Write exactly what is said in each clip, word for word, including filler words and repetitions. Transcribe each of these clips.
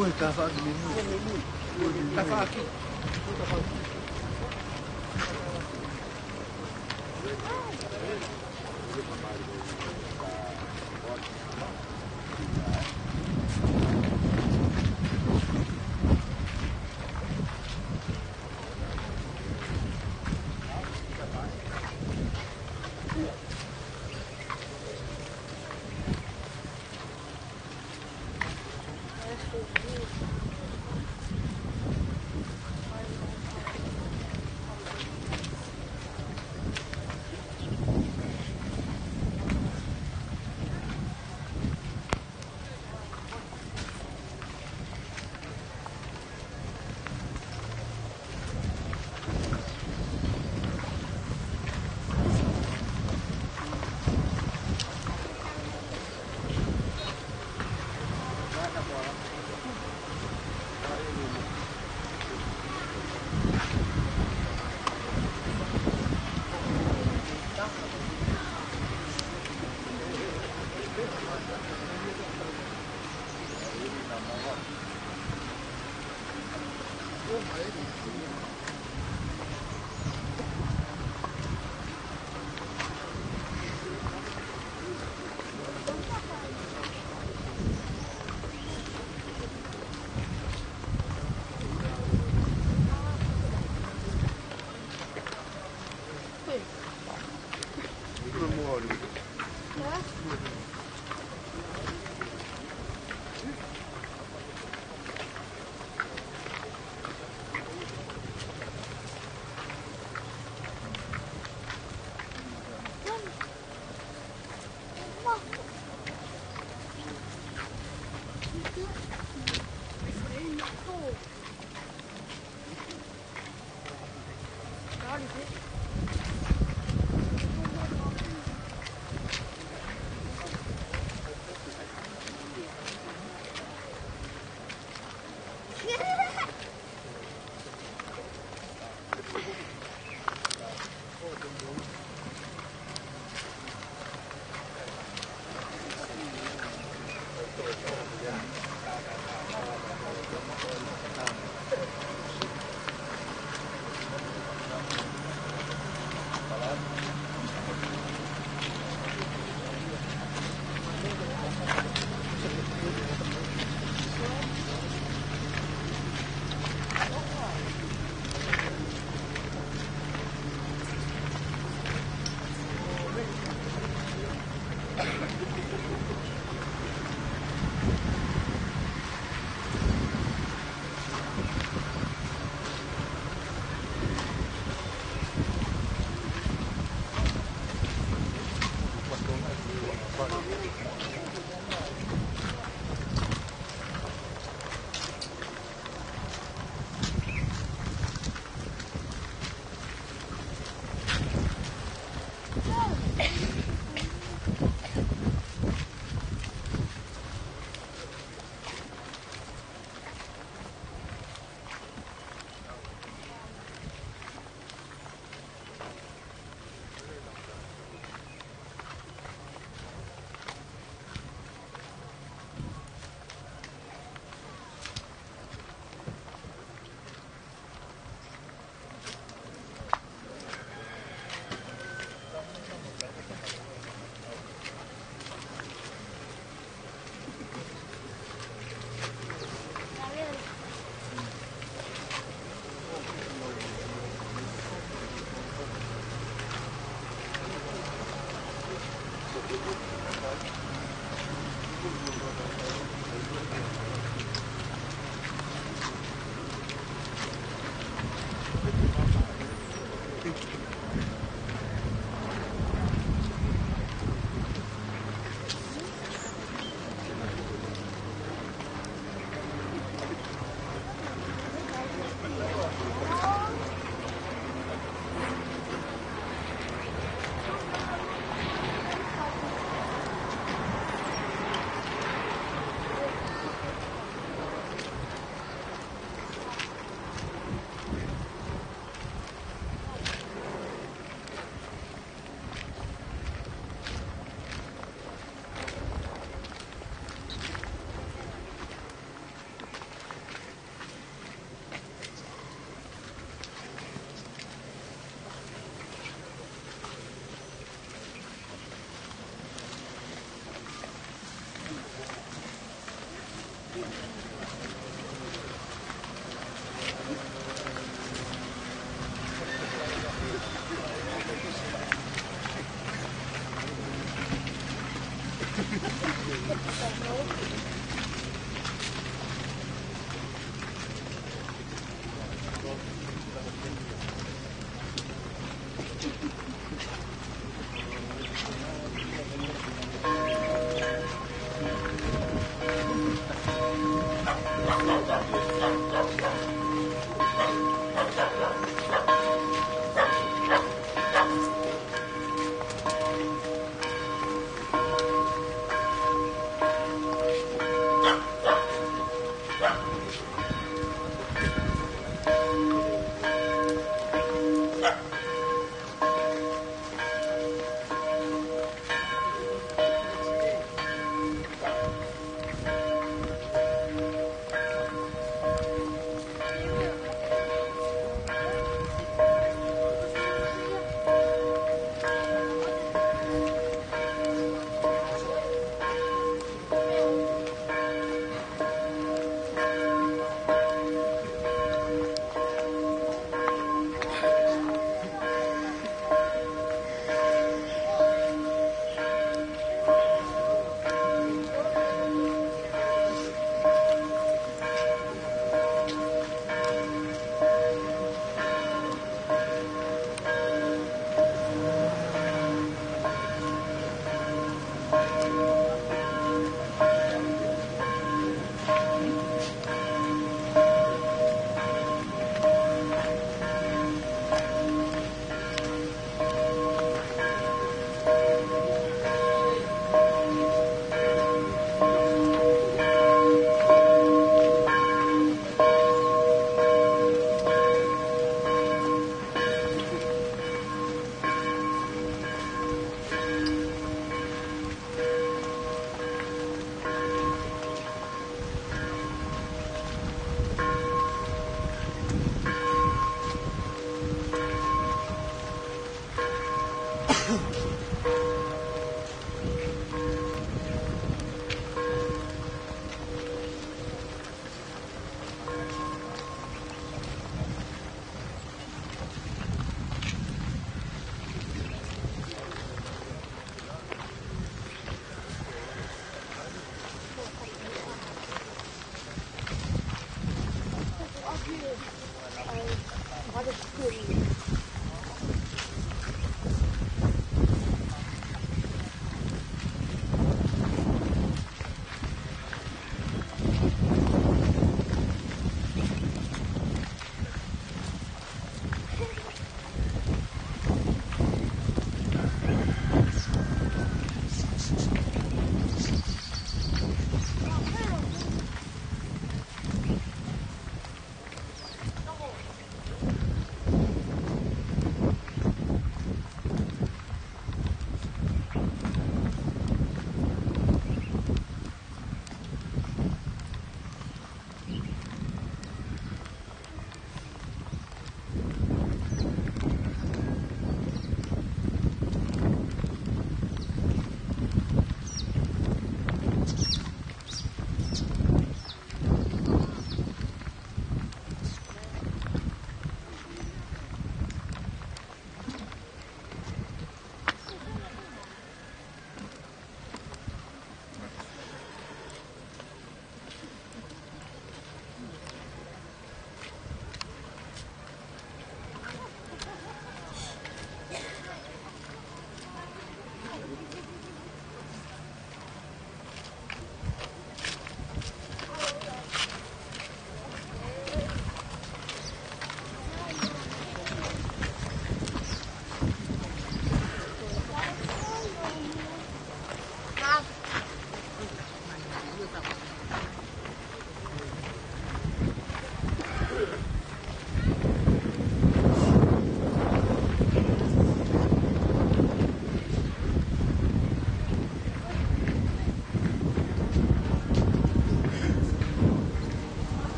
Ui, tafaʻaki menu. Ui, tafaʻaki.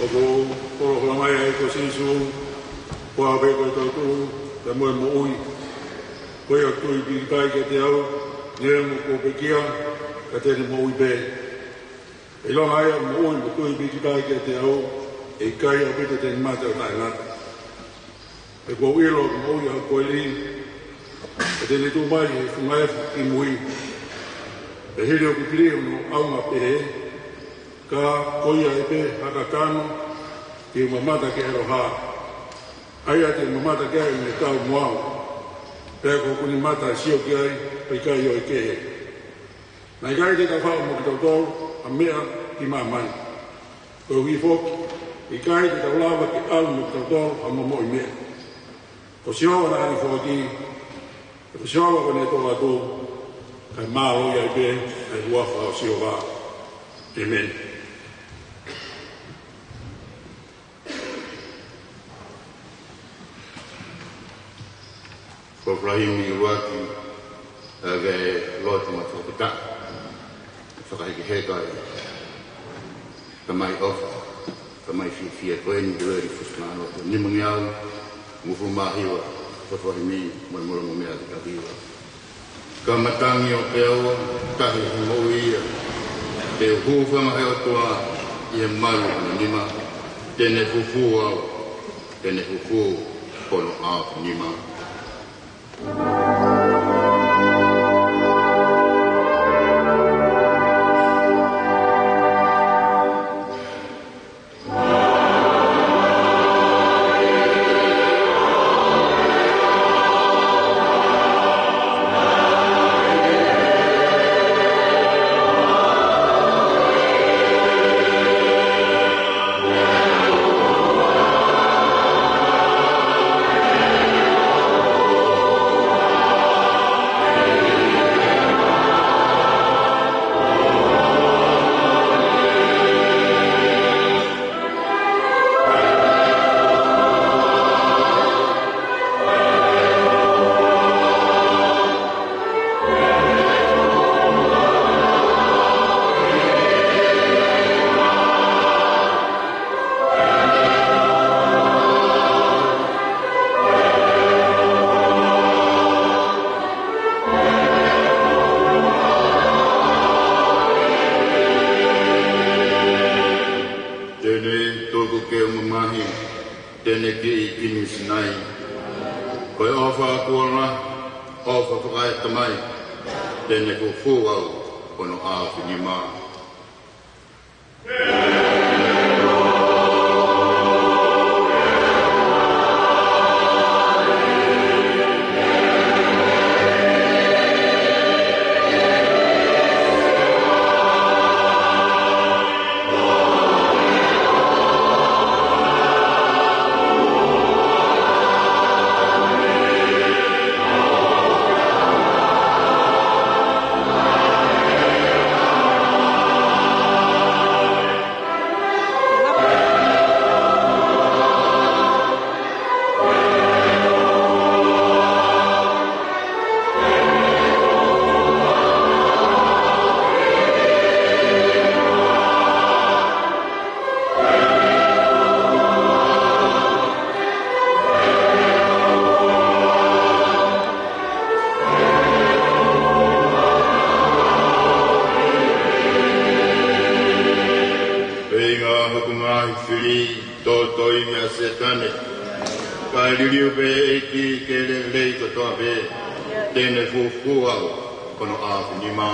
ʻOku ou folofola mai ʻa e ʻEiki ko Sīsū, ko au pē ko e toetuʻu, pea mo e moʻui. Ko ia ʻoku tui pīkitai kiate au, neongo kuo pekia, ka te ne moʻui pē. ʻIlonga ia ʻoku moʻui mo tui pīkitai kiate au, ʻe ʻikai ʻaupito te ne mate ʻo taʻengata. He kuo u ʻilo ʻoku moʻui ʻa hoku koeli, pea te ne tuʻu mai he funga efu ki mui. Pea hili ʻoku pili hono ʻaonga pehē, ka ko ia ʻe pehē ha kakano, te u mamata ki he ʻAlo hā. ʻA ia te u mamata ki ai ʻi heʻene kau mo au. Pea ko hoku nimata ʻe sio ki ai, pea ʻikai ʻo e kehe. Naʻe ʻikai te tau faʻu mo kitautolu ha meʻa ki māmani. Koeʻuhi foki, ʻikai te tau lava ke ʻalu mo kitautolu ha momoʻi meʻa. Ko Sihova naʻa ne foaki, ko Sihova ko ʻene toʻo atu, kae mālō ai pē ʻa e huafa ʻo Sihova. ʻĒmeni. Ko e fuʻu lelei ʻuluaki, ʻa e lotu mo e fakafetaʻi. Fakahekeheka ʻa e Tamai ʻofa, Tamai fiefia ko eni te leli fusinga lotu. Nimangeau, mo fuʻu mā hiva, ko e fuʻu lelei, mo e molo mo mea ki ta hiva. Ka matangi ʻo peau, tahi he moʻui ia. Te u hūfanga he ʻOtua, ʻi he malu ʻo hono nima. Te ne fufū au, te ne fufū hono ʻao nima. Te ne tuku ke u mamahi, te ne kiʻi kini sinai. Ko e ʻofa ʻa e ʻOtua, ʻofa fakaetamai, te ne fufū au hono ʻao nima. Feinga hoku ngaahi fili, tōtōivi ʻa Sētane. Kae liliu pē ʻEiki ke lelei kotoa pē, te ne fufū au hono ʻao nima.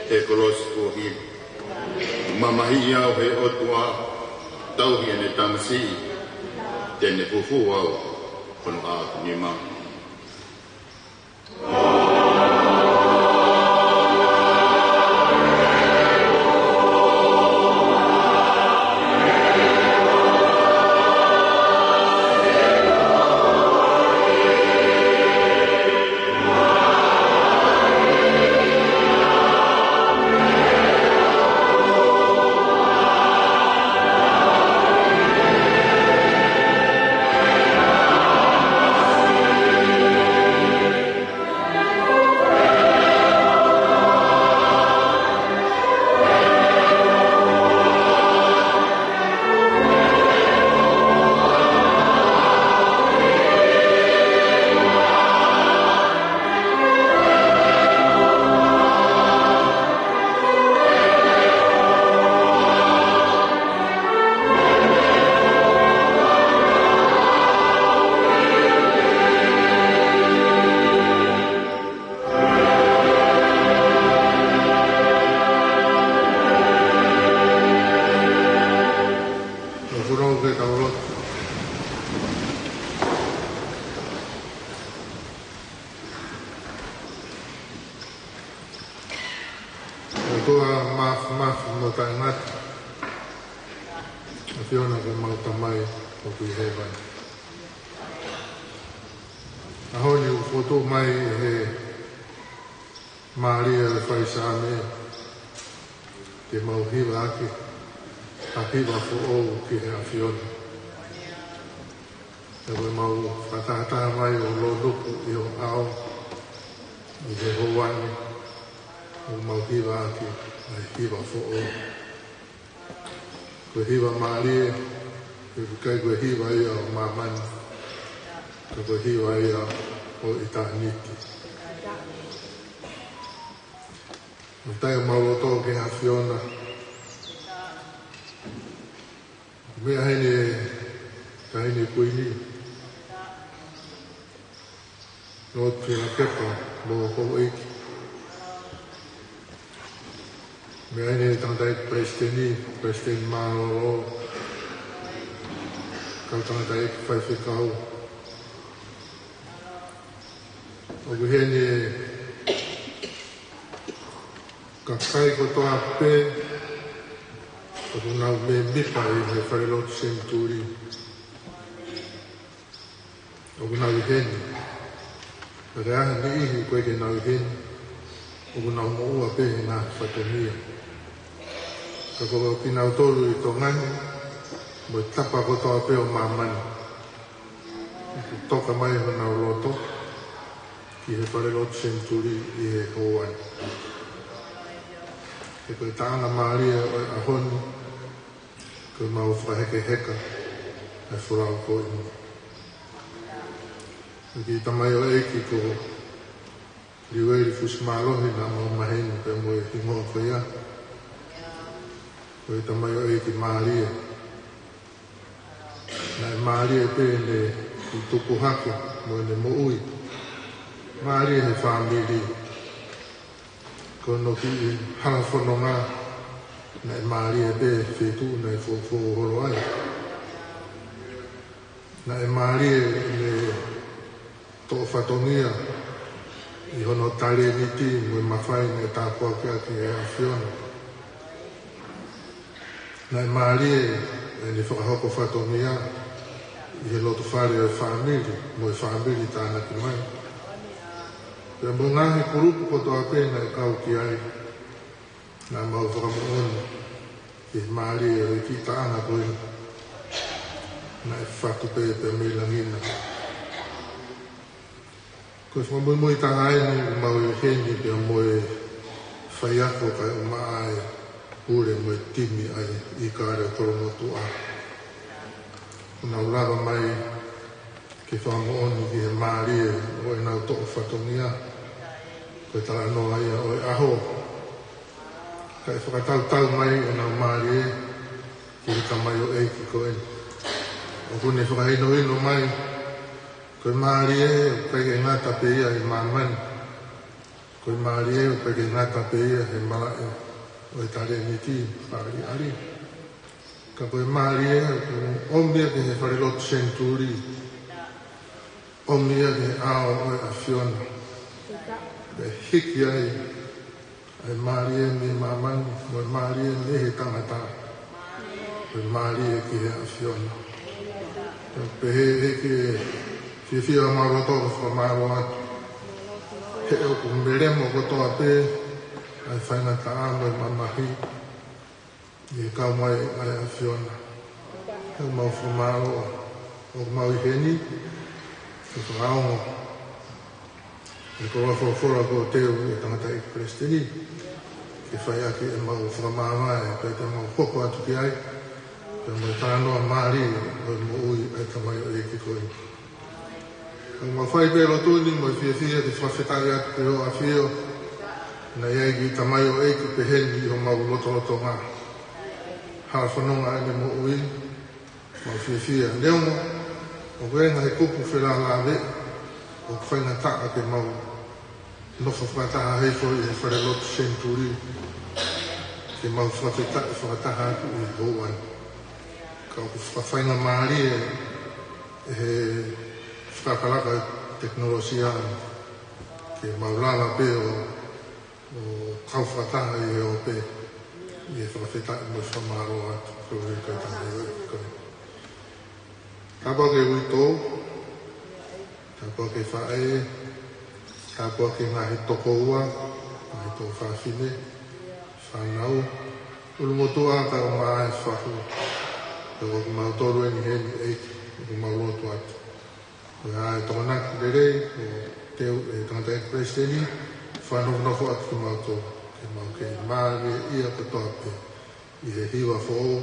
He kolosi kuo hili. Mamahiʻi au ʻe he ʻOtua, tauhi ʻene tamasiʻi, te ne fufū au hono ʻaonga. ʻOtua māfimafi mo taʻengata, ʻAfiona ko homau Tamai ʻoku ʻi hēvani. ʻAho ni ʻoku fokotuʻu mai ʻe he mālie ʻo e faisaame ke mau hiva ʻaki ha hiva foʻou ki he ʻAfiona. Pea ko ʻemau fakatahataha mai ʻo lōnuku ʻi ho ʻao ʻi he houa ni, ʻoku mau hiva ʻaki ʻa e hiva foʻou. Ko e hiva mālie, he ʻoku ʻikai ko e hiva ia ʻo māmani, ka ko e hiva ia ʻo ʻitāniti. ʻOku tau mau loto ki he ʻAfiona. Meʻa heni, Taʻahine Kuini, Lord Fielakepa mo houʻeiki. Meʻa heni Tangataʻeiki Palesiteni, Palesiteni Mālōlō, kau Tangataʻeiki Faifekau. ʻOku ʻi heni e kakai kotoa pē ʻoku nau mēmipa ʻi he Falelotu Senituli. ʻOku nau ʻi heni. Ka ko e niʻihi ʻoku ʻikai ke nau ʻi heni, ʻoku nau moʻua pē he ngaahi fatongia. Ka ko kinautolu ʻi Tonga ni, mo e tapa kotoa pē ʻo māmani, ʻoku toka mai honau loto ki he Falelotu Senituli ʻi he houa ni. He ko e taʻanga mālie ʻo e ʻaho ni, ko ʻemau fakahekeheka ʻa e folau ko eni. Ko e kiʻi tamaioʻeiki ko Liueli Fusimālohi naʻa mau maheni pea mo e hingoa ko ia. Ko e tamaioʻeiki mālie. Naʻe mālie pē ʻene tupu hake mo ʻene moʻui. Mālie he fāmili. Ko hono kiʻi hala fononga, naʻe mālie pē he feituʻu naʻe foʻofoʻo holo ai. Naʻe mālie ʻene toʻo fatongia ʻi hono talēniti mo e mafai naʻe tāpuaki ʻaki ʻe he ʻAfiona. Naʻe mālie ʻene fakahoko fatongia ʻi he loto fale ʻo e fāmili, mo e fāmili tānaki mai. Pea mo e ngaahi kulupu kotoa pē naʻe kau ki ai, naʻa mau fakamoʻoni ki he mālie ʻo e kiʻi taʻanga ko eni. Naʻe fatu pē pea mei langi na. Ko e fakamuimui taha eni ʻemau ʻi heni pea mo e faiako kae ʻumaʻā e pule mo e timi ʻa e ʻIkale ʻo Kolomotuʻa. ʻOku nau lava mai ke fakamoʻoni ki he mālie ʻo ʻenau toʻo fatongia. Ko e talanoa ia ʻo e ʻaho. Kae fakatautau mai ʻenau mālie ki he tamaioʻeiki ko eni. ʻOku ne fakahinohino mai, ko e mālie ʻoku ʻikai ke ngata pē ia ʻi māmani. Ko e mālie ʻoku ʻikai ke ngata pē ia he malaʻe ʻo e talēniti fakaʻaliʻali. Ka ko e mālie ʻoku ʻomi ia ki he falelotu senituli. ʻOmi ia ki he ʻao ʻo e ʻAfiona. Pea hiki ai ʻa e mālie mei māmani, mo e mālie mei he tangata. Ko e mālie ki he ʻAfiona. Pea pehē ʻEiki ʻe fiefia ʻemau loto ʻo fakamālō atu. He ʻoku melemo kotoa pē ʻa e faingataʻa mo e mamahi ʻi he kau mai ʻa e ʻAfiona. He ʻoku mau fakamālō ʻoku mau ʻi heni, ke fakaongo ʻa e koloa folofola kuo teu ʻe he tangataʻeiki palesiteni, ke fai ʻaki ʻemau fakamāvae, pea te mau hoko atu ki ai, pea mo e talanoa mālie ʻo e moʻui ʻa e tamaioʻeiki ko eni. ʻOku mau fai pē lotu ni mo e fiefia ke fakafetaʻi atu ki Hoʻo ʻAfio, naʻe ʻi ai e kiʻi tamaioʻeiki pehē ni ʻi homau lotolotonga. Halafononga ʻene moʻui, mau fiefia. Neongo ʻoku ʻi ai e ngaahi kupu felāveʻi, ʻoku faingataʻa ke mau nofo fakataha hifo ʻi he falelotu senituli, ke mau fakafetaʻi fakataha atu ʻi he houa ni. Ka ʻoku fakafaingamālie ʻe he fakalakalaka tekinolosia ke mau lava pē ʻo, ʻo kau fakataha ʻi he ope, ʻi he fakafetaʻi mo e fakamālō atu ki he ʻEiki ʻa e tamaioʻeiki ko eni. Tāpuakiʻi e uitou, tāpuakiʻi e faʻē, tāpuakiʻi e ngaahi tokoua, ngaahi tuofāfine, fānau, ʻulumotuʻa kae ʻumaʻā e fahu, ʻa kimautolu eni heni ʻEiki, ʻoku mau lotu atu. Ko e hā e tokonaki lelei kuo teu ʻe he tangataʻeiki palesiteni, fakanofonofo atu kimautolu, ke mau kei mālieʻia kotoa pē ʻi he hiva foʻou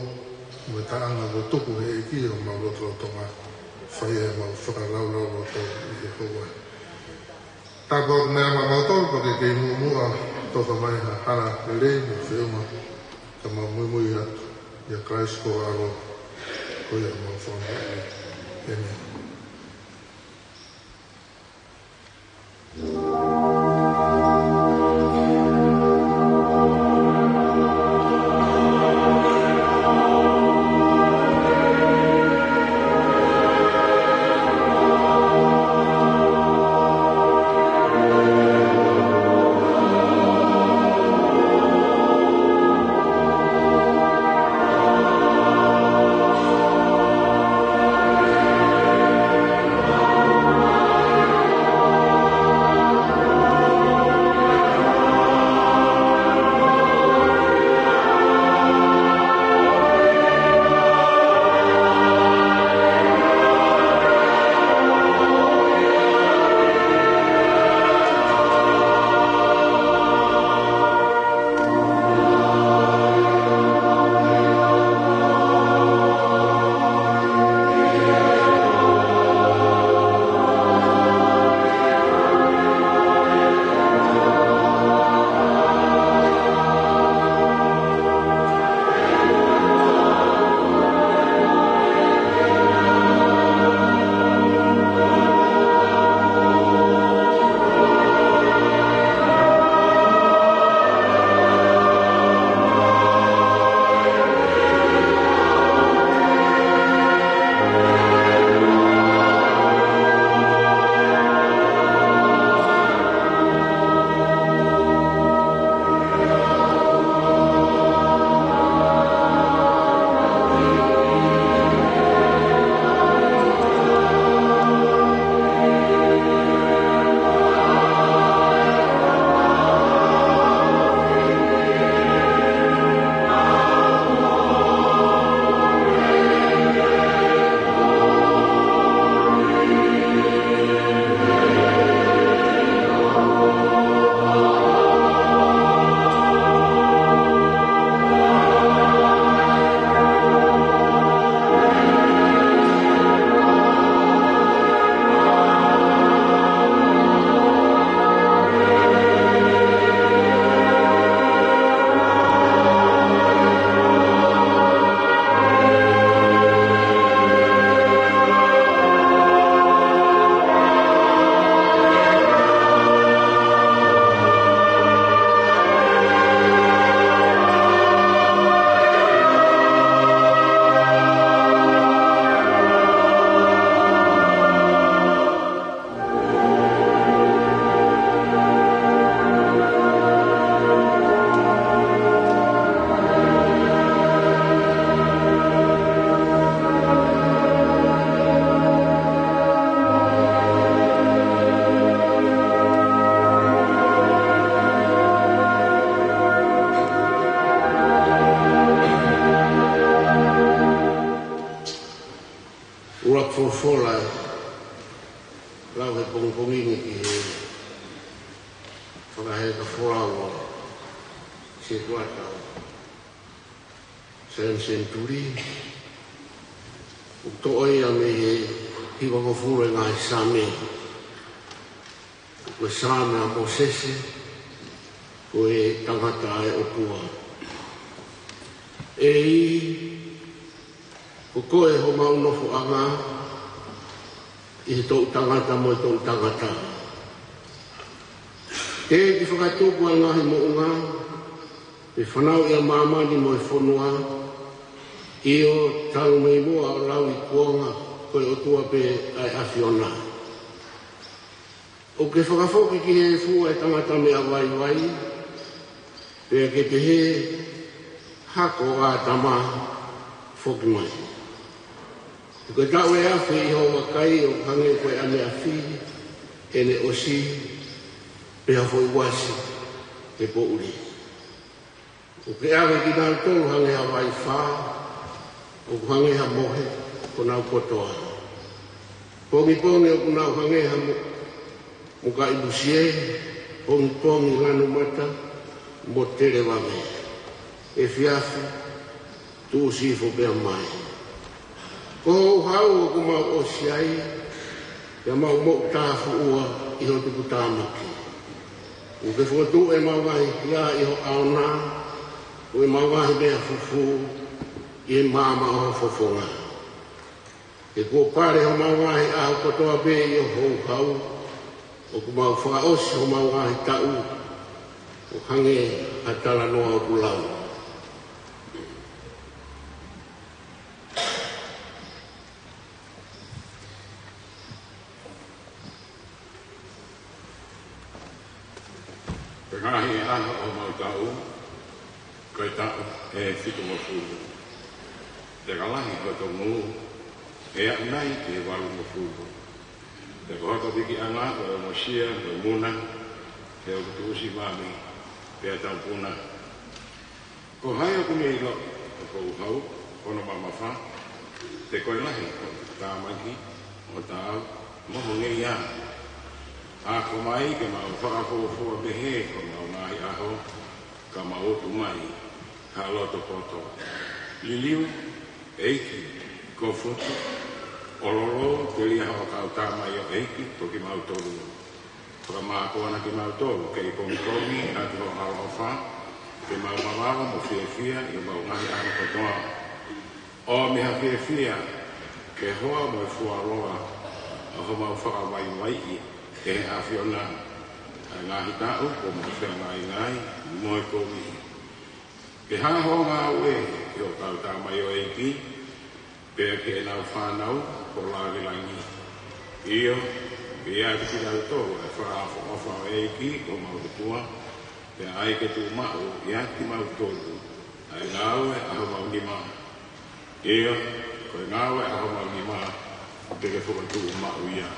mo e taʻanga kuo tuku ʻe he ʻEiki ʻi homau lotolotonga, fai ai ʻemau fakalaulauloto ʻi he houa ni. Tāpuakiʻi mai ʻa kimautolu, pea ke kei muʻomuʻa, toka mai ha hala lelei mo feʻunga, ka mau muimui atu ʻia Kalaisi ko ho ʻAlo, ko ia homau Fakamoʻui. ʻĒmeni. Folofola ʻe lau he pongipongi ni ki he fakaheka folau ʻa e sētuata ʻo Sēnituli, ʻoku toʻo ia mei he hivangofulu ʻo e ngaahi Saame. Ko e Saame ʻa Mōsese, ko e tangata ʻa e ʻOtua. ʻEiki, ko koe homau nofoʻanga ʻi he toʻutangata mo e toʻutangata. Teʻeki fakatupu ʻa e ngaahi moʻunga, pe fanauʻi ʻa māmani mo e fonua, ʻio, talu mei muʻa ʻo lau ʻi kuonga, ko e ʻOtua pē ʻa e ʻAfiona. ʻOku ke fakafoki ki he efu ʻa e tangata meʻa vaivai, pea ke pehē, Hako ʻo ʻĀtama, foki mai. He ko e taʻu ʻe afe ʻi hoʻo vakai ʻoku hangē ko e ʻaneafi heʻene ʻosi, pea foʻi uasi he poʻuli. ʻOku ke ʻave kinautolu hangē ha vai fā, ʻoku hangē ha mohe ʻoku nau kotoa. Pongipongi ʻoku nau hangē ha mo-, mokaʻi musie, pongipongi lanu mata mo televave. Efiafi, tuʻusi hifo pea mai. Ko houhau ʻoku mau ʻosi ai, pea mau moʻutāfuʻua ʻi ho tuputāmaki. ʻOku ke fokotuʻu ʻemau ngaahi hia ʻi ho ʻao na, ko ʻemau ngaahi meʻa fufū ʻi he maama ʻo ho fofonga. He kuo pale homau ngaahi ʻaho kotoa pē ʻi ho houhau, ʻoku mau fakaʻosi homau ngaahi taʻu, ʻo hangē ha talanoa ʻoku lau. Ko e ngaahi ʻaho ʻo homau taʻu, ko e taʻu ʻe fitungofulu. Pea ka lahi hoto ngū, ʻe aʻu nai ki he valungofulu. Pea ko hoto pikiʻanga ko e ongosia mo e muna, he ʻoku tuʻusi mami, pea taupuna. Ko hai ʻoku ne ʻilo ʻoku houhau hono mamafa, pe ko e lahi hono tāmaki, ʻo taau mo ho ngeia? Ako mai ke mau fakafuofua pehē homau ngaahi ʻaho, ka mau utu mai ha loto poto. Liliu, ʻEiki, ko Futu, ʻo lolo telia ho kau tamaioʻeiki ko kimautolu. Fakamākona kimautolu kei pongipongi ʻaki ho ʻaloʻofa, ke mau mamaʻo mo fiefia ʻi homau ngaahi ʻaho kotoa. ʻOmi ha fiefia ki he hoa mo e fuoloa ʻo homau fakavaivaiʻi ʻe he ʻAfiona ʻa e ngaahi taʻu kuo mau feangaingai mo e kovi. Ke hā ho ngāue ki ho kau tamaioʻeiki, pea ki heʻenau fānau ʻo lāngilangi. ʻIo, ke ʻiate kinautolu ʻa e fakaʻofoʻofa ʻo e ʻEiki ko homau ʻOtua, pea ʻai ke tuʻumaʻu ʻiate kimautolu ʻa e ngāue ʻa homau nima. ʻIo, ko e ngāue ʻa homau nima, te ke fokotuʻu maʻu ia.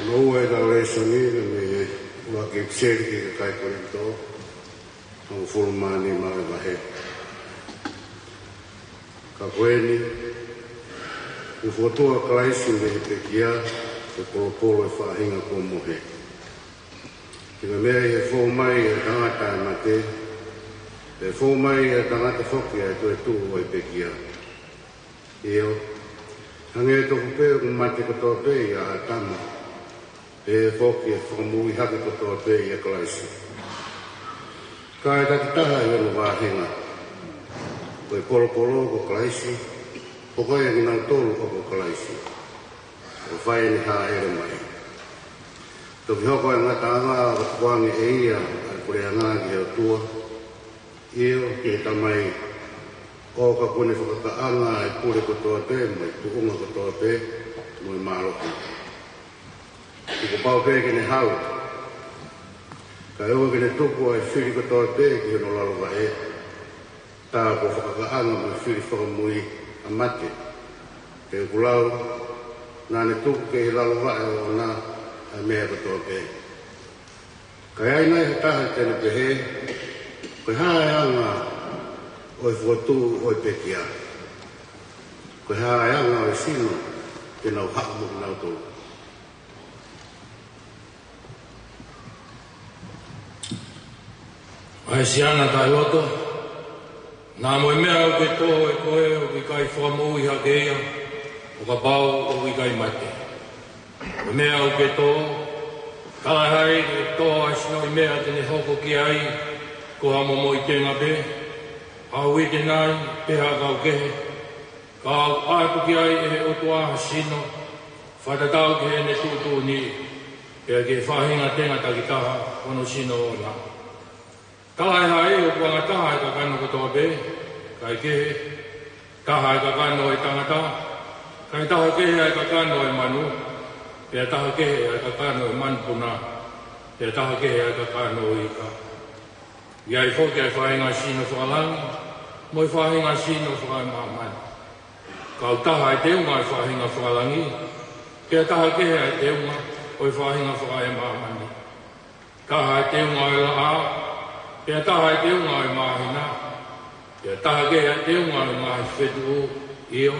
Hono ua ʻetau lēsoni, mei he ʻuluaki ʻipiseli ki he kakai Kolinitō, hongofulu mā nima ʻo e vahe. Ka ko eni, kuo fokotuʻu ʻa Kalaisi mei he pekia, ko e polopolo ʻo e faʻahinga kuo mohe. Pea ko e meʻa ʻi he fou mai ʻa e tangata ʻa e mate, pea fou mai ʻa e tangata foki ʻa e toetuʻu ʻo e pekia. ʻIo, hangē tofu pē ʻoku mate kotoa pē ʻia ʻĀtama, pehē foki ʻe fakamoʻui hake kotoa pē ʻia Kalaisi. Ka ʻe takitaha ʻi hono vāhenga, ko e polopolo ko Kalaisi, pea ko ia ʻa kinautolu ʻoku ʻo Kalaisi, ʻoku fai ʻene hāʻele mai. Toki hoko ʻa e ngataʻanga ʻo tukuange ʻe ia ʻa e puleʻanga ki he ʻOtua, ʻio, ki he Tamai, ʻo ka kuo ne fakakaʻanga ʻa e pule kotoa pē, mo e tuʻunga kotoa pē, mo e mālohi. Kuo pau pē ke ne hau, kae ʻoua ke ne tuku ʻa e fili kotoa pē ki hono lalo vaʻe, tā kuo fakakaʻanga mo e fili fakamui ʻa mate. He ʻoku lau, naʻa ne tuku ki he lalo vaʻe ʻoʻona ʻa e meʻa kotoa pē. Ka ʻi ai nai ha taha te ne pehē, ko e hā ʻa e anga ʻo e fokotuʻu ʻo e pekia? Ko e hā ʻa e anga ʻo e sino te nau haʻu mo kinautolu? ʻA e siana taʻeloto, naʻa mo e meʻa ʻoku ke tō ʻe koe ʻoku ʻikai fakamoʻui hake ia, ʻo kapau ʻoku ʻikai mate. Ko e meʻa ʻoku ke tō, talaʻehai ke tō ʻa e sinoʻi meʻa te ne hoko ki ai ko ha momoʻi tenga pē, ha uite nai, pe ha ʻakau kehe, ka ʻoku ʻoatu ki ai ʻe he ʻOtua ha sino, fakatatau ki heʻene tuʻutuʻuni, pea ki he faʻahinga tenga takitaha ʻo hono sino ʻoʻona. Talaʻehai ʻoku anga taha ʻa e kakano kotoa pē, kae kehe, taha ʻa e kakano ʻo e tangata, kae taha kehe ʻa e kakano ʻo e manu, pea taha kehe ʻa e kakano ʻo e manupuna, pea taha kehe ʻa e kakano ʻo e ika. ʻI ai foki ʻa e faʻahinga sino fakalangi, mo e faʻahinga sino fakamāmani. Ka ʻoku taha ʻa e teunga ʻo e faʻahinga fakalangi, pea taha kehe ʻa e teunga ʻo e faʻahinga fakamāmani. Taha ʻa e teunga ʻo e laʻā, pea taha ʻa e teunga ʻo e māhina, pea taha kehe ʻa e teunga ʻo e ngaahi fetuʻu, ʻio,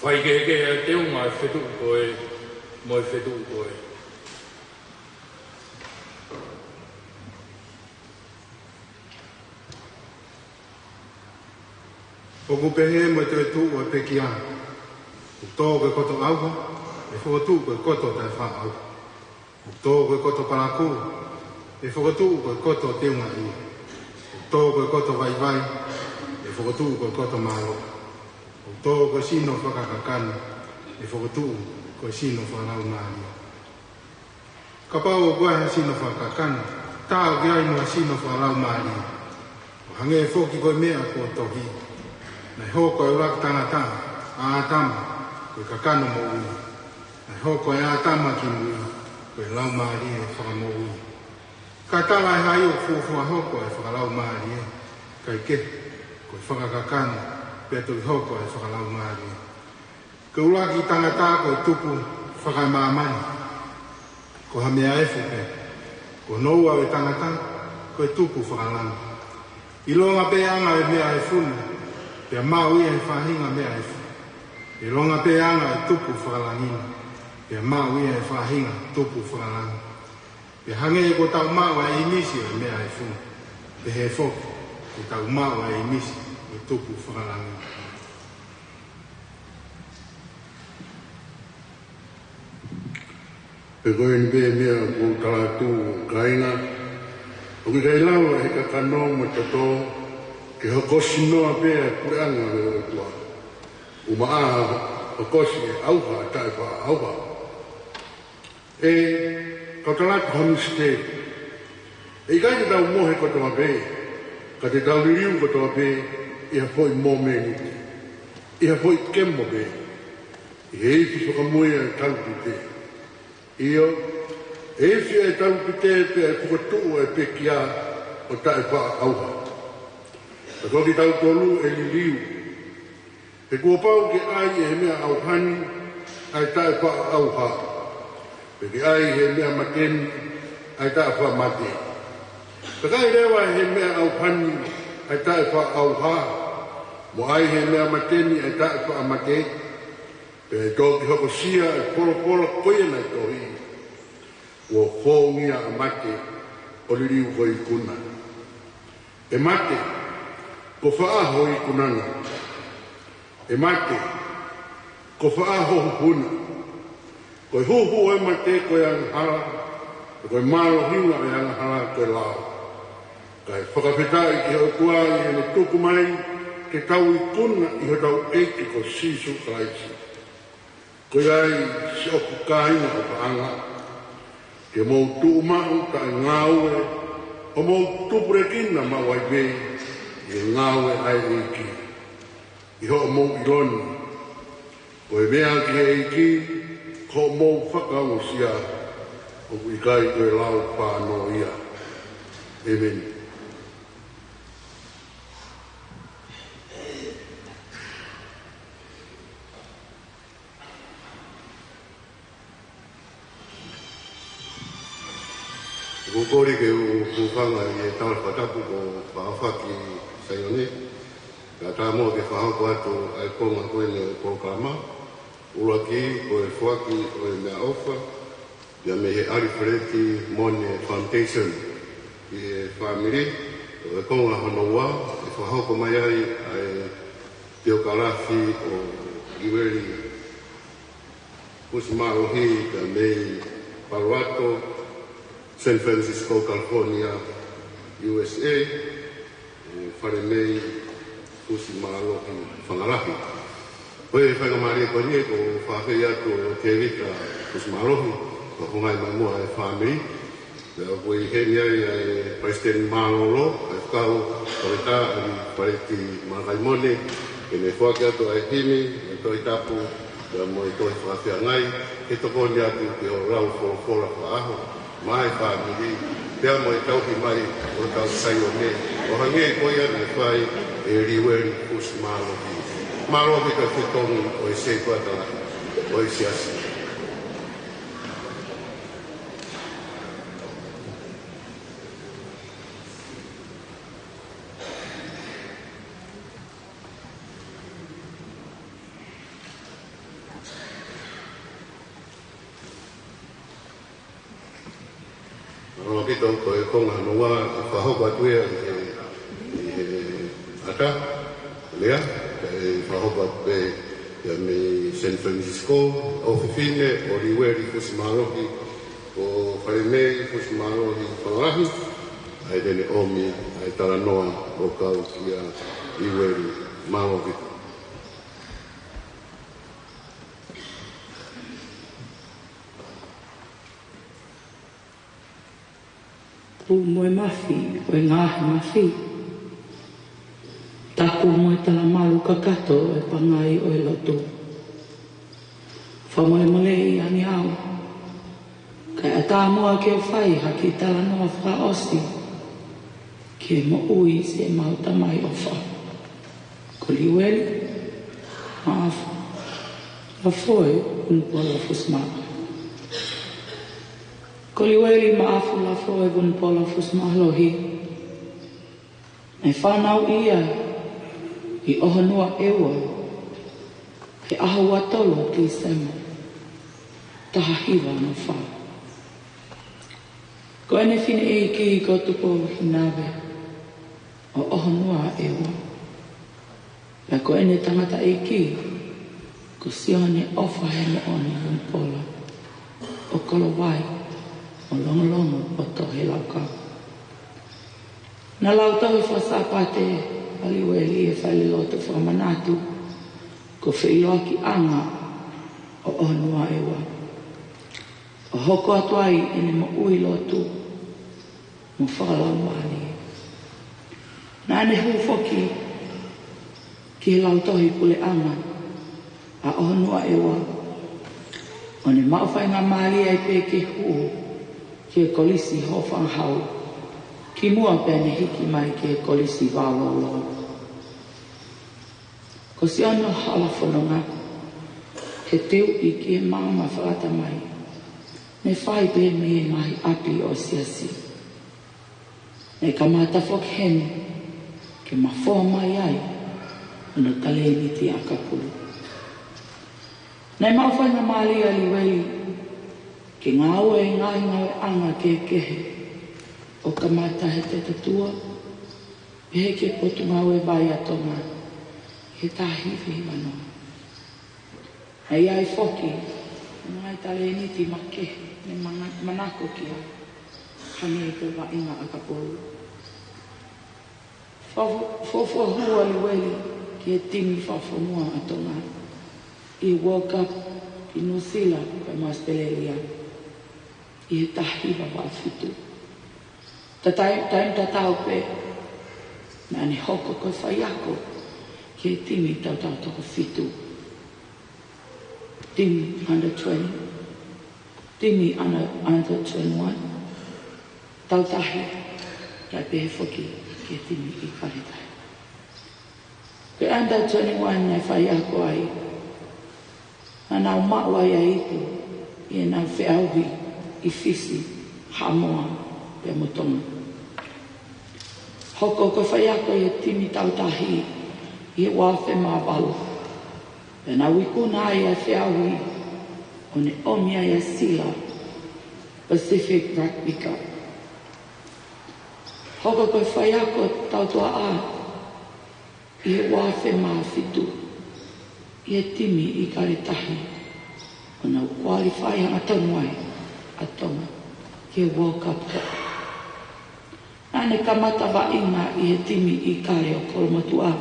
faikehekehe ʻa e teunga ʻo e fetuʻu ko ē mo e fetuʻu ko ē. ʻOku pehē mo e toetuʻu ʻo e pekia, ʻoku tō ko e koto ʻauha, ʻe fokotuʻu ko e koto taʻefaʻaʻauha. ʻOku tō ko e koto palakū, ʻe fokotuʻu ko e koto teungaʻi. ʻOku tō ko e koto vaivai, ʻe fokotuʻu ko e koto mālohi. ʻOku tō ko e sino fakakakano, ʻe fokotuʻu ko e sino fakalaumālie. Kapau ʻoku ʻi ai ha sino fakakakano, tā ʻoku ʻi ai mo ha sino fakalaumālie. ʻO hangē foki ko e meʻa kuo tohi, naʻe hoko ʻa e ʻuluaki tangata, ʻa ʻĀtama, ko e kakano moʻui. Naʻe hoko ʻa ʻĀtama ki mui, ko e laumālie fakamoʻui. Ka talaʻehai ʻoku fuofua hoko ʻa e fakalaumālie, kae kehe, ko e fakakakano, pea toki hoko ʻa e fakalaumālie. Ko e ʻuluaki tangata ko e tupu fakamāmani, ko ha meʻa efu pē. Ko hono ua ʻo e tangata, ko e tupu fakalangi. ʻIlonga pē anga ʻo e meʻa efu ni, pea maʻu ia ʻe he faʻahinga meʻa efu. ʻIlonga pē anga ʻo e tupu fakalangi ni, pea maʻu ia ʻe he faʻahinga tupu fakalangi. Pea hangē ko ʻetau maʻu ʻa e ʻīmisi ʻo e meʻa efu, pehē foki ko ʻetau maʻu ʻa e ʻīmisi ʻo e tupu fakalangi. Pea ko eni pē meʻa ʻoku ou tala atu, kāinga, ʻoku ʻikai lava ʻe he kakano mo e toto ke hokosi noa pē ʻa e puleʻanga ʻo e ʻOtua. ʻUmaʻā hokosi ʻe he ʻauha ʻa e taʻefaʻaʻauha. ʻE, kau tala atu ha misiteli. ʻE ʻikai te tau mohe kotoa pē, ka te tau liliu kotoa pē ʻi ha foʻi mōmeniti, ʻi ha foʻi kemo pē, ʻi he ifi fakamui ʻa e talupite. ʻIo, ʻe ifi ʻa e talupite pea ʻe fokotuʻu ʻa e pekia ʻo taʻefaʻaʻauha. Ka ko kitautolu ʻe liliu. He kuo pau ke ʻai ʻe he meʻa ʻauha ni ʻa e taʻefaʻaʻauha. Pea ke ʻai he meʻa mate ni ʻa e taʻefaʻamate, pea ke ʻai leva he meʻa ʻauha ni ʻa e taʻefaʻaʻauha, mo ʻai he meʻa mate ni ʻa e taʻefaʻamate, pea ʻe toki hokosia ʻa e folofola ko ia naʻe tohi: Kuo foungia ʻa mate ʻo liliu ho ikuna. ʻE mate, ko fē ho ikunaʻanga? ʻE mate, ko fē ho huhu na? Ko e huhu ʻo e mate ko e angahala, pea ko e mālohinga ʻo e angahala ko e lao. Kae fakafetaʻi ki he ʻOtua ʻi heʻene tuku mai ke tau ikuna ʻi hotau ʻEiki ko Sīsū Kalaisi. Ko ia ai, siʻoku kāinga ʻofaʻanga, ke mou tuʻu maʻu taʻengāue, ʻo mou tupulekina maʻu ai pē ʻi he ngāue ʻa e ʻEiki, ʻi hoʻomou ʻilo ni ko e meʻa ki he ʻEiki ko hoʻomou fakaongosia, ʻoku ʻikai ko e lao fānau ia. ʻEmeni. ʻOku ou kole ke u hūfanga ʻi he tala fakatapu kuo fakaʻofa ki Saione. Kae ʻatā muʻa ke fakahoko atu ʻa e konga ko eni ʻo e polokalama. ʻUluaki, ko e foaki ʻo e meʻaʻofa ia mei he ʻAlifeleti Mone Foundation ki he fāmili. Ko e konga hono ua, ʻe fakahoko mai ai ʻa e tiokalafi ʻo Liueli Fusimālohi, ka mei Palo Alto, San Francisco, California, U S A, ʻe Falemei Fusimālohi Fangalahi. Ko e faingamālie ko eni ʻoku ou fakaafeʻi atu ʻa Tēvita Fusimālohi, kae hūfanga mai muʻa e fāmili. Pea ʻoku ʻi heni ai ʻa e Palesiteni Mālōlō, ʻa e kau palesiteni ʻa e Liufeleti Malakai Mone, ke ne foaki atu ʻa e himi, ʻa e Tohi Tapu, pea mo e tohi fakafeangai, ke tokoni atu ki hoʻo lau folofola fakaʻaho maʻa e fāmili, pea mo e tauhi mai ʻo hotau Saione, ʻo hangē ko ia naʻe fai ʻe Liueli Fusimālohi. Mālō ʻaupito e fetongi ʻo e sētuata ʻo e Siasi. Mālō ʻaupito, ko e konga hono ua ʻe fakahoko atu ia ʻi he, ʻi he ʻata lea, ʻe fakahoko atu pē ia mei San Francisco, ʻofefine ʻo Liueli Fusimālohi, ko Falemei Fusimālohi Fangalahi, ʻa ia te ne ʻomi ʻa e talanoa ʻo kau kia Liueli. Mālō ʻaupito. Tuʻu mo e mafi ʻo e ngaahi mafi. Taku mo e talamalu kakato ʻo e pangai ʻo e lotu. Fakamolemoleʻi ange au, kae ʻatā muʻa ke u fai ha kiʻi talanoa fakaʻosi ki he moʻui siʻemau tamai ʻofa ko Liueli Maʻafu Lafoe Vunipola Fusimālohi. Ko Liueli Maʻafu Lafoe Vunipola Fusimālohi, naʻe fanauʻi ia ʻi ʻOhonuaʻeua, he ʻaho ua tolu ʻo Tīsema, taha hiva ono fā. Ko ʻene fineʻeiki ko Tupou Hinave ʻo ʻOhonuaʻeua. Pea ko ʻene tangataʻeiki ko Sione ʻOfahemoʻoni Vunipola ʻo Kolovai, ʻo Longolongo ʻo Tohelaukau. Naʻa lautohi faka-Sāpate ʻa Liueli ʻi he falelotu fakamanatu ko Feʻiloakiʻanga ʻo ʻOhonuaʻeua, ʻo hoko atu ai ʻene moʻui lotu mo fakalaumālie. Naʻa ne hū foki ki he Lautohi Puleʻanga ʻa ʻOhonuaʻeua, ʻo ne maʻu faingamālie ai pē ke hū ki he Kolisi Hofangahau, kimuʻa pea ne hiki mai ki he Kolisi Vaololo. Ko Sione ʻo Halafononga, he teuʻi ki he maama fakatamai, Ne fai pē mei he ngaahi ʻapi ʻo e siasi. Ne kamata foki heni ke mafoa mai ai hono talēniti ʻakapulu. Ne maʻu faingamālie ʻa Liueli ke ngāue ʻi he ngaahi ngāueʻanga kehekehe, ʻo kamata he tetatua, pehē ki he Potungāue Vai ʻa Tonga, he taha hiva hiva noa. ʻA ia ʻi ai foki ngaahi talēniti makehe ne manga-, manako ki ai, hangē ko e vaʻinga ʻakapulu. Fo-, fo-, fohua ʻa Liueli ki he timi fakafonua ʻa Tonga ʻi he World Cup ʻi Nuʻusila pea mo ʻAositelēlia ʻi he taha hiva valu fitu. Tatai-, taimi tatau pē, naʻa ne hoko ko e faiako ki he timi tautau toko fitu. Timi under twenty, timi under, under twenty-one, tautahi, kae pehē foki ki he timi ʻIkale Tahi. Ko e under twenty-one naʻe faiako ai, naʻa nau maʻu ai ʻa e ipu ʻi heʻenau feʻauhi ʻi Fisi, Haʻamoa pea mo Tonga. Hoko ko e faiako ʻi he timi tautahi ʻi he ua afe mā valu. Pea nau ikuna ai ʻa e feʻauhi ʻo ne ʻomi ai ʻa e sila Pacific Rugby Cup. Hoko ko e faiako tautuaʻa ʻi he ua afe mā fitu ʻi he timi ʻIkale Tahi, ʻo nau qualify hangatonu ai ʻa Tonga ki he World Cup. Naʻa ne kamata vaʻinga ʻi he timi ʻIkale ʻo Kolomotuʻa,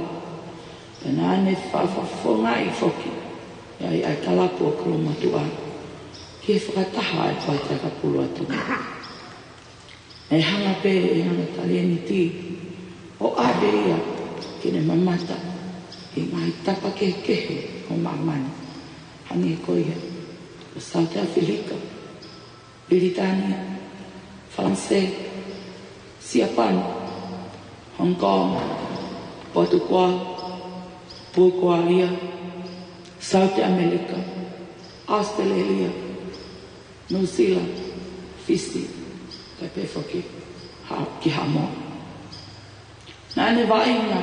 pea naʻa ne fakafofongaʻi foki ʻe ia ʻa e kalapu ʻo Kolomotuʻa ki he fakataha ʻa e paati ʻakapulu ʻa Tonga. Ne hanga pē ʻe hono talēniti ʻo ʻave ia ke ne mamata ʻi he ngaahi tapa kehekehe ʻo māmani, hangē ko ia ko South Africa, Pilitānia, Falanisē, Siapani, Hong Kong, Pōtukuala, Pūkualia, South America, ʻAositelēlia, Nuʻusila, Fisi, kae pehē foki ha-, ki Haʻamoa. Naʻa ne vaʻinga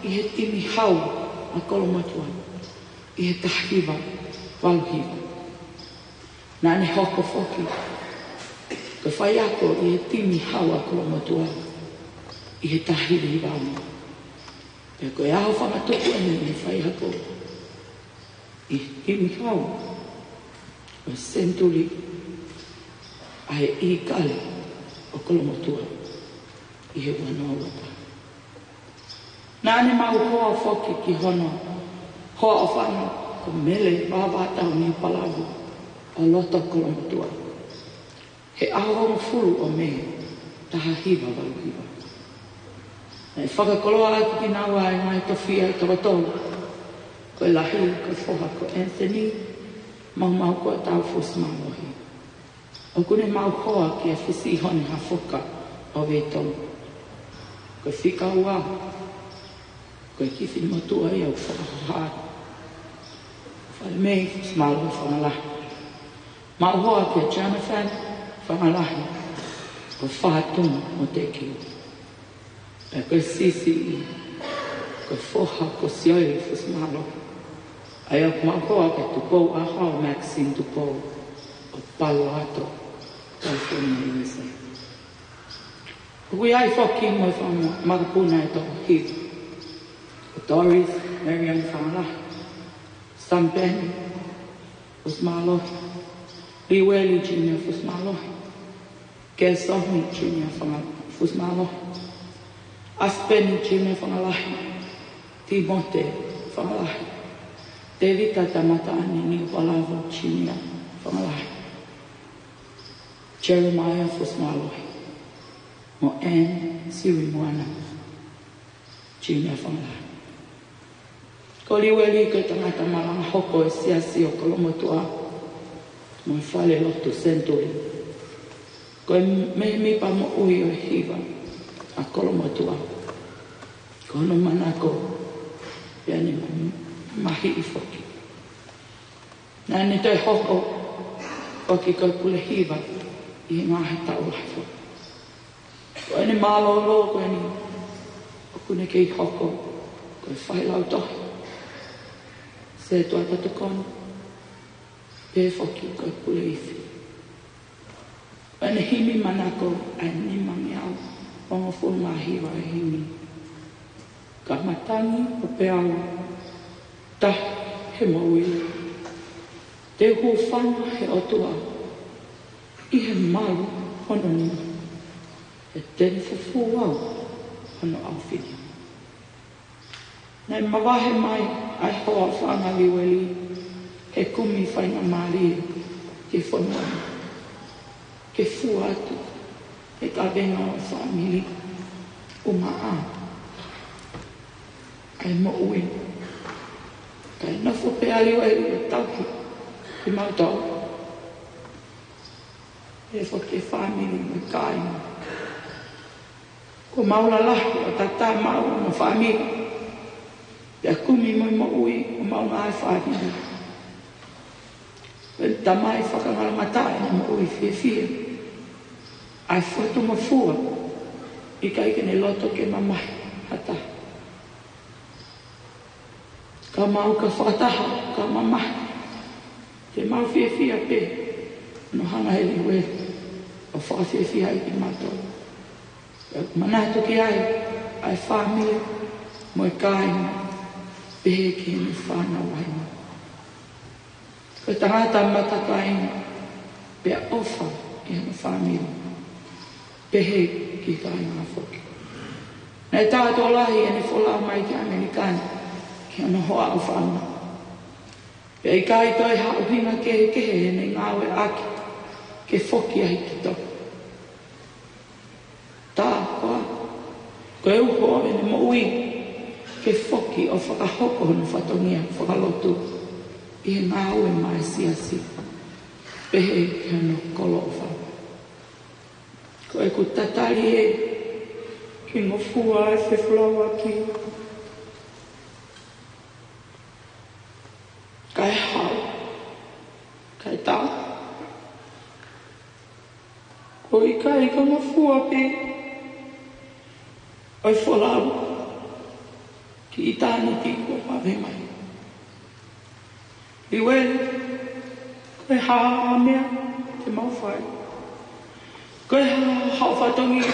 ʻi he timi hau ʻa Kolomotuʻa ʻi he taha hiva valu hiva. Naʻa ne hoko foki ko e faiako ʻi he timi hau ʻa Kolomotuʻa ʻi he taha hiva hiva ono. Pea ko e ʻaho fakatupu ʻeni ʻene faiako ʻi he timi hau ʻo e senituli ʻa e ʻIkale ʻo Kolomotuʻa ʻi he ua noa ua taha. Naʻa ne maʻu hoa foki ki hono hoa ʻofaʻanga ko Mele Vavatauniupalavu ʻo loto Kolomotuʻa he ʻaho hongofulu ʻo Mē, taha hiva valu hiva. Naʻe fakakoloa ʻaki kinaua ʻa e ngaahi tofiʻa ʻe toko tolu, ko e lahi ko e foha ko Anthony Maumaukuatau Fusimālohi. ʻOku ne maʻu hoa kia Fisiʻihone Hafoka ʻo Veitongo. Ko e fika ua, ko e kiʻi finemotuʻa ia ʻoku fakahoha, Falemei Fusimālohi Fangalahi. Maʻu hoa kia Jonathan Fangalahi ʻo Fatumu mo Tekiu. Pea ko e siʻisiʻi, ko e foha ko Siaosi Fusimālohi. ʻA ia ʻoku maʻu hoa kia Tupou ʻAhoa Maxine Tupou ʻo Palo Alto, California, U S A. ʻOku ʻi ai foki mo e fanga makapuna ʻe toko hiva. Ko Doris Marian Fangalahi, Sampeni Fusimālohi, Liueli Junior Fusimālohi, Kesomi Junior Fanga-, Fusimālohi, ʻAsipeni Junior Fangalahi, Timote Fangalahi, Tēvita Tamataʻane Niupalava Junior Fangalahi, Jeremiah Fusimālohi, mo Anne Sirimuana Junior Fangalahi. Ko Liueli ko e tangata malanga hoko ʻo e siasi ʻo Kolomotuʻa mo e falelotu senituli. Ko e mēmipa moʻui ʻo e hiva ʻa Kolomotuʻa. Ko hono manako, pea ne ma-, mahiʻi foki. Naʻa ne toe hoko Foki ko e pule hiva ʻi he ngaahi taʻu lahi foki. Ko ʻene mālōlō ko eni ʻoku ne kei hoko ko e failautohi, sētuata tokoni, pehē foki ko e pule ifi. Ko ʻene himi manako ʻa e nimangeau hongofulu mā hiva e himi. Ka matangi ʻo peau tahi he moʻui, te u hūfanga he ʻOtua ʻi he malu hono nima, he te ne fufū au hono ʻaofili. Naʻe mavahe mai ʻa e hoa ʻo Fanga Liueli he kumi faingamālie ki he fonua ni, ke fua atu e kavenga ʻo e fāmili ʻumaʻā ʻa e moʻui. Kae nofo pē ʻa Liueli ʻo tauhi kimautolu, pehē foki ki he fāmili mo e kāinga. Kuo mau lalahi ʻo tatā maʻu mo e fāmili, pea kumi mo e moʻui ʻo mau ngaahi fāmili. Ko e tamai fakangalongataʻa ʻene moʻui fiefia, ʻa e fotungofua, ʻikai ke ne loto ke mamahi ha taha. Ka mau ka fakataha, ka mamahi, te mau fiefia pē hono hanga ʻe Liueli ʻo fakafiefia ai kimautolu. Pea manatu ki ai ʻa e fāmili mo e kāinga, pehē ki heʻene fānau vainga. Ko e tangata matakainga pea ʻofa ʻi hono fāmili, pehē ki he kāinga foki. Naʻe tā tokolahi ʻene folau mai ki ʻAmelika ni ki hono hoa ʻo Fanga, pea ʻikai toe ha ʻuhinga kehekehe heʻene ngāueʻaki ke foki ai ki Tonga. Tā koā, ko e uho ʻene moʻui ke foki ʻo fakahoko hono fatongia fakalotu ʻi he ngāue maʻa e siasi, pehē ki hono kolo ʻo Fanga. Ko ʻeku tatali ē, ke ngofua e fefolauʻaki, kae hao, kae tā. Ko e ʻikai ko e ngofua pē ʻo e folau ki ʻitāniti kuo vave mai. Liueli, ko e hā ha meʻa te mau fai? Ko e hā haʻo fatongia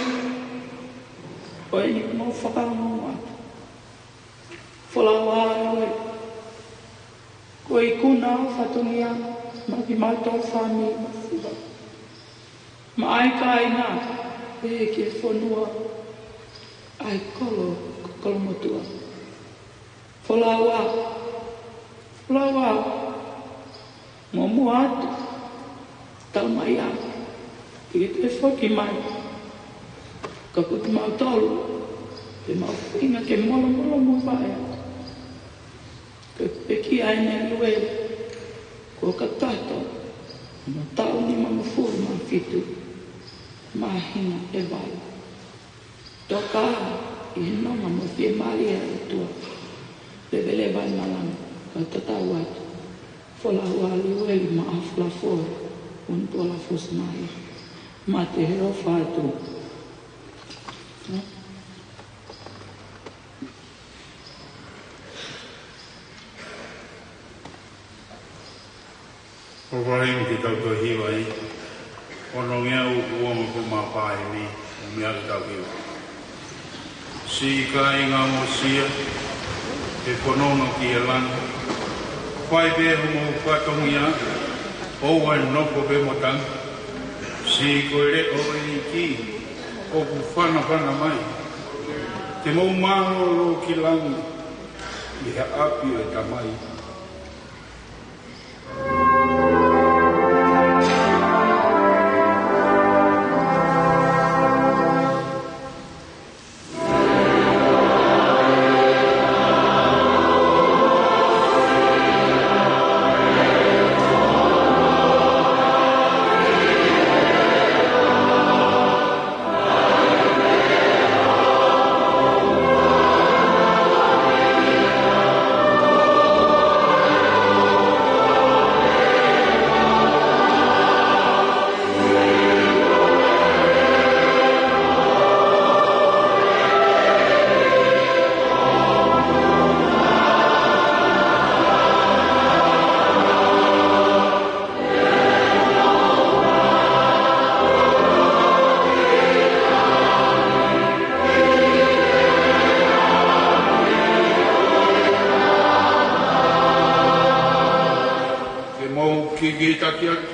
ʻo eni mau fakaongoongo atu? Folau ā Liueli, ko e ikuna ho fatongia maʻa kimautolu fāmili masiva, maʻa e kāinga, pehē ki he fonua, ʻa e kolo, ko Kolomotuʻa. Folau ā, folau ā, muʻomuʻa atu, tau mai ā, ke ke toe foki mai. Ka ko kimautolu, te mau feinga ke molomolomuʻa atu. Ko e pekia eni ʻa Liueli, kuo kakato hono taʻu nimangofulu mā fitu, māhina ʻe valu. Toka ā ʻi he nonga mo e fiemālie ʻa e ʻOtua, leveleva ʻi malanga, kae tatau atu. Folau ā Liueli maʻa Falafoa, un tuala fos mai. Mate he ʻofa atu. ʻOku ou fakaʻamu ke tau toe hiva ʻi he onongeau ʻe uongofulu mā fā ʻi he ʻuhinga ke tau hiva. Siʻi kāinga Mosia, ʻe fononga ki he langi, fai pē homou fatongia, ʻoua ʻe nofo pē mo tangi. Siʻi ko e leʻo ʻo e ʻEiki ʻoku fanafana mai, te mou mālōlō ki langi ʻi he ʻapi ʻo e Tamai. Kikitaki atu.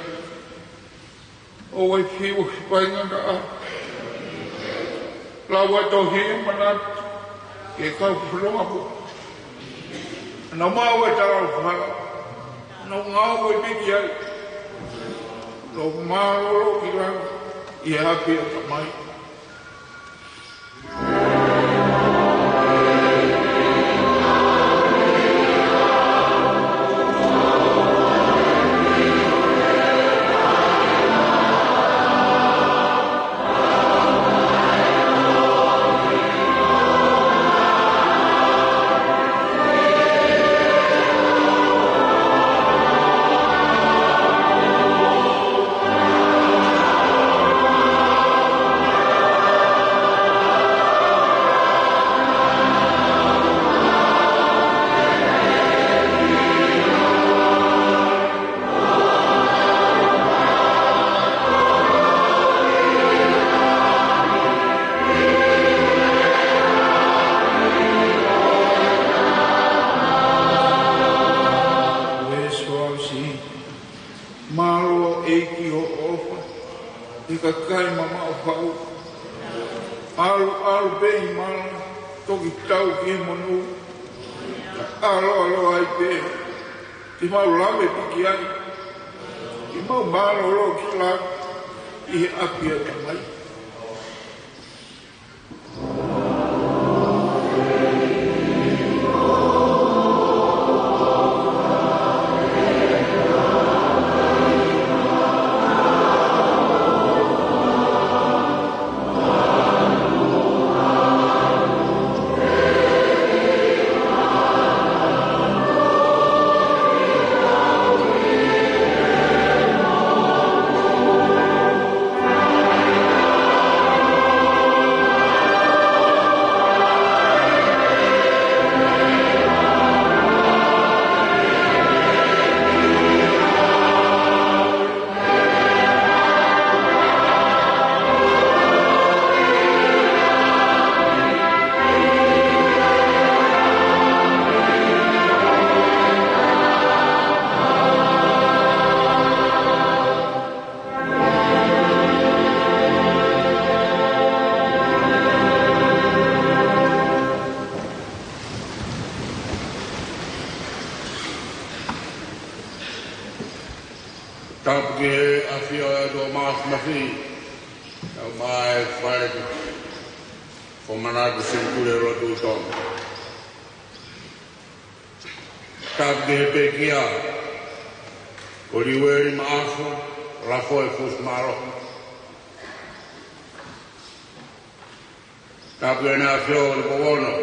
ʻOua ʻe fiu ki he faingataʻa. Lau ʻa e tohi ʻo manatu ki he kau fononga mo ʻenau maʻu ʻa e talaʻofa. ʻEnau ngāue piki ai. Nau mālōlō ki langi ʻi he ʻapi ʻo e Tamai. Mālō ʻEiki hoʻo ʻofa ki he kakai mamaʻo faʻu. ʻAlu, ʻalu pē ʻi mala, toki tau ki he monū. ʻAlu, ʻalu ai pē, te mau lave piki ai. Te mau mālōlō ki langi ʻi he ʻapi ʻo e Tamai. Tapu ki he ʻafio ʻa e ʻOtua Māfimafi, kaeʻumaʻā e Fale Fakamanatu Senituli ʻo e Lotu ʻi Tonga. Tapu ki he pekia ko Liueli Maʻafu, Lafoe Fusimālohi. Tapu ki Heʻene ʻAfio ʻo Tupou Ono,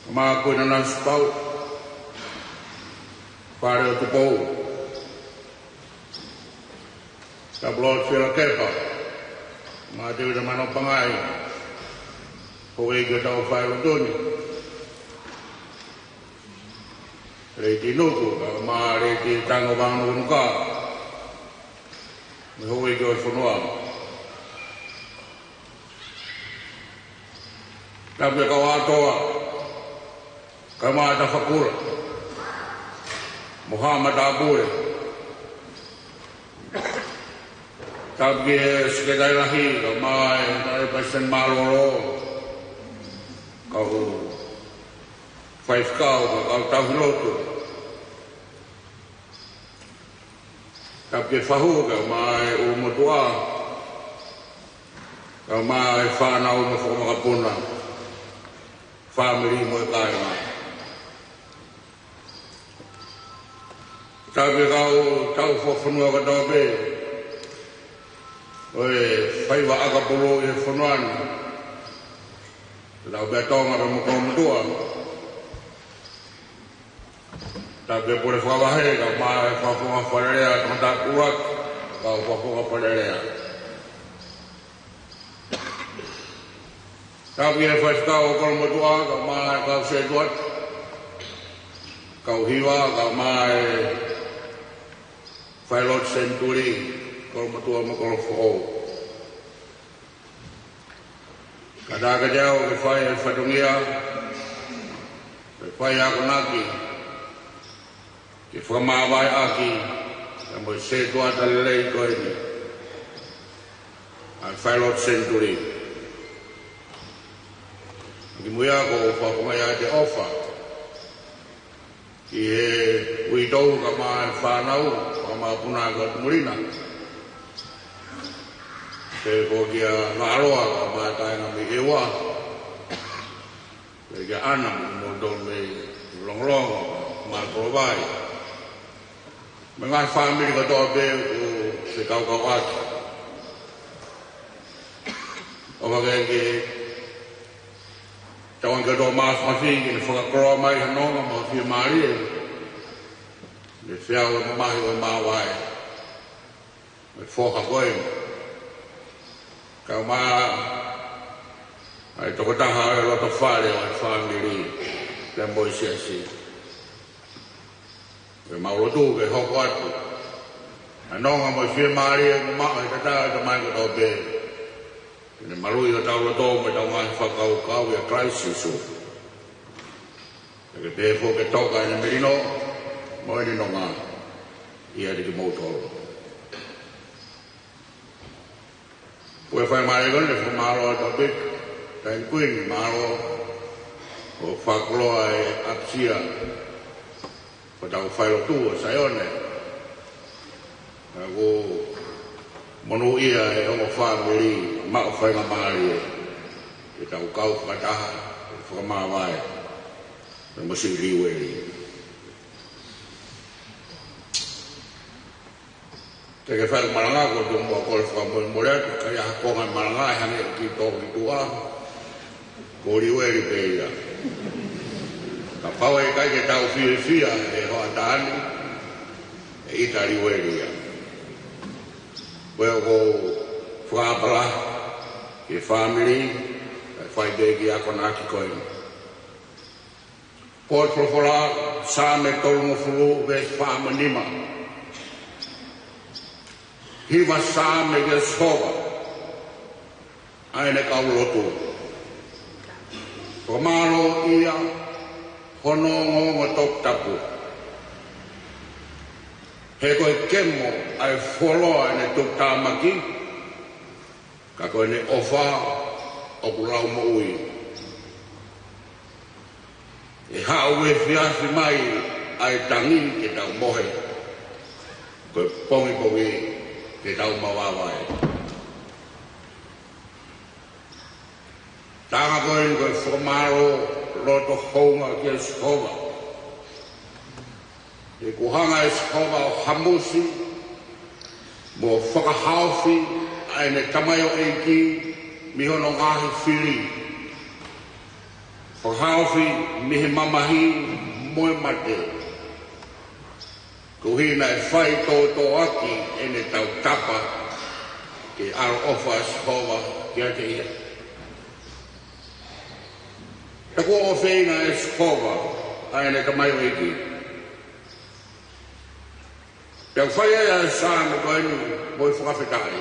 kaeʻumaʻā Kuini Nanasipauʻu, Fale ʻo Tupou. Tapu Lord Fielakepa, kaeʻumaʻā Tēvita Manopangai, houʻeiki ʻo e Tauʻatāina Lotu ni. Lady Nuku, kaeʻumaʻā Lady Tango Vānunuka, mo e houʻeiki ʻo e fonua. Tapu ki he kau ʻātoa, kaeʻumaʻā Tafakula mo Haʻa Matāpule. Tapu ki he Sekelitali Lahi, kaeʻumaʻā e Palesiteni Mālōlō, kau faifekau, kau tauhi lotu. Tapu ki he fahu, kaeʻumaʻā e ʻulumotuʻa, kaeʻumaʻā e fānau mo e fanga makapuna, fāmili mo e kāinga. Tapu ki he kau tauhi fakafonua kotoa pē ʻo e faiva ʻakapulu ʻi he fonua ni, ʻetau pea Tonga pea mo Kolomotuʻa. Tapu ki he pule fakavahe, kaeʻumaʻā e fakafofonga Fale Alea, tangata ʻuluaki, kau fakafofonga Fale Alea. Tapu ki he faifekau ʻo Kolomotuʻa, kaeʻumaʻā e kau sētuata, kau hiva, kaeʻumaʻā e falelotu senituli, Kolomotuʻa mo Kolofoʻou. Kātaki au ke fai e fatongia, ke fai e akonaki ki Fakamāvaeʻaki ʻa e moʻui sētuata lelei ko eni ʻa e Failotu Senituli. Kimuʻa ʻoku ou fakafofongaʻi ʻa e ʻofa ki he uitou kae ʻumaʻā e fānau, fakamāpuna ko Mulina. Pea ko kia Ngaloa kae ʻumaʻā e kāinga mei ʻEua. Pea kia ʻAna mo kimoutolu mei Longolongo, Makolovai. Mo e ngaahi fāmili kotoa pē ʻoku fekauʻaki. ʻOfa ke ke tauange kotoa mafimafi ke ne fakakoloa mai ha nonga mo e fiemālie. Mo e feau ʻo e mamahi ʻo e māvae. Mo e foha ko ē. Kae ʻumaʻā ʻa e tokotaha ʻo e loto fale ʻo e fāmili pea mo e siasi. Pea mau lotu ke hoko atu ʻa e nonga mo e fiemālie ʻoku maʻu ʻe he tangata ʻo e Tamai kotoa pē. Ke ne maluʻi hotau loto mo ʻetau ngaahi fakakaukau ʻia Kalaisi Sīsū. Pea ke pehē foki ke toka ʻene melino mo ʻene nonga ʻiate kimoutolu. Ko e faingamālie ko eni ke fakamālō atu pē, Taʻahine Kuini, mālō hoʻo fakakoloa e ʻapisia ʻo hotau failotu ʻo Saione. Pea ʻoku monūʻia e ongo fāmili maʻu faingamālie ke tau kau fakataha, fakamāvae, pea mo siʻi Liueli. Te ke fai malanga ko e tomuʻa kole fakamolemole atu, ka ʻi ai ha konga malanga ʻe hangē ʻoku tō ki tuʻa, ko Liueli pē ia. Kapau ʻe ʻikai ke tau fiefia he hoʻatā ni, ʻe ʻita Liueli ia. Ko ia ʻoku ou fakaʻapaʻapa ki he fāmili, kae fai pē ki he akonaki ko eni. Potu folofola, Saame tolungofulu, veesi fā mo nima. Hiva Saame kia Sihova ʻa ʻene kau lotu. Fakamālōʻia hono ongoongo toputapu. He ko e kemo ʻa e fuoloa ʻene tuputāmaki, ka ko ʻene ʻofa ʻoku lau moʻui. ʻE haʻu efiafi mai ʻa e tangi ke tau mohe. Ko e pongipongi ke tau mavavae. Taʻanga ko eni ko e fakamālō loto houngaʻia kia Sihova. He kuo hanga ʻe Sihova ʻo hamusi mo fakahaofi ʻa ʻene tamaioʻeiki mei hono ngaahi fili. Fakahaofi mei he mamahi mo e mate. Koeʻuhi naʻe fai tōtōaki ʻene tautapa ke ʻaloʻofa ʻa Sihova kiate ia. He kuo ʻofeina ʻe Sihova ʻa ʻene tamaioʻeiki. Pea ʻoku fai ai ʻa e Saame ko eni mo e fakafetaʻi.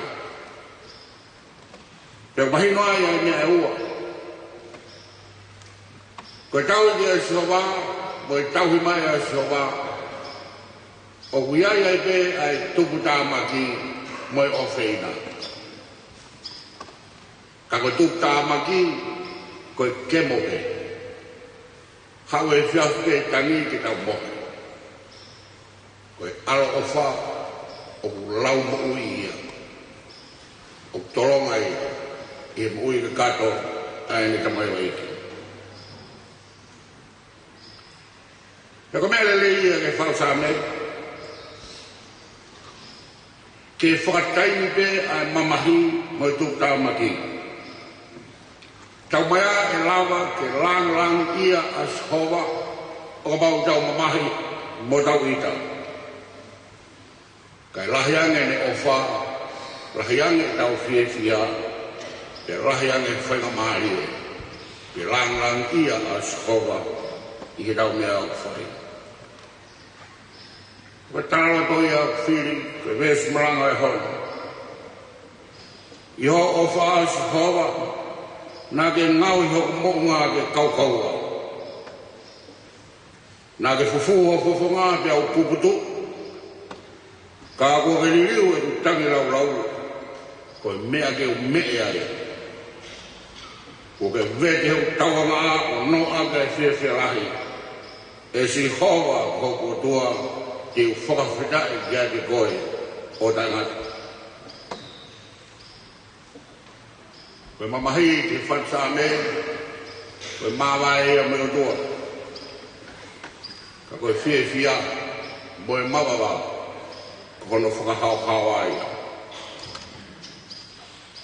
Pea ʻoku mahino ai ʻa e meʻa ʻe ua. Ko e tauhi ʻa Sihova, mo e tauhi mai ʻa Sihova. ʻOku ʻi ai ai pē ʻa e tuputāmaki mo e ʻofeina. Ka ko e tuputāmaki, ko e kemo pē. Haʻu efiafi pē tangi ke tau mohe. Ko e ʻaloʻofa ʻoku lau moʻui ia. ʻOku tolonga ia ʻi he moʻui kakato ʻa ʻene tamaioʻeiki. Pea ko e meʻa lelei ia ki he faisaame. Ke fakataimi pē ʻa e mamahi mo e tuputāmaki. Tau maʻu ʻe lava ke lāngilangiʻia ʻa Sihova ʻo kapau ʻoku tau mamahi mo tau ʻita. Kae lahi ange ʻene ʻofa, lahi ange ʻetau fiefia, pea lahi ange e faingamālie ke lāngilangiʻia ʻa Sihova ʻi heʻetau meʻa ʻoku fai. Ko e talaloto ia ʻoku fili, ko e veesi malanga ʻe hono. ʻI hoʻo ʻofa ʻa Sihova, naʻa ke ngaohi hoku moʻunga ke kaukaua. Naʻa ke fufū ho fofonga pea u puputuʻu, ka kuo ke liliu ʻeku tangilāulau, ko e meʻa ke u meʻe ai. Kuo ke vete hoku tauangaʻa ʻo noaʻa ʻa e fiefia lahi. ʻE Sihova ko hoku ʻOtua, te u fakafetaʻi kiate koe ʻo taʻengata. Ko e mamahi ki he fatu Saame, ko e māvae ia mo e ʻOtua. Ka ko e fiefia mo e mavava, ko hono fakahaohaoa ia.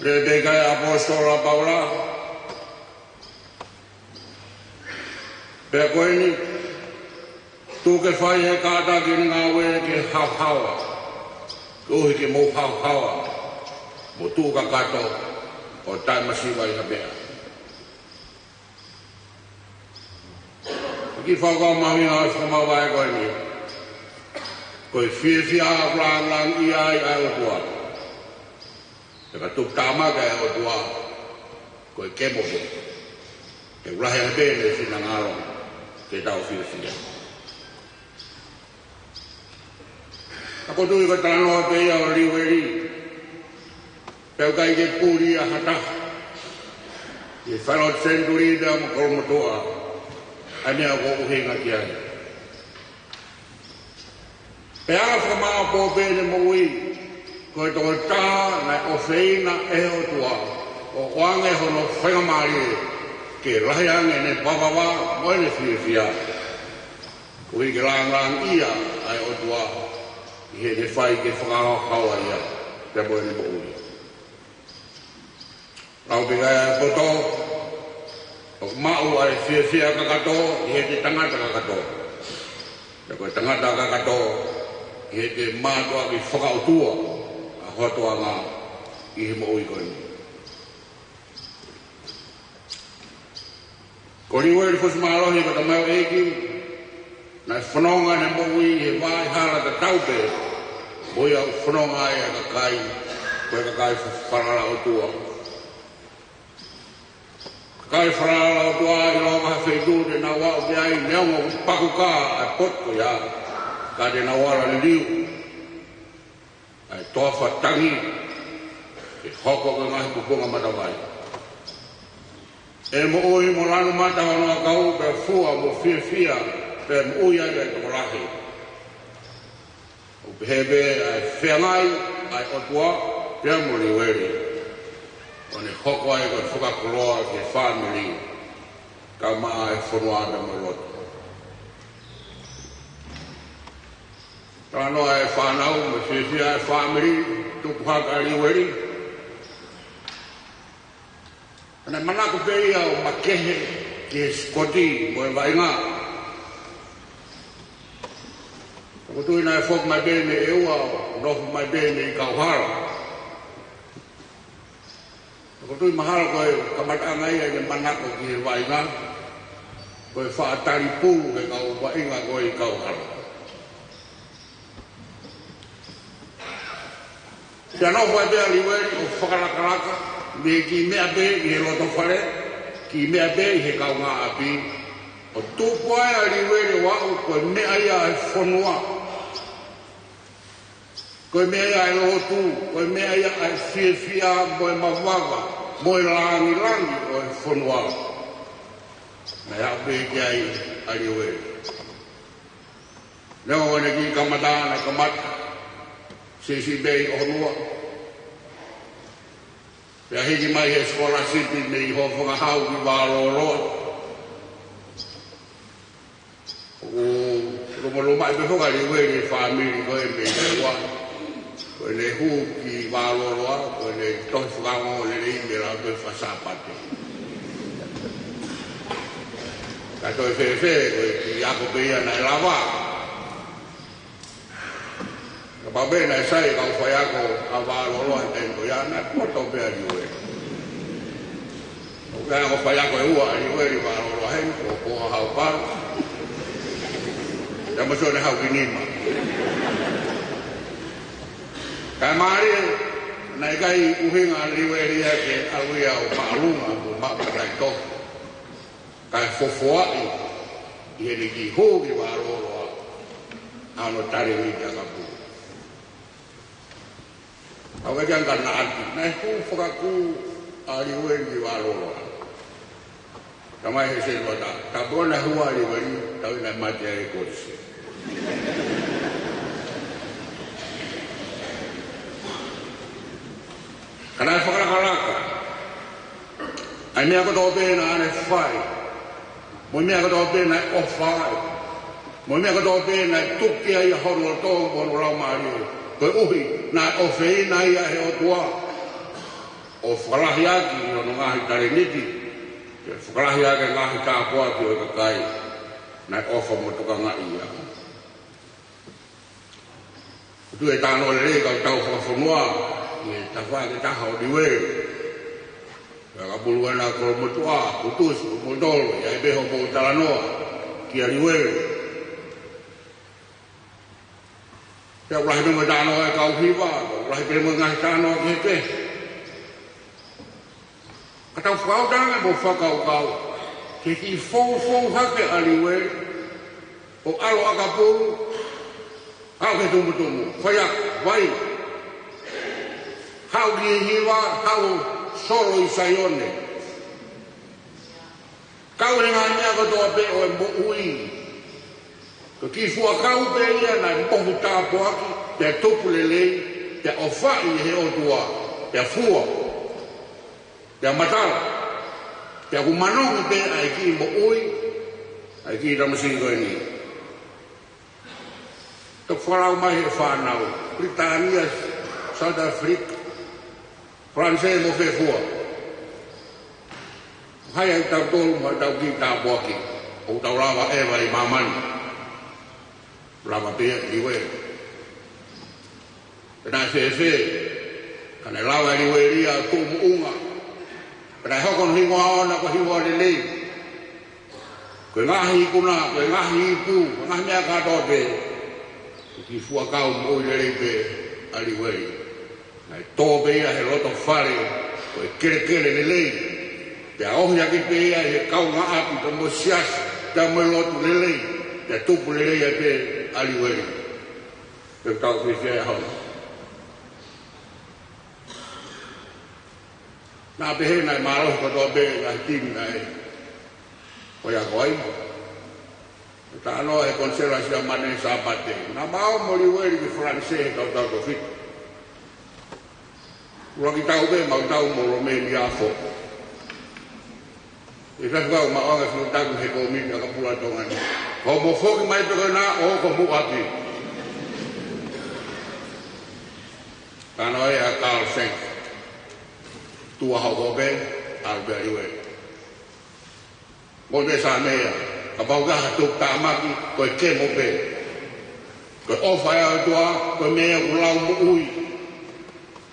Lea pē ʻa e ʻaposetolo ko Paula, pea ko eni, tuku ke fai ʻe he kātaki ʻene ngāue ke haohaoa, koeʻuhi ke mou haohaoa, mo tuʻu kakato, ʻo taʻemasiva ʻi ha meʻa. Ko e kiʻi fakakaukau mahuʻinga ʻo e fakamavae ko eni. Ko e fiefia ʻoku lāngilangiʻia ai ʻa e ʻOtua. Pea ka tuputāmaki ʻa e ʻOtua, ko e kemo pē. ʻE lahi ange pē ʻene finangalo ke tau fiefia. Ka ʻoku ou tui ko e talanoa pē ia ʻo Liueli. Pea ʻoku ʻikai ke puli ʻe ha taha ʻi he falelotu Senituli pea mo Kolomotuʻa ʻa e meʻa ʻoku ou ʻuhinga ki ai. Pea ʻoku fakamāʻopoʻopo pē ʻene moʻui, ko e tokotaha naʻe ʻofeina ʻe he ʻOtua, ʻo ʻoange hono faingamālie ke lahi ange ʻene mavava mo ʻene fiefia. Koeʻuhi ke lāngilangiʻia ʻa e ʻOtua ʻi heʻene fai ke fakahaohaoa ia pea mo ʻene moʻui. Lau pē ʻa e poto, ʻoku maʻu ʻa e fiefia kakato ʻi heʻete tangata kakato. Pea ko e tangata kakato ʻi heʻete mātuʻaki fakaʻotua ʻa ho toʻonga ʻi he moʻui ko eni. Ko Liueli Fusimālohi ko e tamaioʻeiki, naʻe fononga ʻene moʻui ʻi he vaʻa hala tatau pē mo ia ʻoku fononga ai ʻa e kakai, ko e kakai fa-, falala ʻOtua. Kakai falala ʻOtua ʻi he ʻū feituʻu te nau aʻu ki ai, neongo ʻoku pakukā ʻa e potu ko ia, ka te nau ala liliu ʻa e toafa tangi, ke hoko ko e ngaahi pupunga matavai. ʻE moʻui mo lanu mata hono ʻakau, pea fua mo fiefia, pea moʻui ai ʻa e tokolahi. ʻOku pehē pē ʻa e feangai ʻa e ʻOtua pea mo Liueli, ʻo ne hoko ai ko e fakakoloa ki he fāmili, kae ʻumaʻā e fonua pea mo e lotu. Talanoa e fānau mo e fiefia e fāmili, tupu hake ʻa Liueli. Naʻe manako pē ia ʻo makehe ki he sikoti mo e vaʻinga. ʻOku ou tui naʻe foki mai pē mei ʻEua ʻo nofo mai pē mei Kauhala. ʻOku ou tui mahalo ko e kamataʻanga ia ʻene manako ki he vaʻinga, ko e faʻa talipulu he kau vaʻinga ko ē ʻi Kauhala. Pea nofo ai pē ʻa Liueli ʻo fakalakalaka, mei he kiʻi meʻa pē ʻi he loto fale, kiʻi meʻa pē ʻi he kaungāʻapi, ʻo tupu ai ʻa Liueli ʻo aʻu ko e meʻa ia ʻa e fonua. Ko e meʻa ia ʻa e lotu, ko e meʻa ia ʻa e fiefia mo e mavava, mo e lāngilangi ʻo e fonua. Naʻe aʻu pē ki ai ʻa Liueli. Neongo ʻene kiʻi kamata, naʻe kamata siʻisiʻi pē ʻi ʻOhonua. Pea hiki mai he sikolasipi mei Hōfangahau ki Vālōloa. ʻOku lomolomaʻi pē foki ʻa Liueli e fāmili ko ē mei ʻEua. Ko ʻene hū ki Vālōloa, ko ʻene tohi fakaongo lelei mei he lau ko e fakaSāpate. Ka toe fēfē, ko e kiʻi ako pē ia naʻe lava. Kapau pē naʻe sai e kau faiako ʻa Vālōloa he taimi ko ia, naʻe poto pē ʻa Liueli. ʻOku ʻi ai e kau faiako ʻe ua ʻa Liueli ʻi Vālōloa heni, ko Poha Haupalu, pea mo Sione Haukinima. Kae mālie, naʻe ʻikai ʻuhinga ʻa Liueli ia ke ʻalu ia ʻo māʻolunga mo maʻu kakai tohi. Kae fofoaʻi ʻI heʻene kiʻi hū ki Vaʻaloloa, ʻa hono talēniti ʻakapulu. ʻOku ʻikai ke u ʻamanaki naʻe hū fakakū ʻa Liueli ki Vaʻaloloa. Talamai ʻe he setuata, tā pē naʻe hū ʻa Liueli, tā naʻe mate ai e kolisi. Ka naʻe fakalakalaka ʻa e meʻa kotoa pē naʻa ne fai, mo e meʻa kotoa pē naʻe ʻofa ai, mo e meʻa kotoa pē naʻe tuku ai hono loto mo hono laumālie, koeʻuhi naʻe ʻofeina ia ʻe he ʻOtua, ʻo fakalahi ʻaki hono ngaahi talēniti, ke fakalahi ʻaki e ngaahi tāpuaki ʻo e kakai naʻe ʻofa mo tokangaʻi ia. ʻOku ou talanoa lelei kau tau fakafonua, ʻi he tafaʻaki ʻe taha ʻo Liueli. Ka ka pulu ana ko motuʻa, ko tusi, ko motolo, ʻi ai pē hoʻomou talanoa kia Liueli. Pea ʻoku lahi pē mo e talanoa ʻa e kau hiva, ʻoku lahi pē mo e ngaahi talanoa kehekehe. Ka tau fakaʻuta ange mo fakakaukau ki he kiʻi foufou hake ʻa Liueli, ʻo ʻalu ʻakapulu, haʻu ki he tumutumu, faiako, vai. Haʻu ki he hiva, haʻu solo ʻi Saione. Kau he ngaahi meʻa kotoa pē ʻo e moʻui. Ko e kiʻi fuakau pē ia naʻe mohu tāpuaki, pea tupu lelei, pea ʻofaʻi ʻe he ʻOtua, pea fua, pea matala, pea ʻoku manongi pē ʻa e kiʻi moʻui ʻa e kiʻi tamasiʻi ko eni. Toki fakalau mai he fānau, Pilitānia, South Africa, Falanisē mo fē fua. Hai ʻa kitautolu mo ʻetau kiʻi tāpuaki, ʻoku tau lava ʻeva ʻi māmani. Lava pē ia ʻe Liueli. Pea naʻe fēfē, ka naʻe lava ʻe Liueli ia ʻo tuʻu moʻunga. Pea naʻe hoko hono hingoa ʻoʻona ko e hingoa lelei. Ko e ngaahi ikuna, ko e ngaahi ipu, ko e ngaahi meʻa kātoa pē, ko e kiʻi fuakau moʻui lelei pē ʻa Liueli. Naʻe tō pē ia he loto fale, ko e kelekele lelei. Pea ohi hake pē ia he kaungāʻapi, pea mo e siasi, pea mo e lotu lelei, pea tupu lelei ai pē ʻa Liueli. Pea tau fiefia ʻi he ʻaho ni. Naʻa pehē naʻe mālohi kotoa pē ngaahi timi naʻe faiako ai. Talanoa ʻe he konisela Siamane Sāpate, naʻa mau ō mo Liueli ki Falanisē he tautau toko fitu. ʻUluaki tau pē mau tau mo Lomeni Afo. ʻE faifekau, mau ʻalu ʻo fai ha taku he kōmiti ʻakapulu ʻa Tonga ni. Ko hoʻomo foki mai pē ko ena ʻo hoko ho ʻapi. Talanoa ʻa Carl Shanks. Tuʻa hoko pē, ʻalu pē ʻa Liueli. Mo e Saame ia, kapau ʻoku ʻi ai ha tuʻutāmaki, ko e kemo pē. Ko e ʻofa ʻa e ʻOtua, ko e meʻa ʻoku lau moʻui.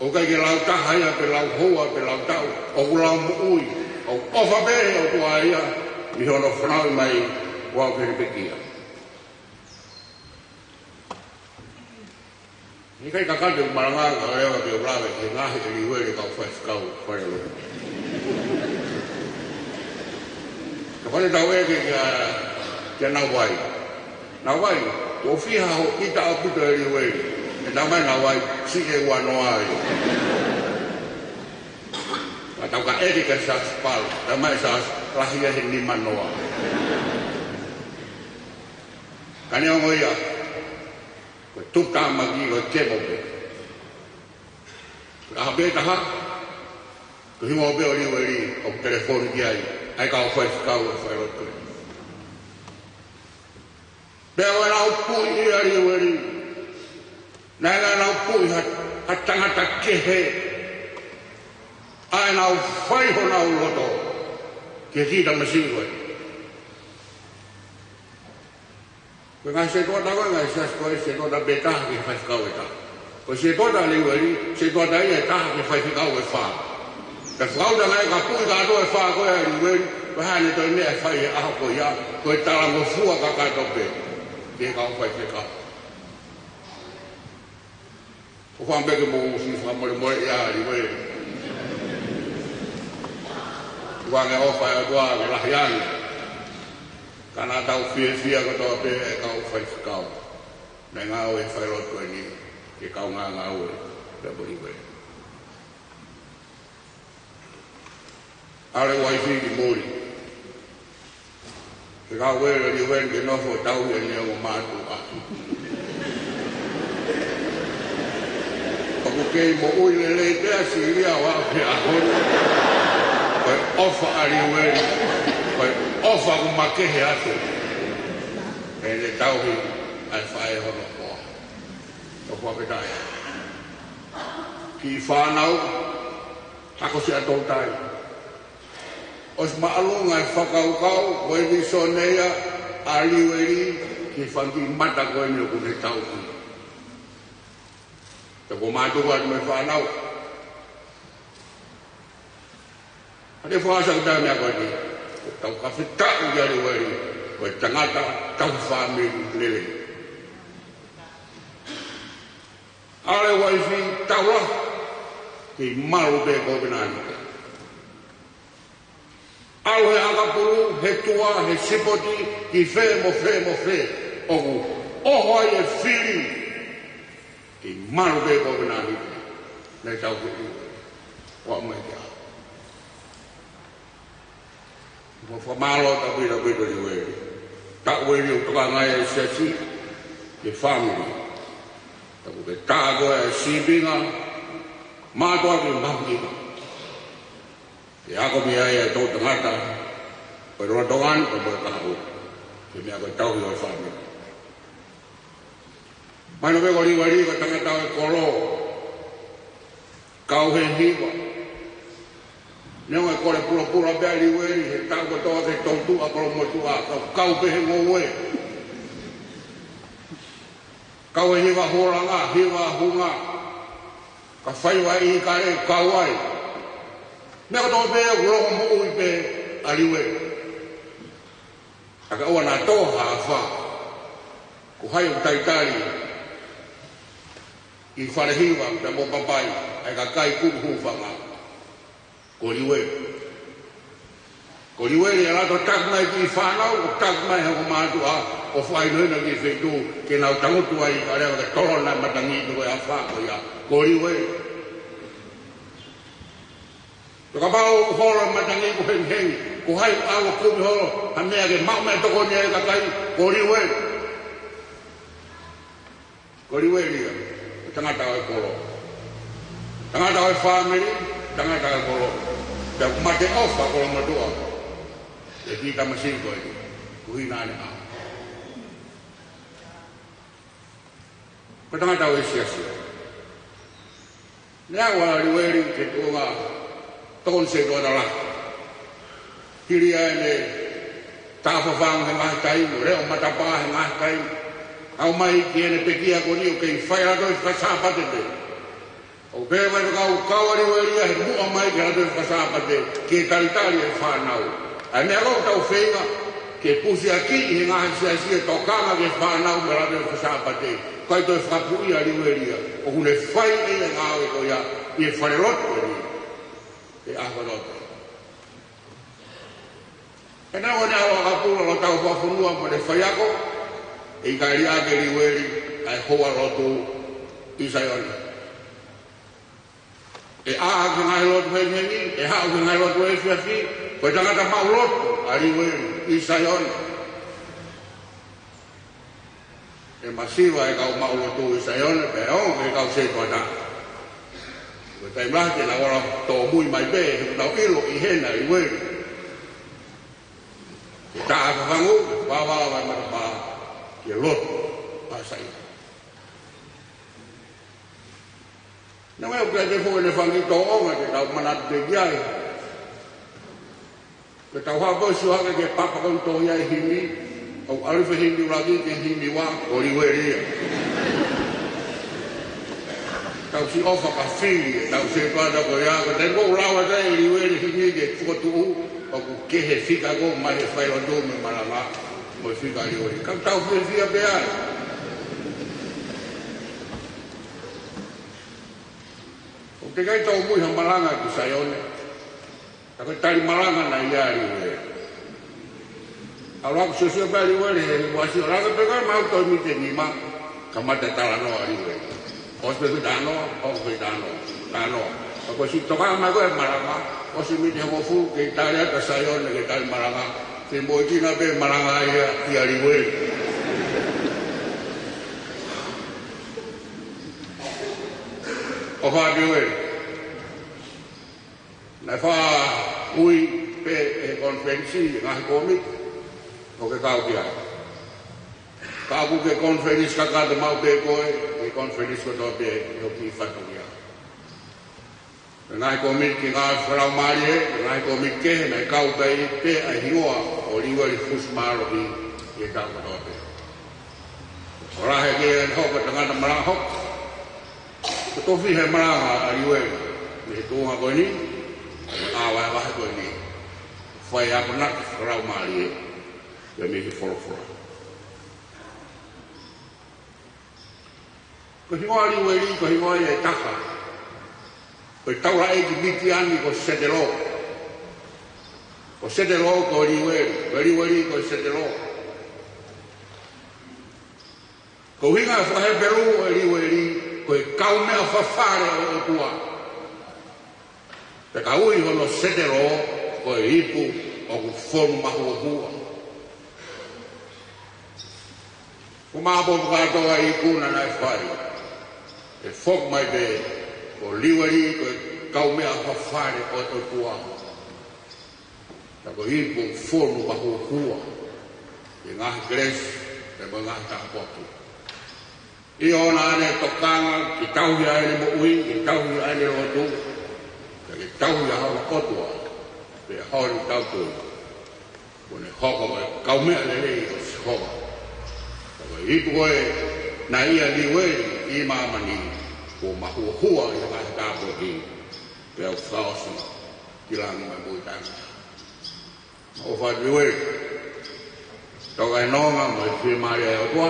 ʻOku ʻikai ke lau taha ia, pe lau houa, pe lau taʻu, ʻoku lau moʻui. ʻOku ʻofa pē ʻa e ʻOtua ia, ʻi hono fanauʻi mai ʻo aʻu ki he pekia. He ʻikai ke kakato ʻeku malanga ka leva ke u lave ki he ngaahi ʻa Liueli kau faifekau falelotu. Kapau te tau ʻeke kia, kia Nauvai. Nauvai, kuo fiha hoʻo ʻita ʻaupito ʻa Liueli? ʻE talamai ʻe Nauvai, siʻi ʻe uanoa ia. Ka tau ka ʻeke kia Siaosi Palu, talamai ʻe Siaosi, lahi ia he nimanoa. Ka neongo ia, ko e tuʻutāmaki, ko e kemo pē. Ko e ʻaho pē ʻe taha, ko e hingoa pē ʻo Liueli ʻoku telefoni ki ai ʻa e kau faifekau ʻo e falelotu. Pea ʻoku nau puʻi ʻa Liueli. Naʻa nau puʻi ha, ha tangata kehe. ʻA ʻenau fai honau loto ki he kiʻi tamasiʻi ko ē. Ko e ngaahi setuata ko ē, ngaahi siasi ko ē, setuata pē ʻe taha ki he faifekau ʻe taha. Ko e setuata ʻa Liueli, setuata ia ʻe taha ki he faifekau ʻe fā. Ka fakaʻuta mai ka puʻi kātoa ʻe fā ko ē ʻa Liueli, ko e hā ʻene toe meʻa ʻe fai he ʻaho ko ia, ko e talangofua kakato pē ki he kau faifekau. ʻOfa pē ke mou siʻi fakamolemole ia ʻa Liueli. Tuku ange ʻofa ʻa e ʻOtua ke lahi ange. Ka naʻa tau fiefia kotoa pē e kau faifekau naʻe ngāue he failotu ko eni, ke kaungā ngāue pea mo Liueli. ʻAlu e uaifi ki muli. Ke kau ʻa Liueli ke nofo ʻo tauhi ʻene ongo mātuʻa. ʻOku kei moʻui lelei pē ʻa Silia ʻo aʻu ki he ʻaho ni. Ko e ʻofa ʻa Liueli, ko e ʻofa ʻoku makehe atu. ʻEne tauhi ʻa e faʻē hono hoa. ʻOku fakafetaʻi. Kiʻi fānau, ako siʻa toutai. ʻOsi māʻolunga e fakakaukau, ko e vīsone ia ʻa Liueli ki he fanga kiʻi mata ko eni ʻoku ne tauhi. Te u mātuku atu mo e fānau. Hangē ko e fakaʻosi ʻeku meʻa ko eni, tau fakafetaʻi kia Liueli, ko e tangata tauhi fāmili lelei. ʻAlu e uaifi, tau lahi, kei malu pē kovinānite. ʻAlu he ʻakapulu, he tua, he sipoti, ki fē mo fē mo fē, ʻoku ʻoho ai e fili, kei malu pē kovinānite. Naʻe tauhi ʻe Liueli. Ua mai kia. Mo fakamālō ʻaupito ʻaupito Liueli. Taʻu eni ʻoku tokanga ai e siasi ki he fāmili. Tapu ke tā koe e sīpinga, mātuʻa ki he mahuʻinga. Ke ako mei ai e toʻutangata, ko e lolotonga ni, ko e mo e kahaʻu. Ke meʻa ko e tauhi ʻo e fāmili. Mahino pē ko Liueli ko e tangata ʻo e kolo. Kau he hiva. Neongo e kole pulapula pē ʻa Liueli he taʻu kotoa ki he toutuʻa kolomotuʻa, kau, kau pē he ngoue. Kau he hiva hūlanga, hiva hunga. Ka fai ʻa e ʻīkale, kau ai. Meʻa kotoa pē ʻoku longomoʻui pē ʻa Liueli. Ka ka ua na tō ha afā. Ko hai ʻoku talitali ʻi fale hiva, pea mo papai, ʻa e kakai kupu hūfanga. Ko Liueli. Ko Liueli ʻa e lato taki mai ki he fānau, ʻo taki mai he ongo mātuʻa, ʻo fakahinohino ki he feituʻu, ke nau tangutu ai, ka leva ke tolona e matangi ko e afā ko ia. Ko Liueli. Ka kapau ʻoku holo e matangi ʻoku hengihengi, ko hai ʻoku ʻalu ʻo kumi holo ha meʻa ke maʻu mai e tokoni ʻa e kakai, ko Liueli. Ko Liueli ia, ko e tangata ʻo e kolo. Tangata ʻo e fāmili, tangata ʻo e kolo. Pea ʻoku mate ʻofa kolomotuʻa. E kiʻi tamasiʻi ko eni, ko hina ane a. Ko e tangata ʻo e siasi. Naʻe aʻu ʻa Liueli ki he tuʻunga tokoni setuata lahi. Hili ʻa ʻene tā fafangu he ngaahi taimi, leʻo matapā he ngaahi taimi. Aʻu mai ki heʻene pekia ko eni ʻoku kei fai e lotu faka-Sāpate pē. ʻOku pehē mai e faifekau, kau ʻa Liueli ia he muʻa mai ki he lotu faka-Sāpate, ke talitali e fānau. ʻA e meʻa ʻoku tau feinga ke pusiakiʻi he ngaahi siasi e tokanga ki he fānau mei he lotu faka-Sāpate. Kae toe fakapuʻi ʻa Liueli ia. ʻOku ne fai ʻe ia e ngāue ko ia ʻi he falelotu ko eni he ʻaho kotoa. He naʻe ʻi ai ʻene ʻalu ʻakapulu ʻo tauhi fakafonua mo ʻene faiako, ʻikai liʻaki ʻe Liueli ʻa e houa lotu ʻi Saione. ʻE ʻā ki he ngaahi lotu hengihengi, ʻe haʻu ki he ngaahi lotu efiafi, ko e tangata maʻulotu ʻa Liueli ʻi Saione. ʻE masiva e kau maʻulotu ʻi Saione, pea ʻe ongo e kau setuata. Ko e taimi lahi te nau ʻalu ʻo tōmui mai pē, he ʻoku nau ʻilo ʻi hena ʻa Liueli. Ke tā fafangu, vāvāvā e matapā, ke lotu ʻa Saione. Naʻe ʻikai ke foʻi ʻene fanga kiʻi tōʻonga ke tau manatu pē ki ai. Ke tau hapa ʻo sio hake ki he papa ko eni ʻoku tohi ai e himi, ʻoku ʻalu e himi ʻuluaki ki he himi ua, ko Liueli ia. Tau siʻi ʻofa ka fili, tau siʻi pata ko ia, ko e taimi ʻoku lau atu ai ʻe Liueli e himi ki he fokotuʻu, ʻoku kehe e fika ko ē mai he failotu mo e malanga, mo e fika ʻa Liueli. Ka tau fiefia pē ai. ʻOku teʻeki ai tōmui ha malanga ki Saione. Ka ko e tali malanga naʻe ʻi ai ʻa Liueli. ʻAlu ʻo sio pē ʻa Liueli he uasi ʻo laka pē ko ē maʻu toe miti ʻe nima, kamata talanoa ʻa Liueli. ʻOsi pē ko e talanoa, ʻoku pē talanoa, talanoa. Ka ko e siʻi tokanga mai ko ē malanga, ʻosi miti hongofulu, kei tali atu ʻa Saione ke tali malanga, kei moʻui kina pē malanga ia ʻia Liueli. ʻOfa atu Liueli. Naʻe faʻa ui pē ʻe he konifelenisi e ngaahi kōmiti ʻoku ke kau ki ai. Ka ʻoku ke konifelenisi kakato maʻu pē koe, ke konifelenisi kotoa pē ʻi hoʻo kiʻi fatongia. Ko e ngaahi kōmiti ki he ngaahi fakalaumālie, ko e ngaahi kōmiti kehe naʻe kau pē ai pē ʻa e hingoa ʻo Liueli Fusimālohi ʻi he taʻu kotoa pē. ʻOku lahi ʻa e hoko ko e tangata malanga hoko. Ko e tofiʻa he malanga ʻa Liueli mei he tuʻunga ko eni, ʻa e vahevahe ko eni. Fai akonaki fakalaumālie, pea mei he folofola. Ko e hingoa Liueli, ko e hingoa ia ʻe taha ʻo e taulaʻeiki Mitiani ko Setelo. Ko Setelo ko Liueli, ko Liueli ko Setelo. Ko e ʻuhinga fakaHepelū ʻo Liueli, ko e kaumeʻa fafale ʻo e ʻOtua. Pea ka ui hono Setelo, ko e ipu ʻoku fonu mahuohua. Ko e maʻu pē kātoa e ikuna naʻe fai, ʻe foki mai pē ko Liueli ko e kaumeʻa fafale ʻo e ʻOtua. Ka ko e ipu ʻoku fonu mahuohua ʻi he ngaahi kelesi, pea mo e ngaahi tāpuaki. ʻI hono ʻene tokanga ke tauhi ʻa ʻene moʻui, ke tauhi ʻa ʻene lotu, pea ke tauhi ʻa hono ʻOtua, pea hono tautui. Kuo ne hoko ko e kaumeʻa lelei ʻo Sihova. Ka ko e ipu ko ē naʻe ʻia Liueli ʻi māmani, kuo mahuohua ʻi he ngaahi tāpuaki, pea ʻoku fakaʻosi ki langi mo e moʻui taʻengata. ʻOfa atu Liueli. Toka e nonga mo e fiemālie ʻa e ʻOtua.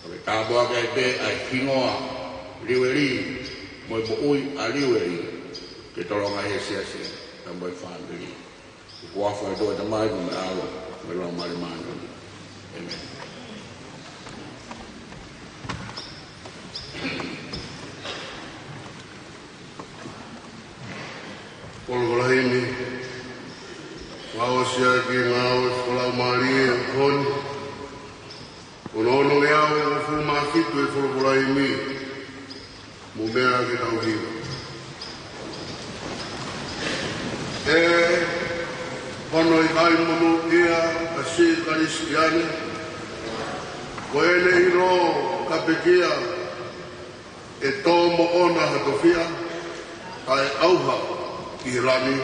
Pea ke tāpuakiʻi pē ʻa e hingoa Liueli, mo e moʻui ʻa Liueli, ke tolonga ʻi he siasi, pea mo e fāmili. ʻI he huafa ʻo e ʻOtua ko e Tamai, mo e ʻAlo, mo e Laumālie Māʻoniʻoni. ʻĒmeni. Folofola himi. Fakaʻosi ʻaki e ngāue fakalaumālie ʻo e ʻaho ni. Ko hono onongeau hongofulu mā fitu e folofola himi. Mou meʻa ke tau hiva. ʻE hono ʻikai monūʻia ʻa e siʻi Kalisitiane, ko ʻene ʻilo ka pekia, ʻe tō moʻona ha tofiʻa, kae ʻauha ki he langi.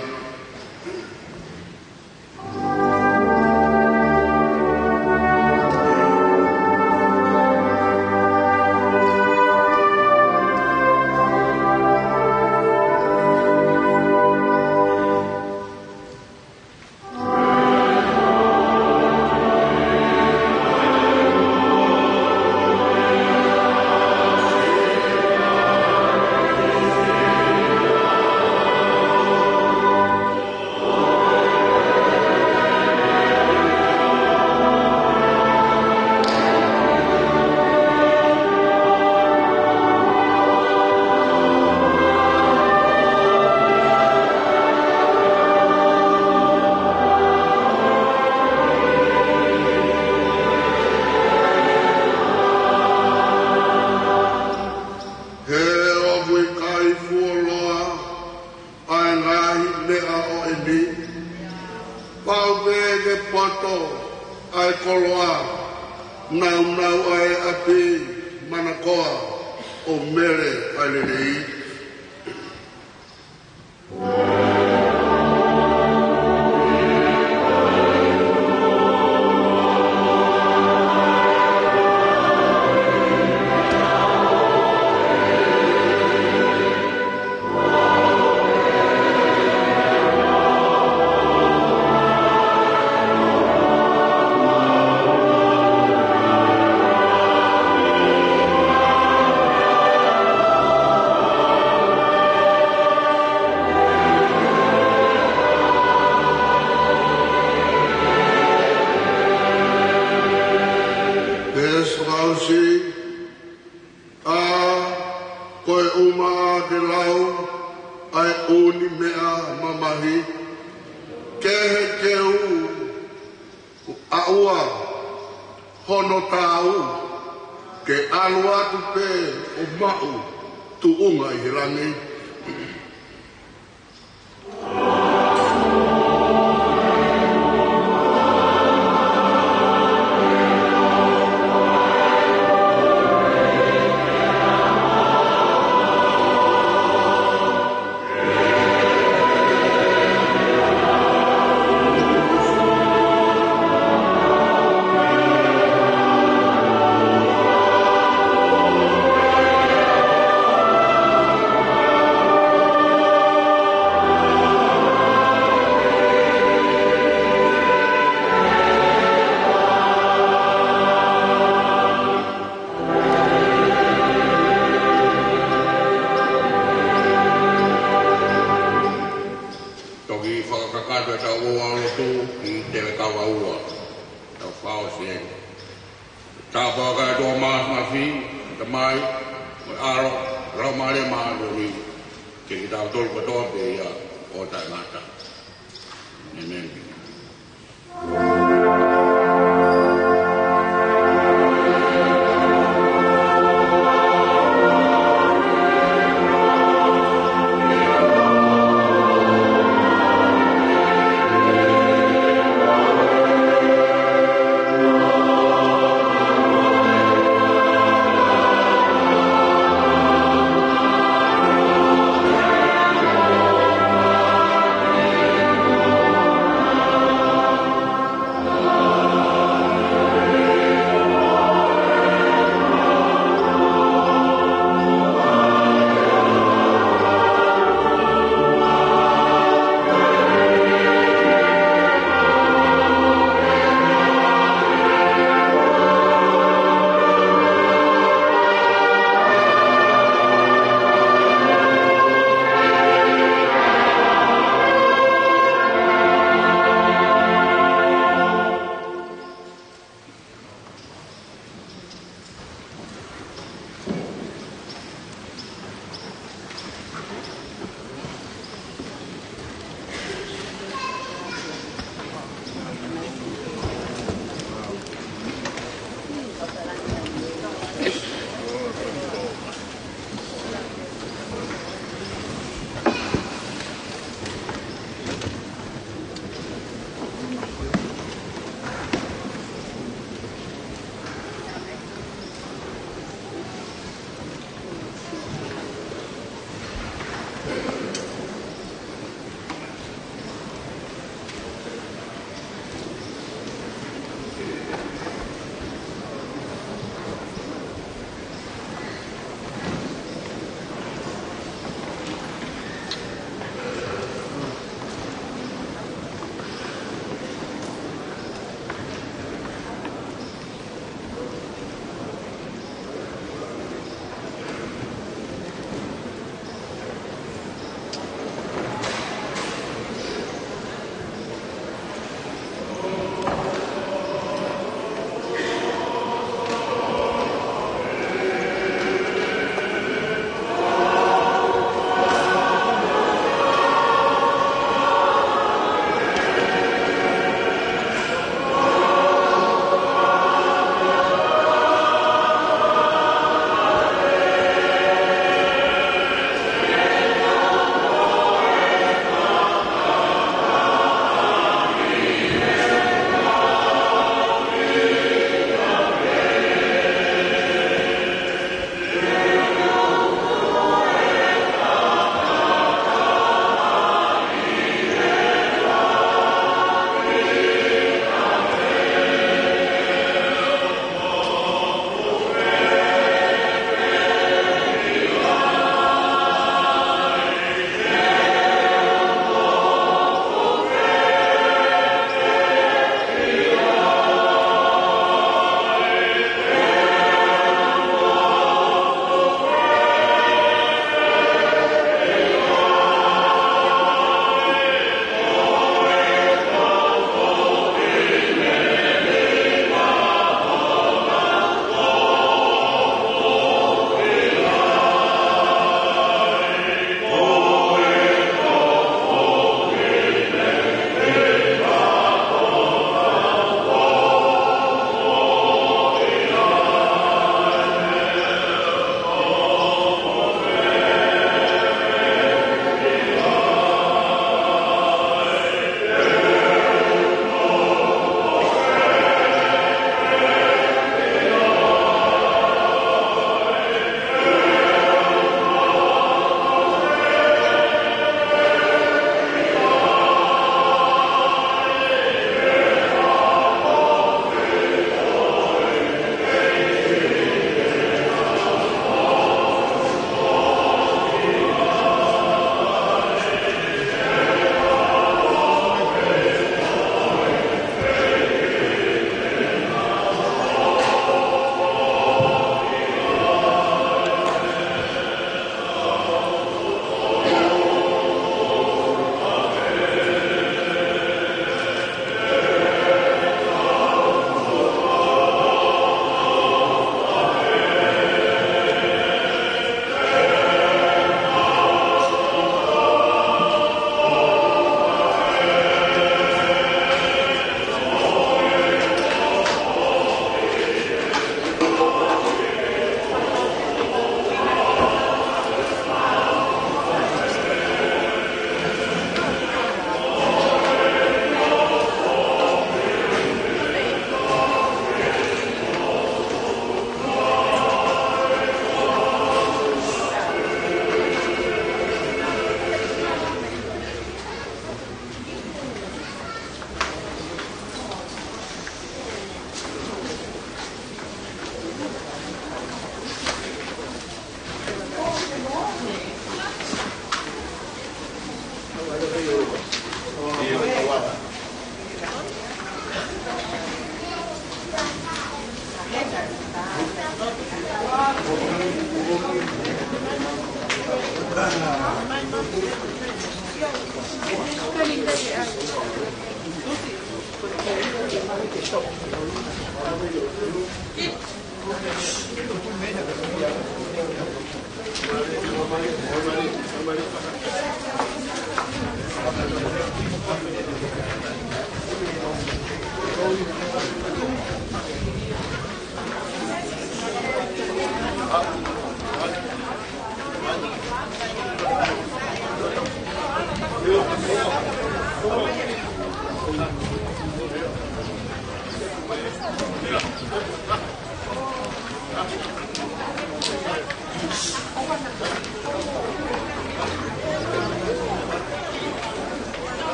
He ʻoku ʻikai fuoloa ʻa e ngaahi meʻa ʻo eni. Pau pē ke poto ʻa e koloa, naunau ʻa e ʻapi manakoa, ʻo mele ʻa e lelei. Ke lau ʻa e ʻū meʻa mamahi, kehe ke u ʻaʻua hono taau, ke ʻalu atu pē ʻo maʻu tuʻunga ʻi he langi. Toki fakakakato ʻetau ʻofa lotu ki he Tele Kava Ua, tau fakaʻosi eni. Tāpuaki ʻa e ʻOtua Māfimafi, Tamai, mo e ʻAlo, Laumālie Māʻoniʻoni, ke kitautolu kotoa pē ia ʻo taʻengata. ʻĒmeni.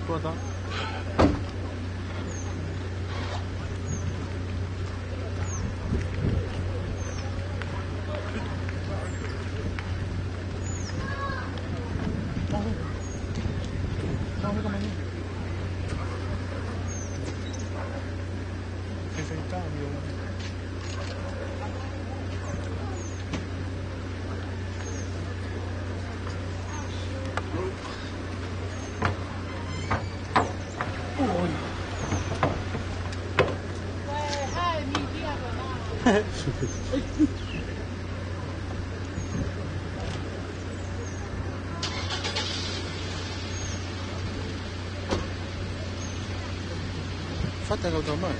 Kuo tā. Fata kau tau mai.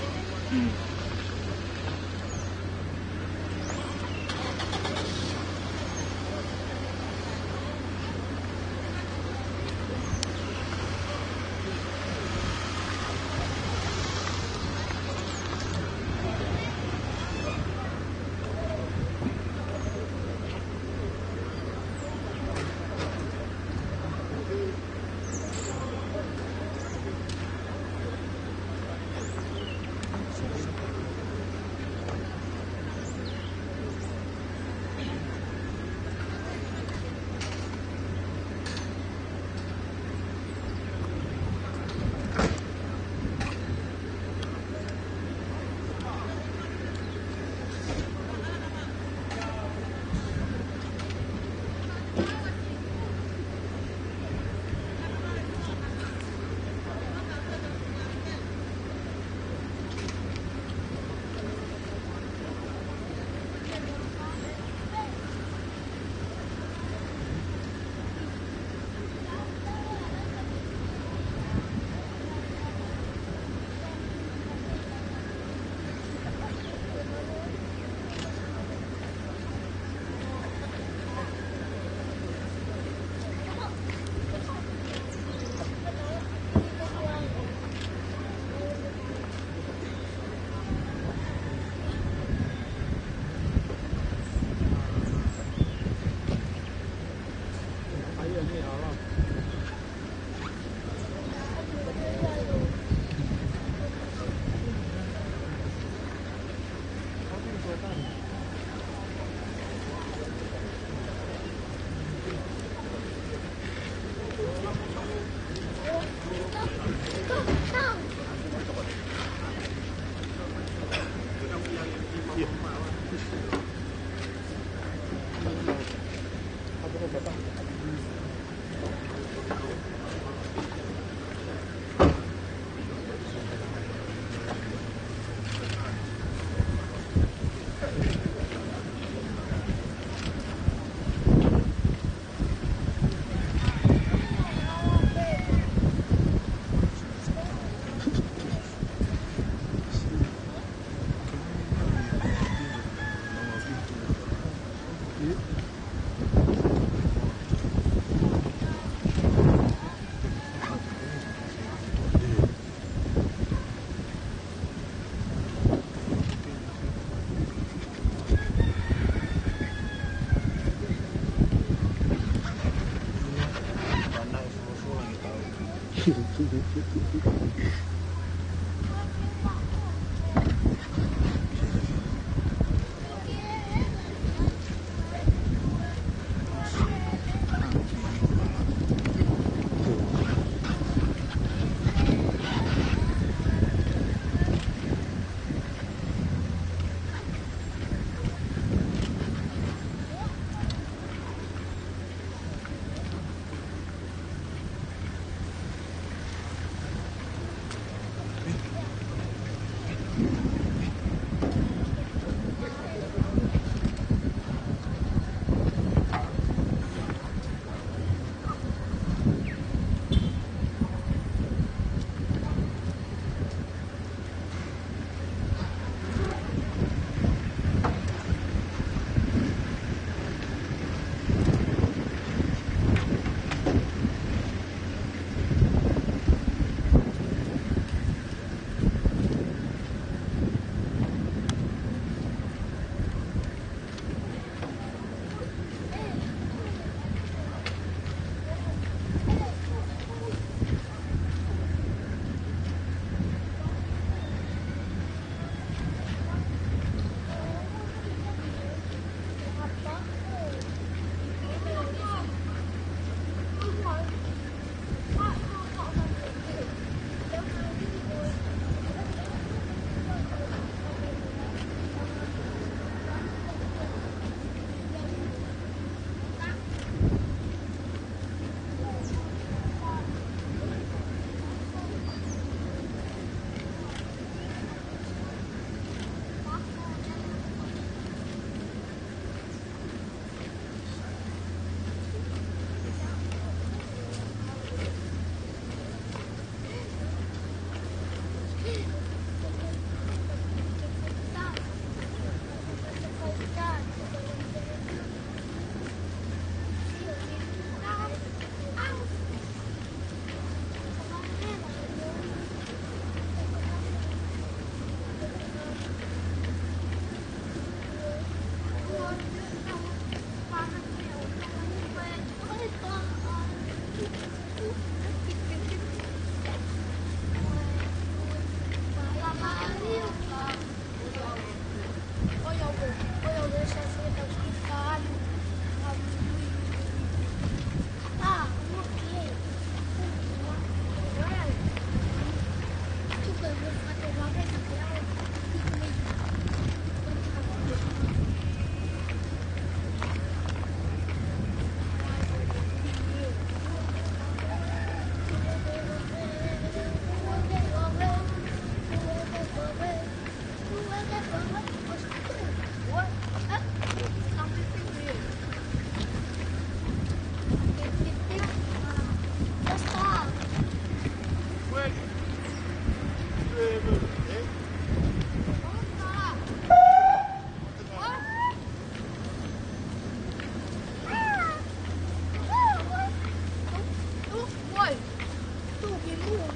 Tuki mui.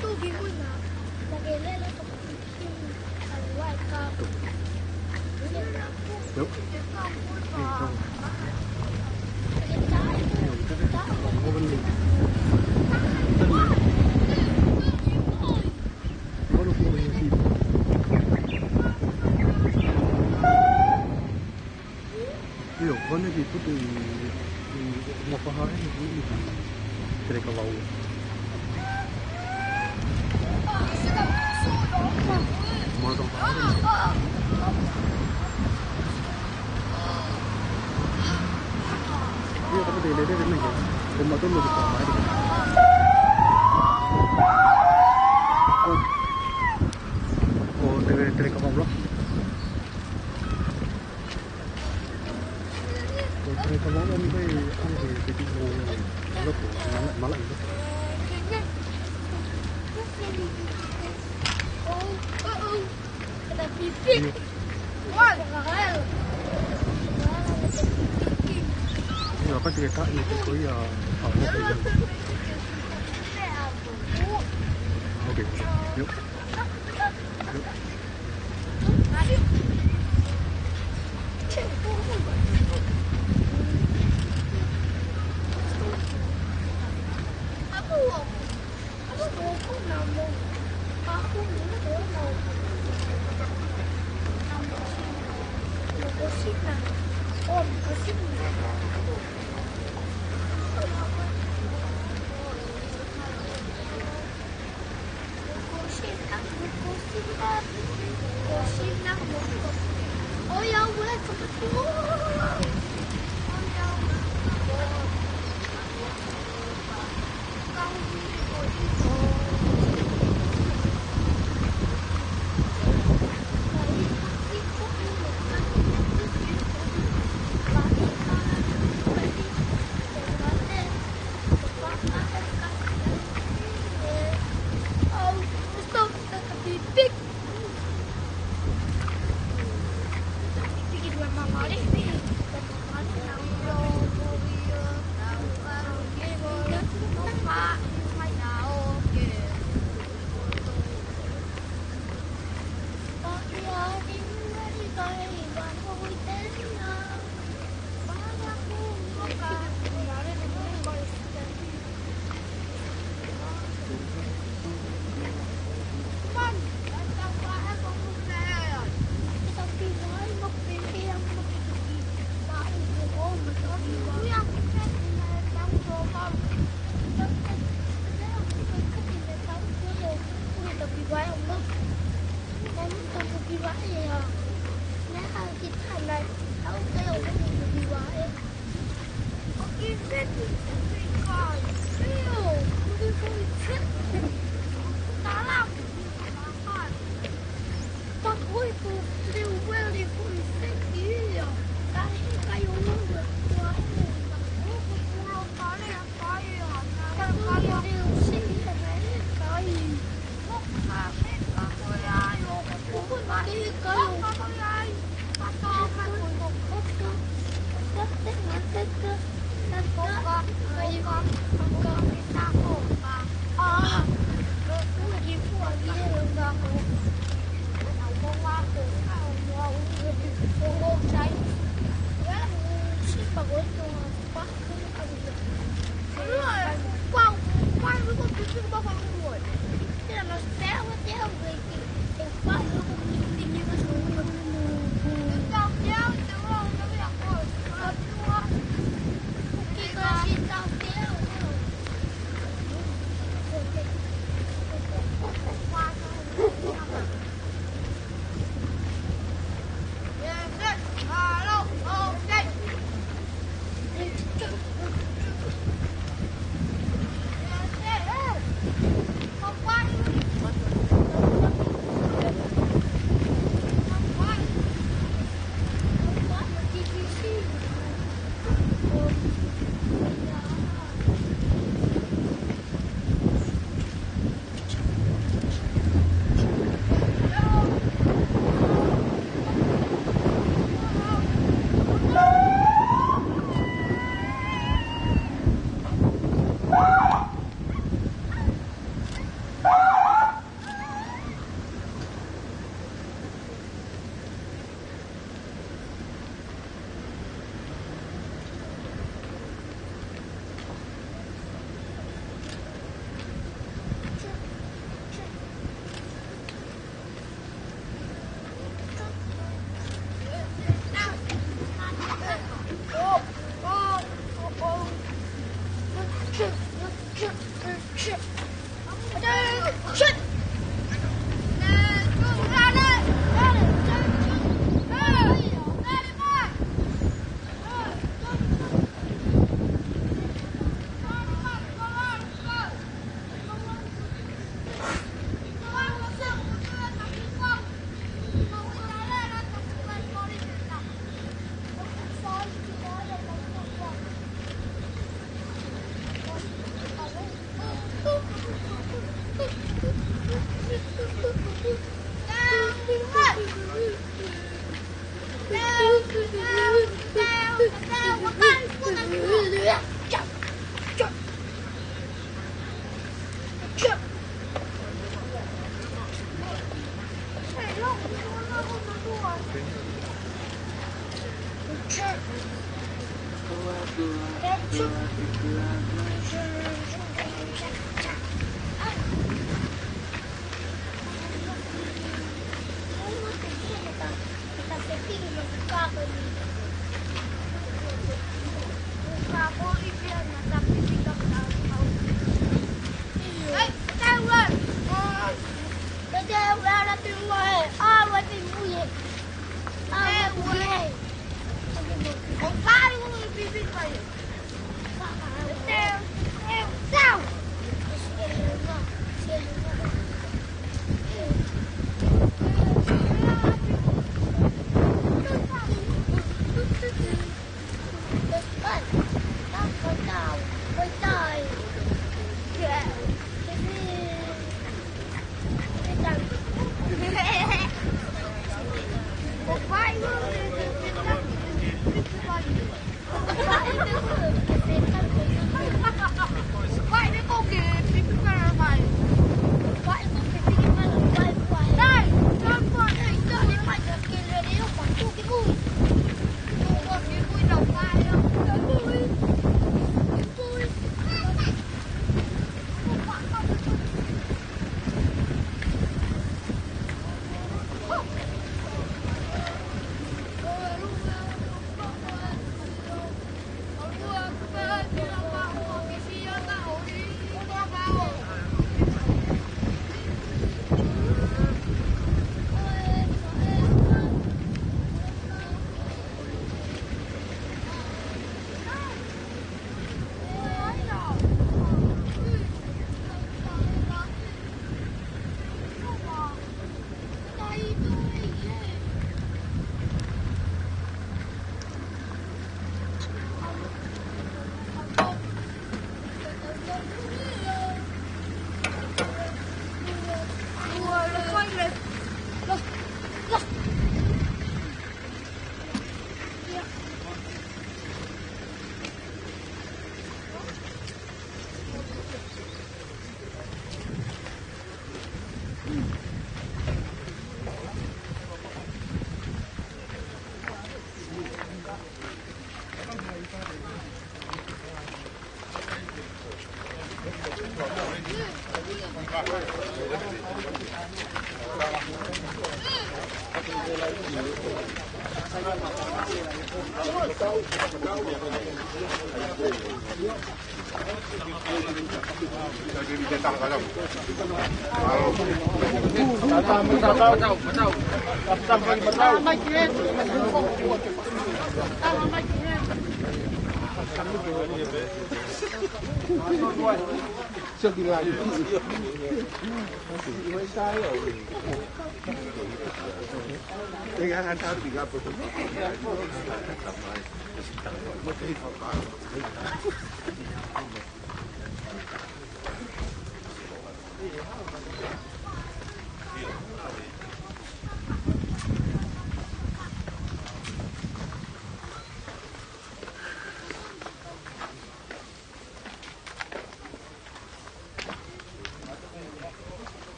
Tuki mui na. Na ke lele ko. Yep. ʻIo, ko ʻene kiʻi putu ʻi, ʻi Mopaha ʻi, ʻi, ʻi Telekavau. Mopaha. ʻIo, ko e lele, lele, lele. Ko e matonu ki Mopaha. ʻO, ʻo, Tele-, Telekavau. Okay. Yep.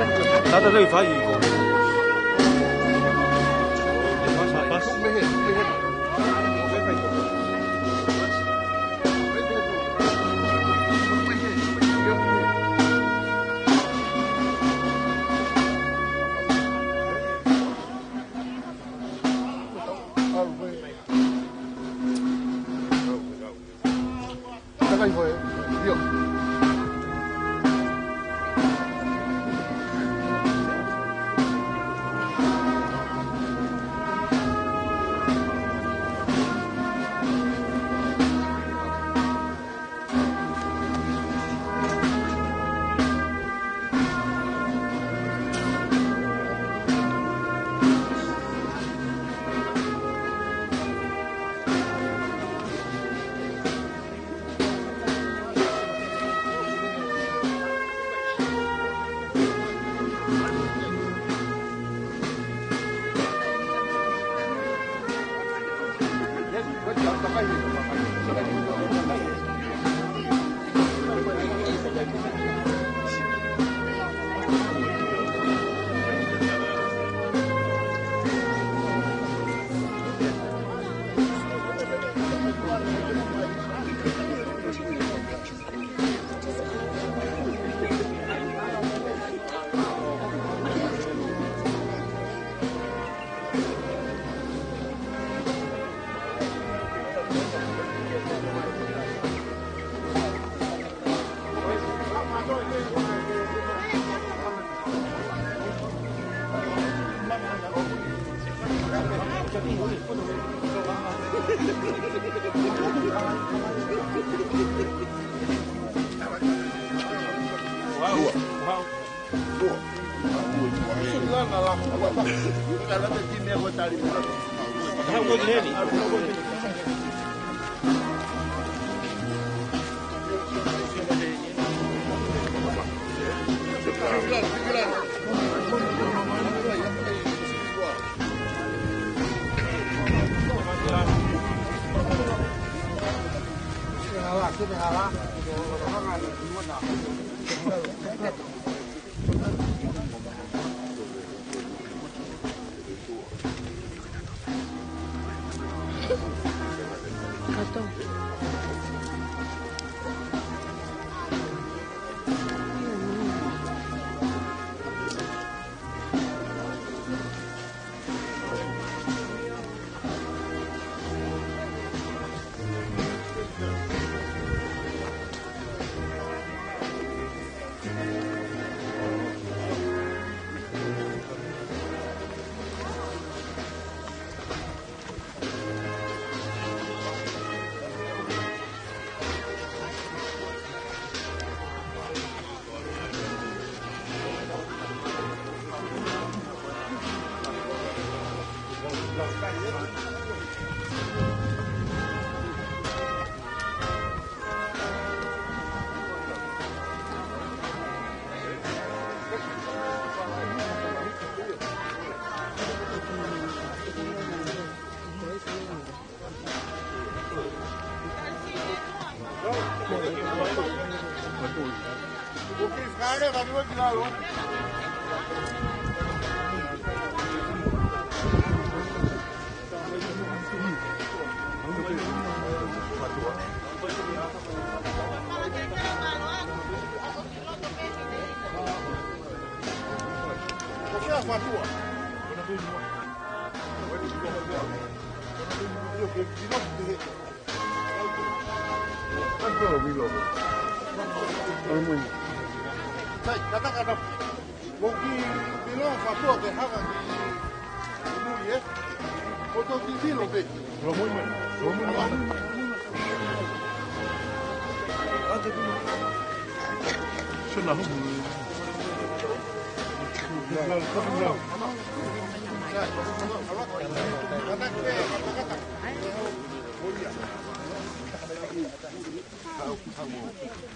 Tata lei fai ko. Pasa, pasa.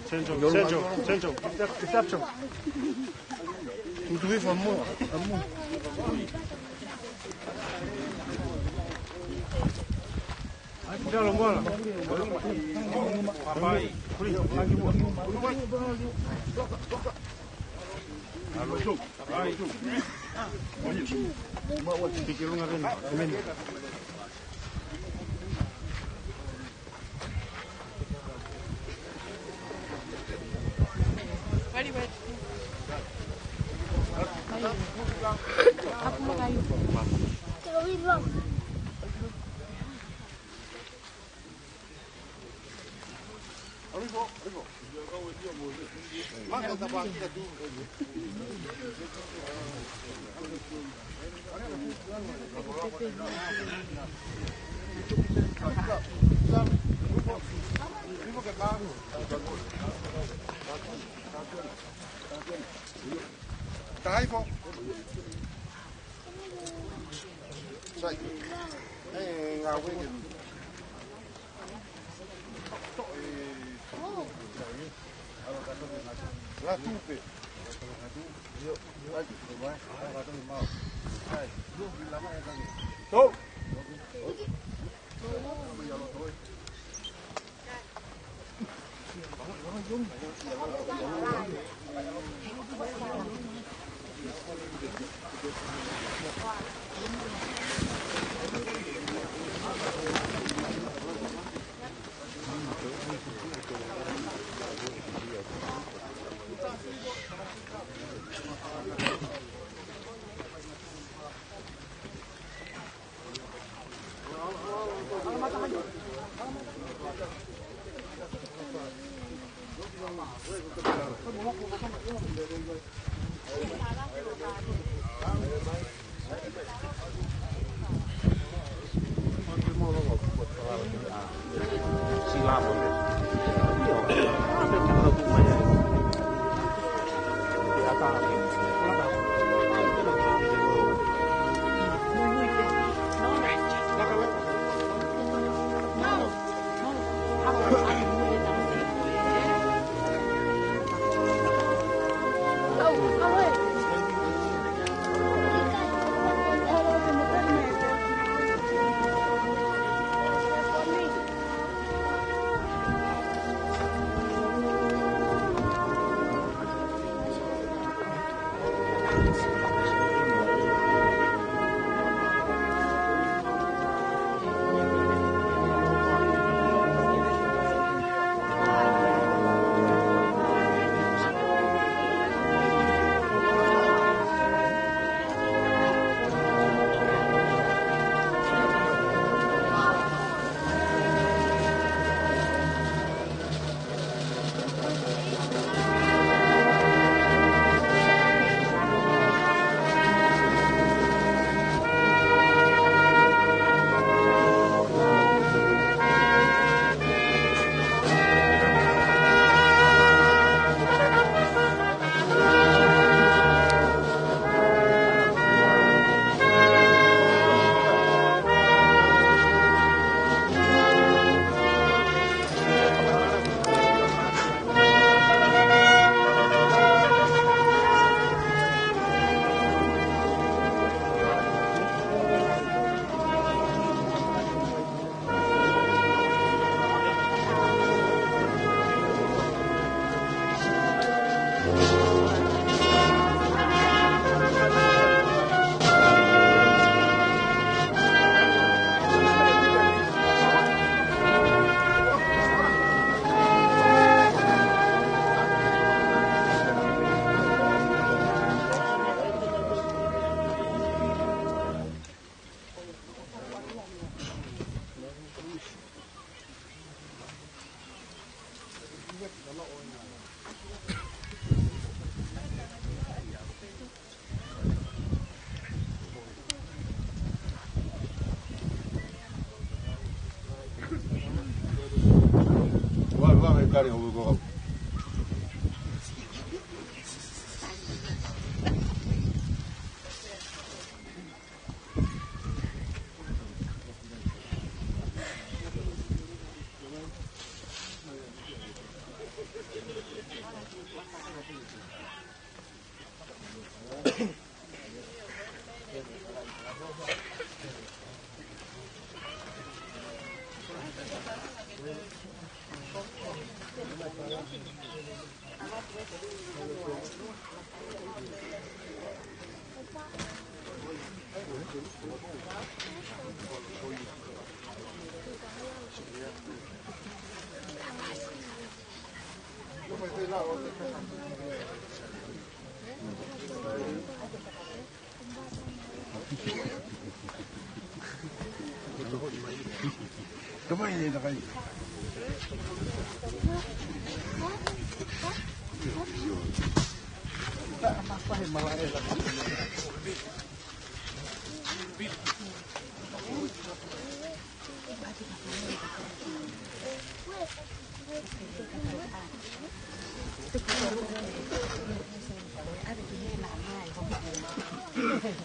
Central, central, central. Deception. Tutuki famu, famu. Ai, kita lo mola. Papai. Kuli, lagi mo. Taifo. Sai. Ē, ngā weke. Ē, la tupe. Sai. Sai. Tō.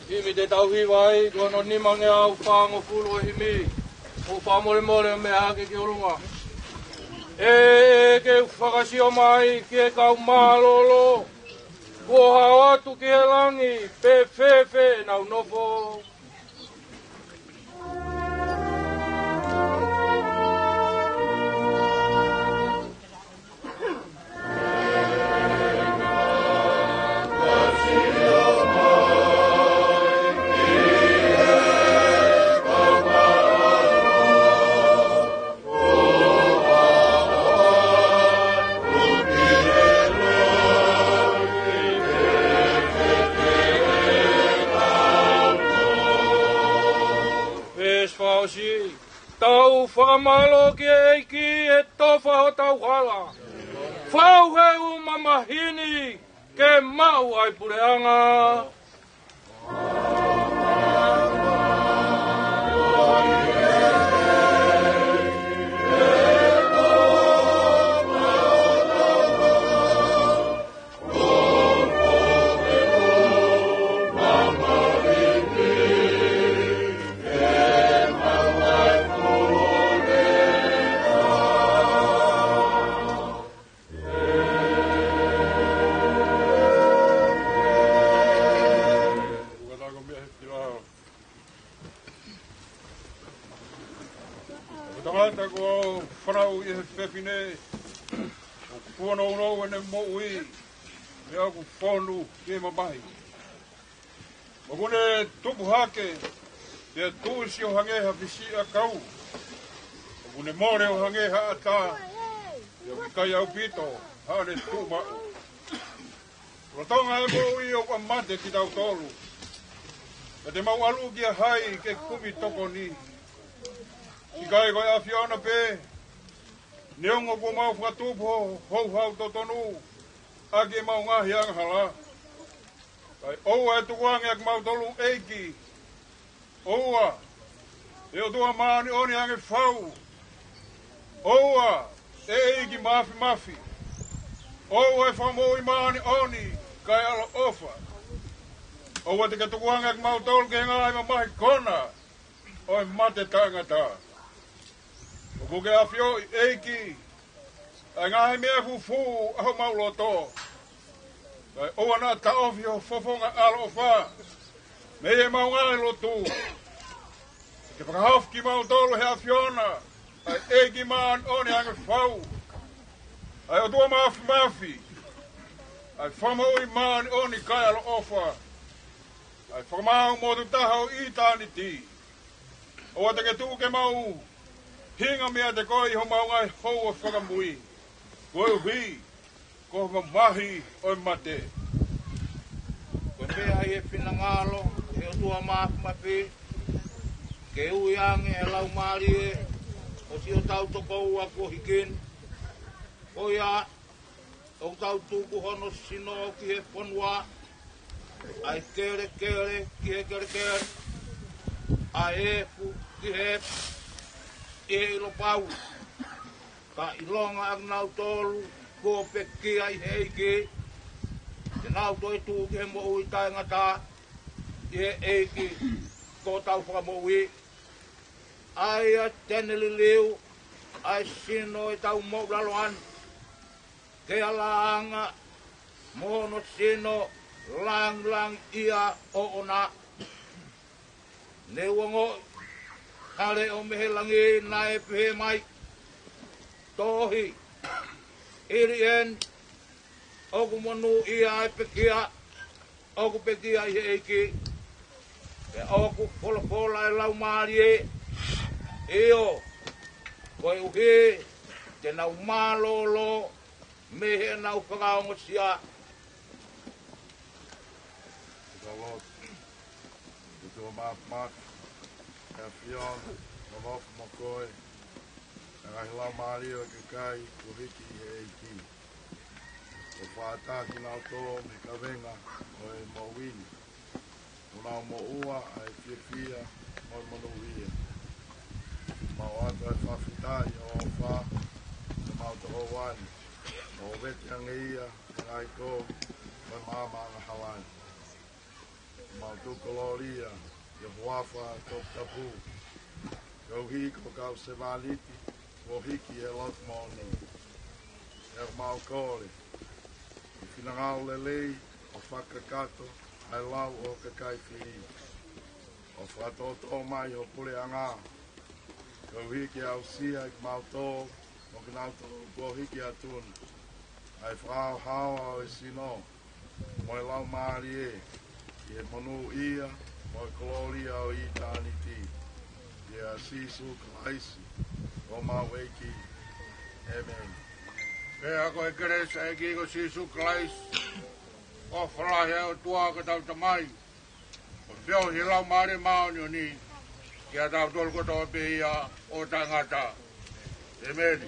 Himi te tau hiva ai, ko hono nimangeau fāngofulu ʻo e himi. ʻOku fakamolemole ʻo meʻa hake ki ʻolunga. ʻE, ʻe ke fakasio mai ki he kau mālōlō, kuo hao atu ki he langi, pe fēfē ʻenau nofo. Veesi fā ʻosi. Tau fakamālō ki he ʻEiki he tofa hotau hala. Fau he ʻū mamahi ni ke maʻu ai puleʻanga. Ko e tangata kuo fanauʻi ʻe he fefine, ʻoku fuonounou ʻene moʻui, pea ʻoku fonu ki he mamahi. ʻOku ne tupu hake, pea tuʻusi ʻo hangē ha fisiʻi ʻakau. ʻOku ne mole ʻo hangē ha ʻatā, pea ʻoku ʻikai ʻaupito haʻane tuʻumaʻu. Lolotonga e moʻui ʻoku ʻa mate kitautolu. Pea te mau ʻalu kia hai ke kumi tokoni? ʻIkai ko e ʻAfiona pē, neongo kuo mau fakatupu ho houhau totonu ʻaki ʻemau ngaahi angahala. Kae ʻoua ʻe tukuange ʻa kimautolu, ʻEiki. ʻOua, ʻe ʻOtua māʻoniʻoni ange fau. ʻOua, ʻe ʻEiki Māfimafi. ʻOua, ʻe Fakamoʻui māʻoniʻoni kae ʻaloʻofa. ʻOua te ke tukuange ʻa kimautolu ki he ngaahi mamahi kona ʻo e mate taʻengata. ʻOku ke ʻafioʻi, ʻEiki, ʻa e ngaahi meʻa fufū ʻa homau loto. Kae ʻoua naʻa taʻofi ho fofonga ʻaloʻofa mei heʻemau ngaahi lotu. Ke fakahaofi kimautolu ʻe he ʻAfiona, ʻa e ʻEiki māʻoniʻoni ange fau, ʻa e ʻOtua Māfimafi, ʻa e Fakamoʻui māʻoniʻoni kae ʻaloʻofa, ʻa e Fakamaau motuʻa taha ʻo ʻitāniti. ʻOua te ke tuku ke mau hinga meiate koe ʻi homau ngaahi houa fakamui, koeʻuhi ko e mamahi ʻo e mate. Ko e meʻa ʻi he finangalo ʻo e ʻOtua Māfimafi, ke ui ange ʻa e laumālie ʻo siʻotau tokoua kuo hiki ni. Ko ia, ʻoku tau tuku hono sino ki he fonua, ʻa e kelekele ki he kelekele, ʻa e efu ki he efu, ʻi he ʻilo pau. Ka ʻilonga ʻa kinautolu kuo pekia ʻi he ʻEiki, te nau toe tuʻu ki he moʻui taʻengata ʻi he ʻEiki ko hotau Fakamoʻui. ʻA ia te ne liliu ʻa e sino ʻetau moʻulaloa ni, ke ʻalangaʻi mo hono sino langilangiʻia ʻoʻona. Ne u ongoʻi Ka leʻo mei he langi naʻe pehē mai, Tohi, ʻIliʻeni, ʻoku monūʻia ʻa e pekia ʻoku pekia ʻi he ʻEiki, pea ʻoku folofola ʻa e Laumālie, ʻio, koeʻuhi te nau mālōlō mei heʻenau fakaongosia. Ka lotu. ʻOtua Māfimafi, ʻAfiona, ʻoku nofo mo koe ʻa e ngaahi laumālie ʻo e kakai kuo hiki ʻi he ʻEiki, ʻo fakatahataha kinautolu mei he kavenga ʻo e moʻui ni, ʻo nau moʻua ʻa e fiefia mo e monūʻia. Mau ʻoatu ʻa e fakafetaʻi ʻofa, ʻo mau toko wani, ʻo vete ange ia ʻi he ngaahi kovi ʻo e maama angahala ni. Mau tuku kolōlia ʻi ho huafa toputapu, koeʻuhi ko e kau sevāniti kuo hiki ʻi he lotu moʻoni. Pea mau kole ʻi he finangalo lelei ʻo fakakakato ʻa e lau ʻo e kakai fili, ʻo fakatōtō mai ho puleʻanga, koeʻuhi ke aʻusia kimautolu mo kinautolu kuo hiki atu ni, ʻa e fakahaohaoa ʻo e sino mo e laumālie, ʻi he monūʻia mo e kolōlia ʻo ʻitāniti. ʻIa Sīsū Kalaisi ko homau ʻEiki. ʻĒmeni. Pea ko e kelesi ʻa e ʻEiki ko Sīsū Kalaisi, ʻofa lahi ʻa e ʻOtua ko hotau Tamai, ʻo feohi ʻa e Laumālie Māʻoniʻoni, kiate kitautolu kotoa pē ia ʻo taʻengata. ʻĒmeni.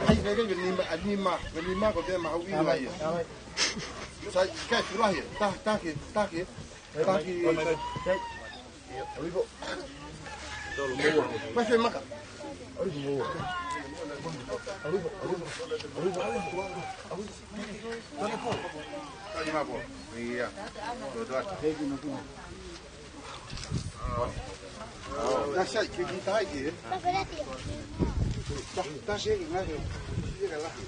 Ai, ngai, ngai, nima, nima, nima, ko te mahuʻinga ia. Sai, kai, fulahi, ta, taki, taki, taki. Mai fē maka. Ia. Tasi ai, ke kiʻi taʻaki, ē? Ta, tasi ai, ngai, ē? Ia ka lahi.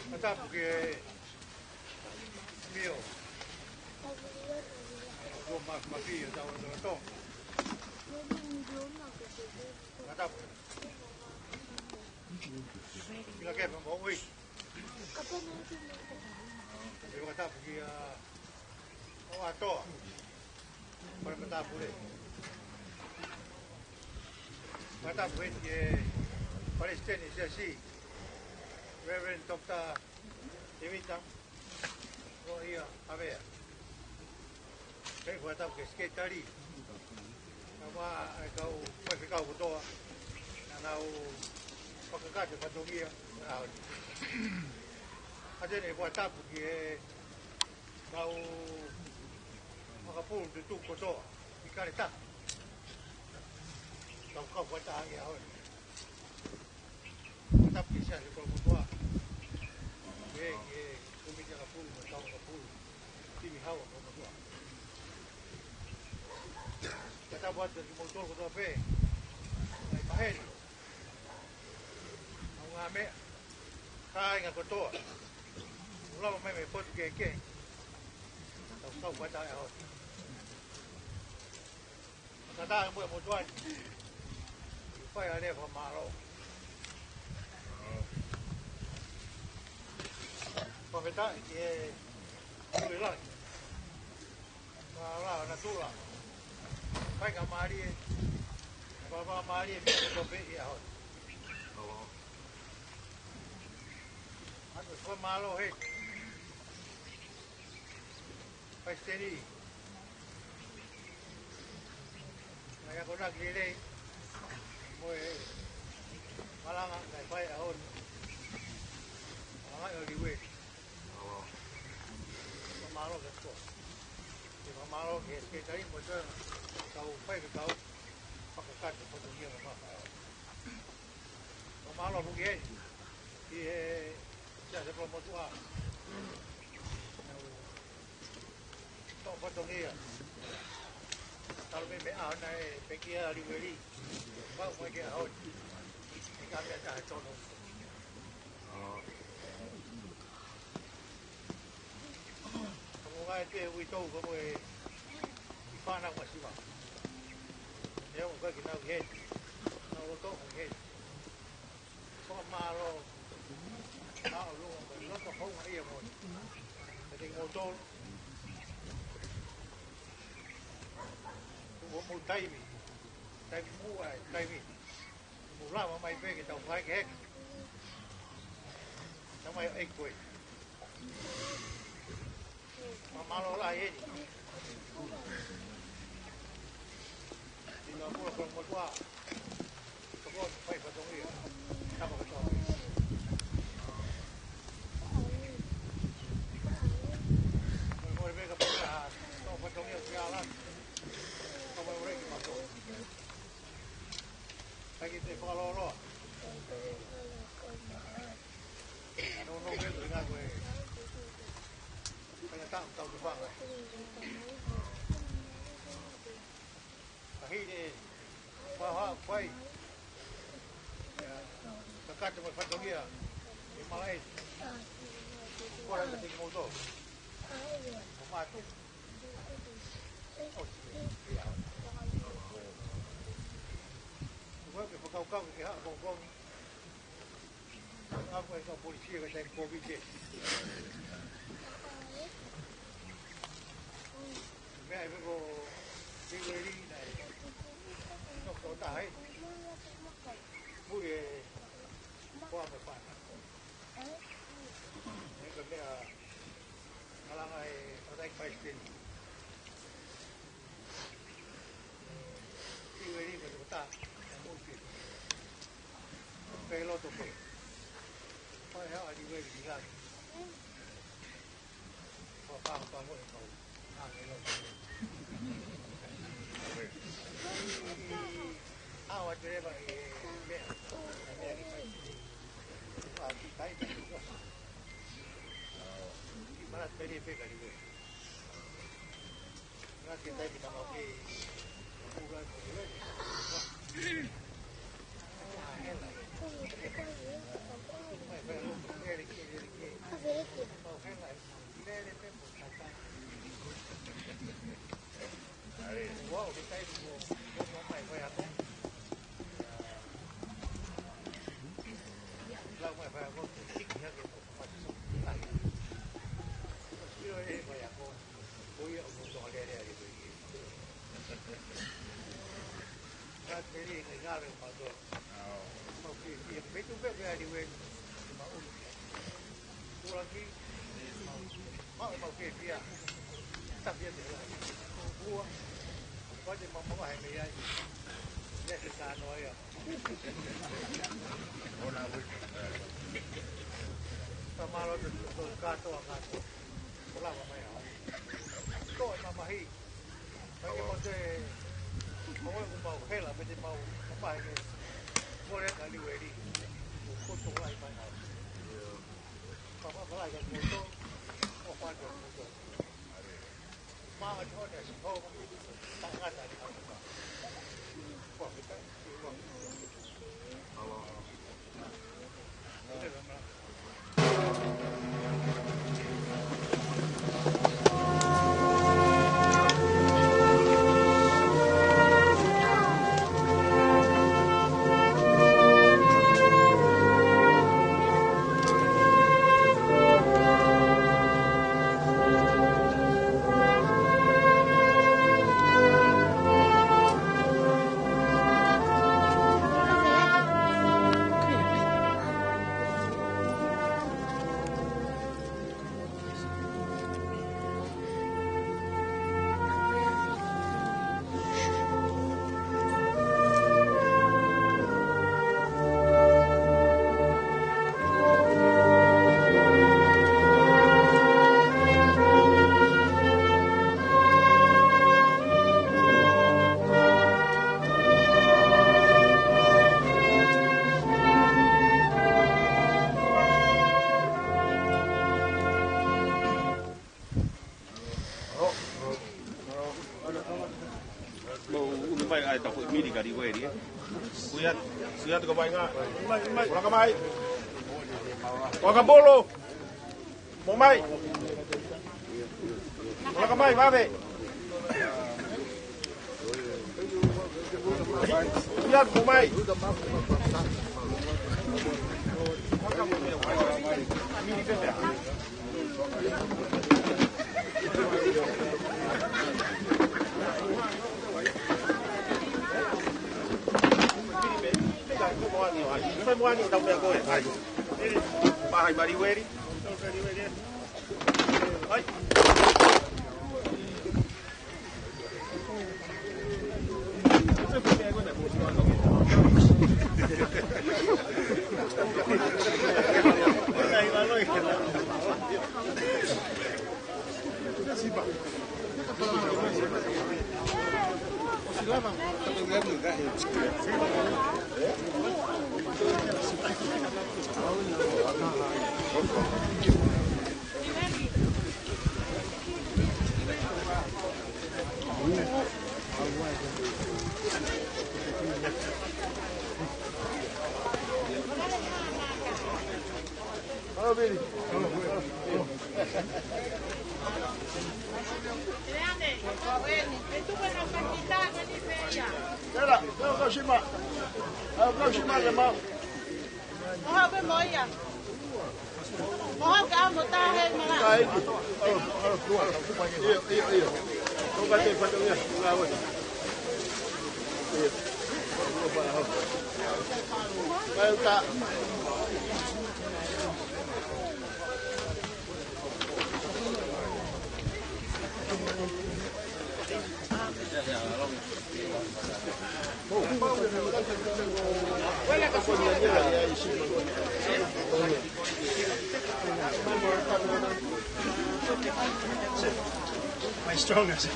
Matapu ke mio. Ko ma ma fi o tau o tau. Matapu. Kila ke pa mo ui. Ke matapu ki a o atoa. Pale matapu le. Matapu e ki e Palesiteni siasi, Reverend Doctor Tevita Loia Avea. Kei fakatapu ke seketali. Kama e kau faifekau kotoa. Naʻa nau fakakakato e fatongia. Atene fakatapu ki he kau makapulu tutuku kotoa ʻi Kaleta. Kau kau fakataha ia hoi. Tapu ki Siasi Kolomotuʻa. Pehē ki he komiti ʻakapulu, mo e kau ʻakapulu. Timi hau ʻakapulu. Tapu atu ki moutolu kotoa pē. Mai paheni. Au ngā meʻa. Kāinga kotoa. Ulava mai me potu ke ke. Kau kau fakataha e hoi. Fakataha mo e motuʻa ni. Fai a lea fakamālō. Fakafetaʻi ki he Tuʻi Langi. Mālō, naʻa tula. Fai ka mālie. Fai ka mālie, mi ko pe ia hoi. Atu fakamālō he. Palesiteni. Naʻe akonaki lelei mo e malanga naʻe fai ʻaho ni. Malanga ʻo Liueli. Fakamālō ki he ko. Fakamālō ki he seketali mo e kau faifekau fakakakato fatongia mo e mafa. Fakamālō foki heni ki he Siasi Kolomotuʻa. Toʻo fatongia. Talu mei he ʻaho naʻe pekia Liueli. Pau mai ki he ʻaho ni. ʻIkai ha meʻa taha ʻe tonu. Ka mo ngai te uitou ka mo e ʻi fana masiva. ʻE o ka ki nau heni. Nau loto heni. Fakamālō. ʻAʻu loa, ko e loto hounga ia mo. Ka te kimoutolu. Ko hoʻomou taimi. Taimi muʻa e, taimi. Mou lava mai pē ke tau fai ke heke. Tau mai ʻo ʻeiki koe. Fakamālō lahi eni. Ina kula kula motuʻa. Toko fai fatongia. Tapa katoa. Mo e meka pula. Toko fatongia ki ala. Toko ore ki mato. Taki te fakaloloa. Ano no ke tu nga ko e. Kaya tau tau tu fanga. Kahi ne faha fai. Kakato mo e fatongia. E malaʻe. Kora ka te kimoutolu. Ko mātou. Ko e fakakaukau ke haʻu kongkong. Ako e kau polisi ka taimi Covid ē. Meʻa e meko Liueli naʻe. Noko taha ē. Mui e koa mo e fana. Meʻa ka meʻa. Malanga e, o tai Paisiteni. Iwe lima toko ta, e moʻui pē. Pē loto pē. Pae haʻa ni weli ki lalo. Papa, papa, mo e kau. Ah, e loto. Ah, wa te leva e meʻa. E meʻa ki kai. Ah, ki kai, kai. Mana pele pe kali we. Ko ia ʻoku tō lele ai ko ia. Ka te ri ngai ngale ma tō. Mau ki, ki, me tu pe ke ari we. Ma ui. Ua ki. Ma, ma ke pia. Ta pia te la. Ua. Pate ma ma he me ai. Ne se ka no ia. Ona ui. Ta malo te tō kātoa kātoa. Ko lava mai a. Ko e mamahi. Mai ke mau te, mau e mau hela, me te mau mamahi ke. Mole ka liu e li. Ko tō lai mai a. Papa, papa, lai ka ko tō. O pa ko tō. Ma a tō te si ho. Ta ngata ni ka. Ko kita. Mou ʻunu mai ai taku mili ka liu e li. Kuia, kuia tuka mai ngā. Mai, mai. Ora ka mai. Ora ka bolo. Mo mai. Ora ka mai, vave. Ia, mo mai. Fai moani o ai. Fai moani o tau mea koe. Ai. Pahai mari weri. Ai. Tera, tera kau sima. Au kau sima le mau. Oha pe moia. Oha ka mo ta he mala. Ai, io, io, io. Ko ka te fatu ia, nga wa. Io. Ai, ta. My strongest.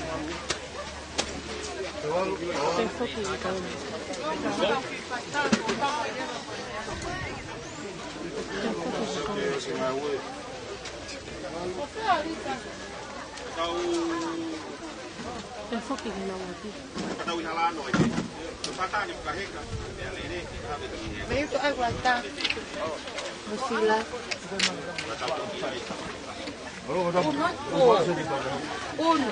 Tau foki ki Mauapi. Tau ʻi hala noa ʻi te. Tau pata ni fakaheka. Mei to ai wata. Musila. Unu. Unu.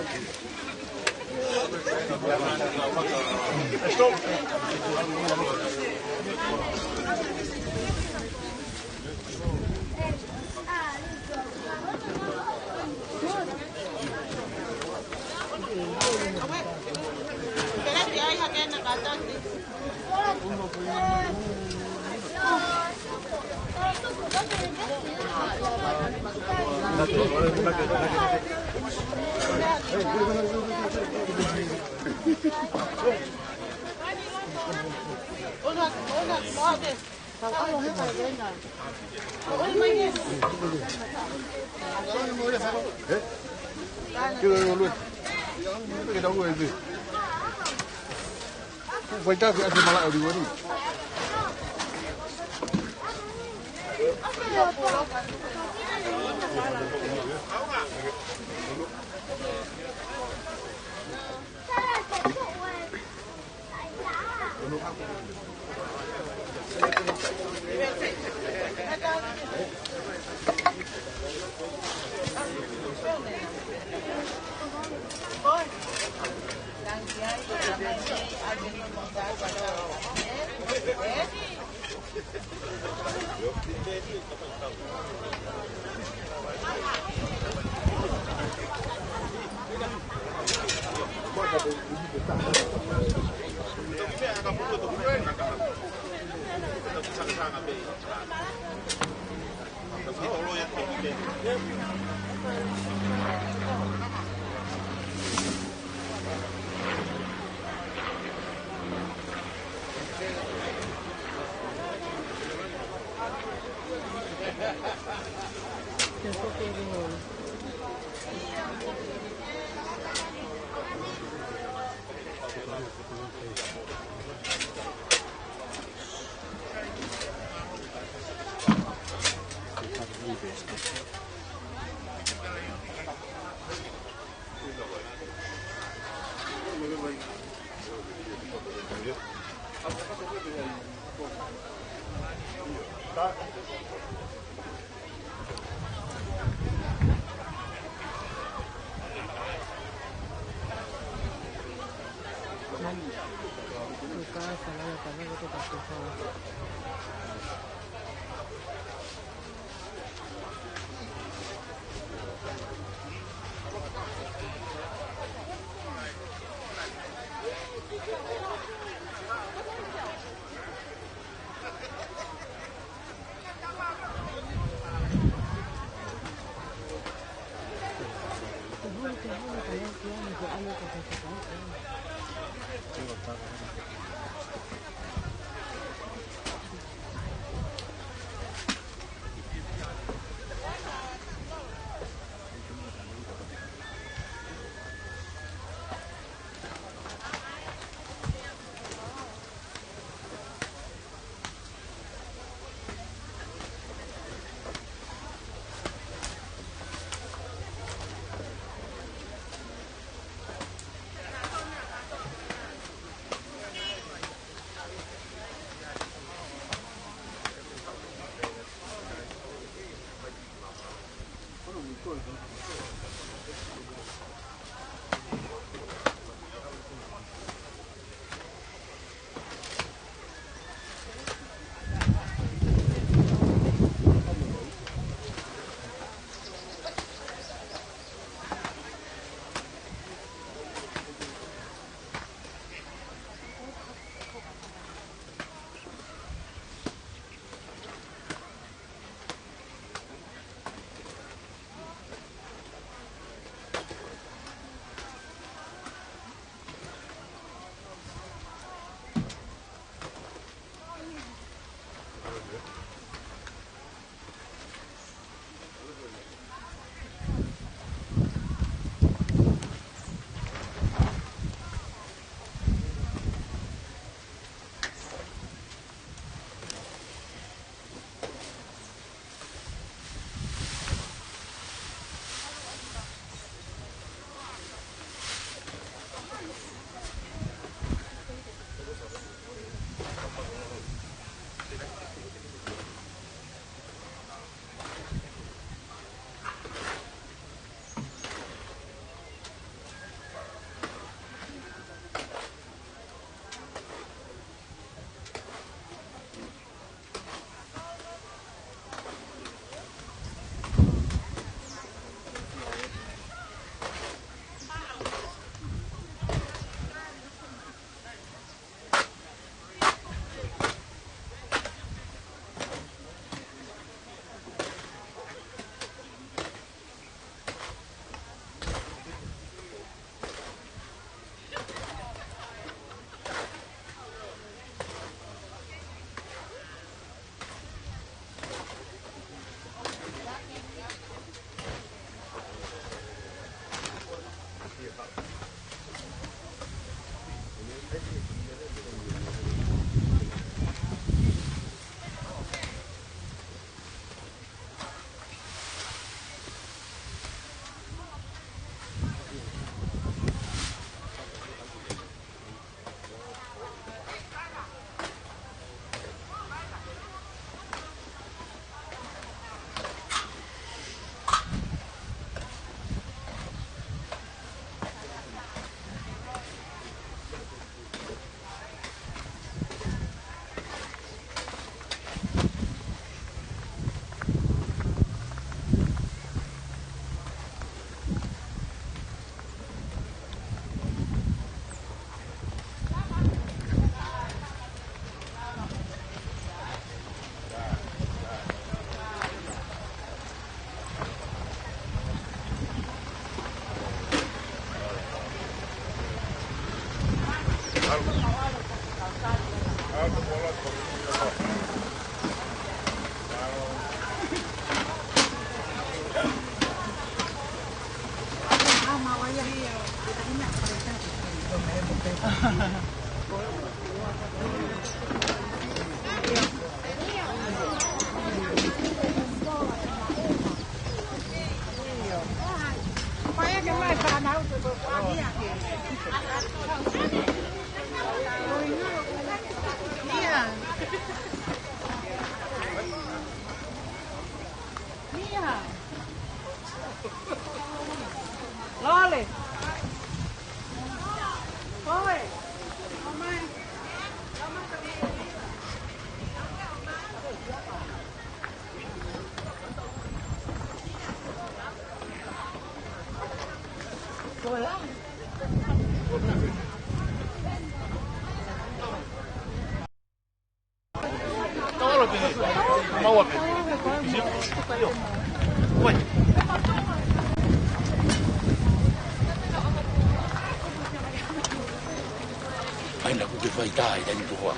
ʻAi, naʻa ku ke faitā ʻi taimi tuʻo.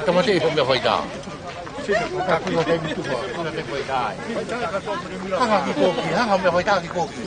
Tāmateʻi hoʻo meʻa faitā. Ka ku ʻi taimi tuʻo. Hanga ki koki, hanga meʻa faitā ki koki.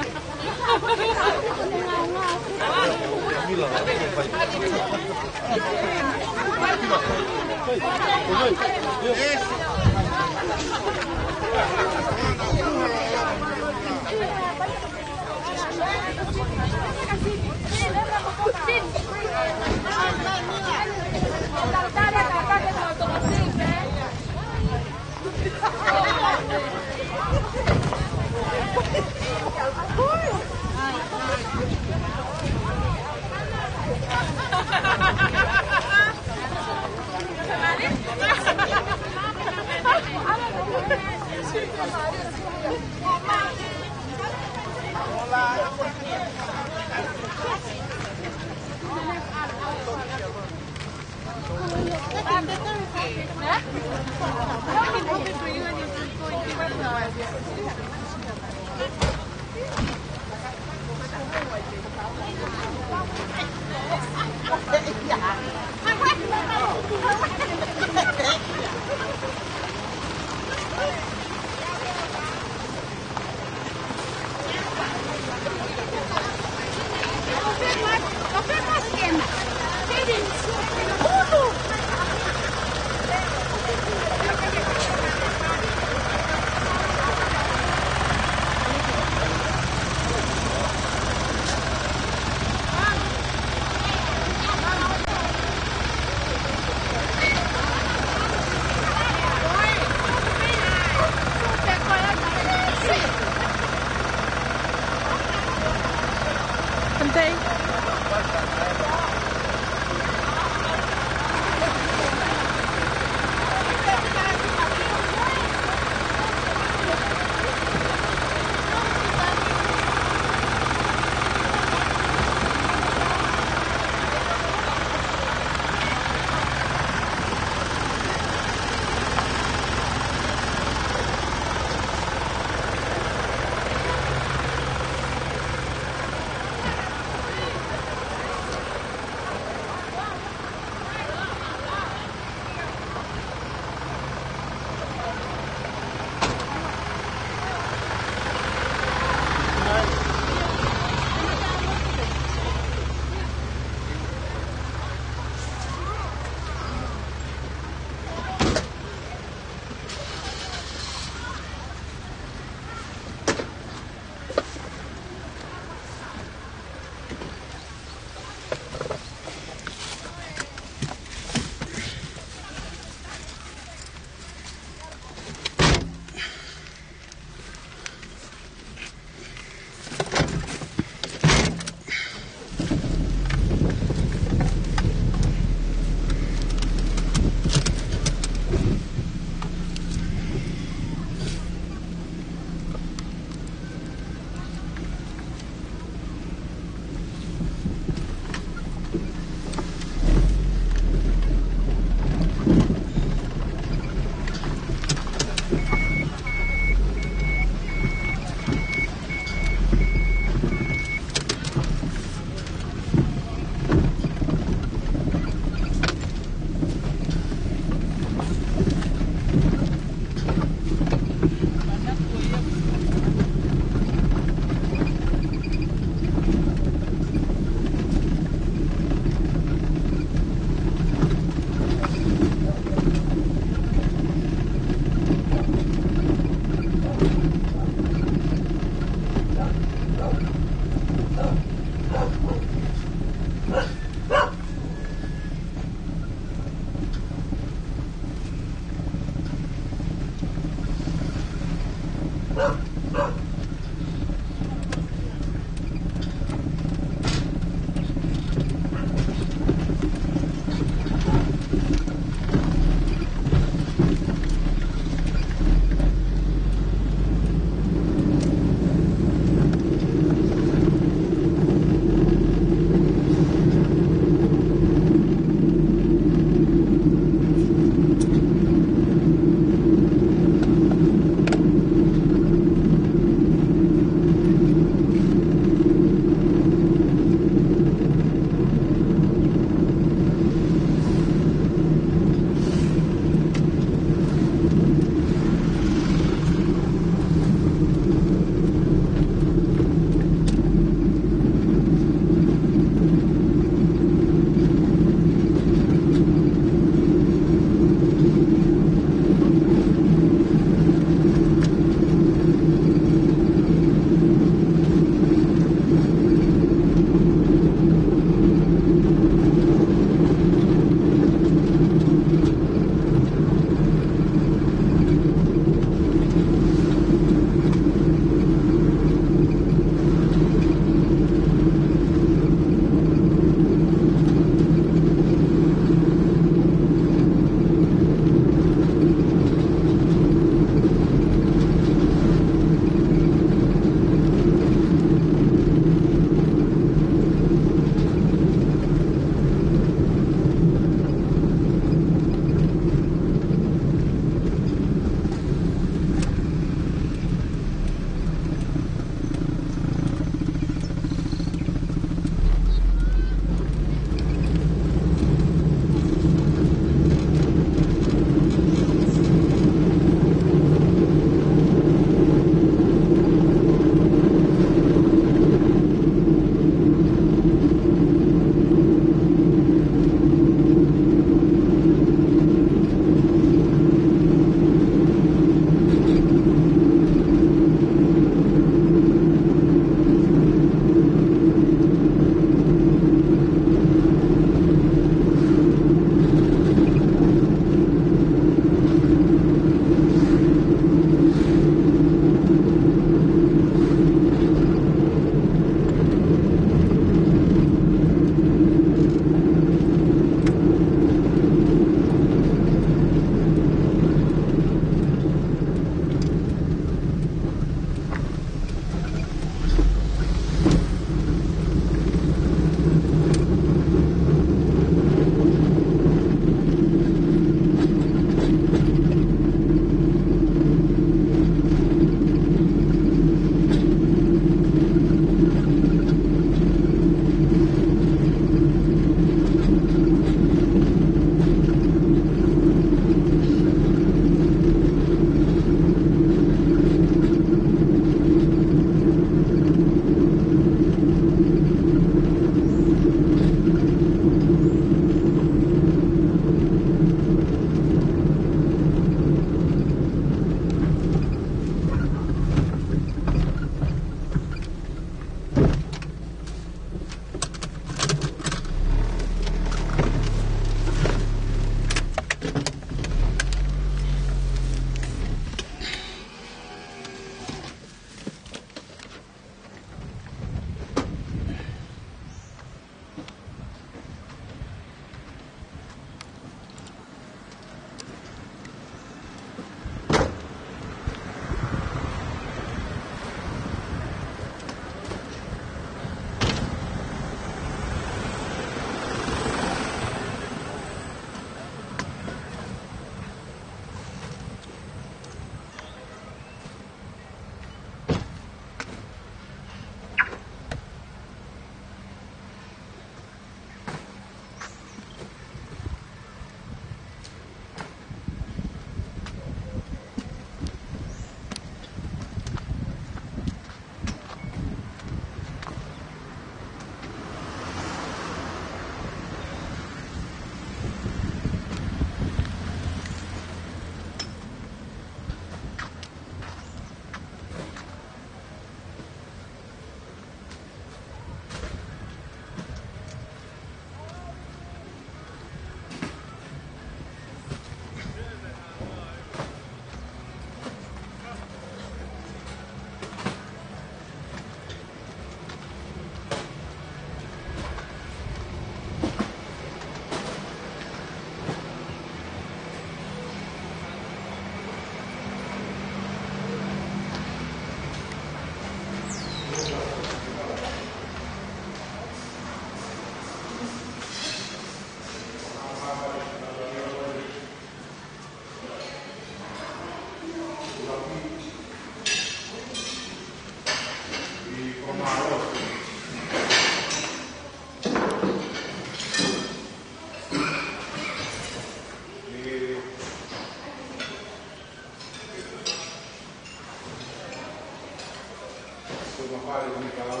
Ko e mafale ʻo e kau.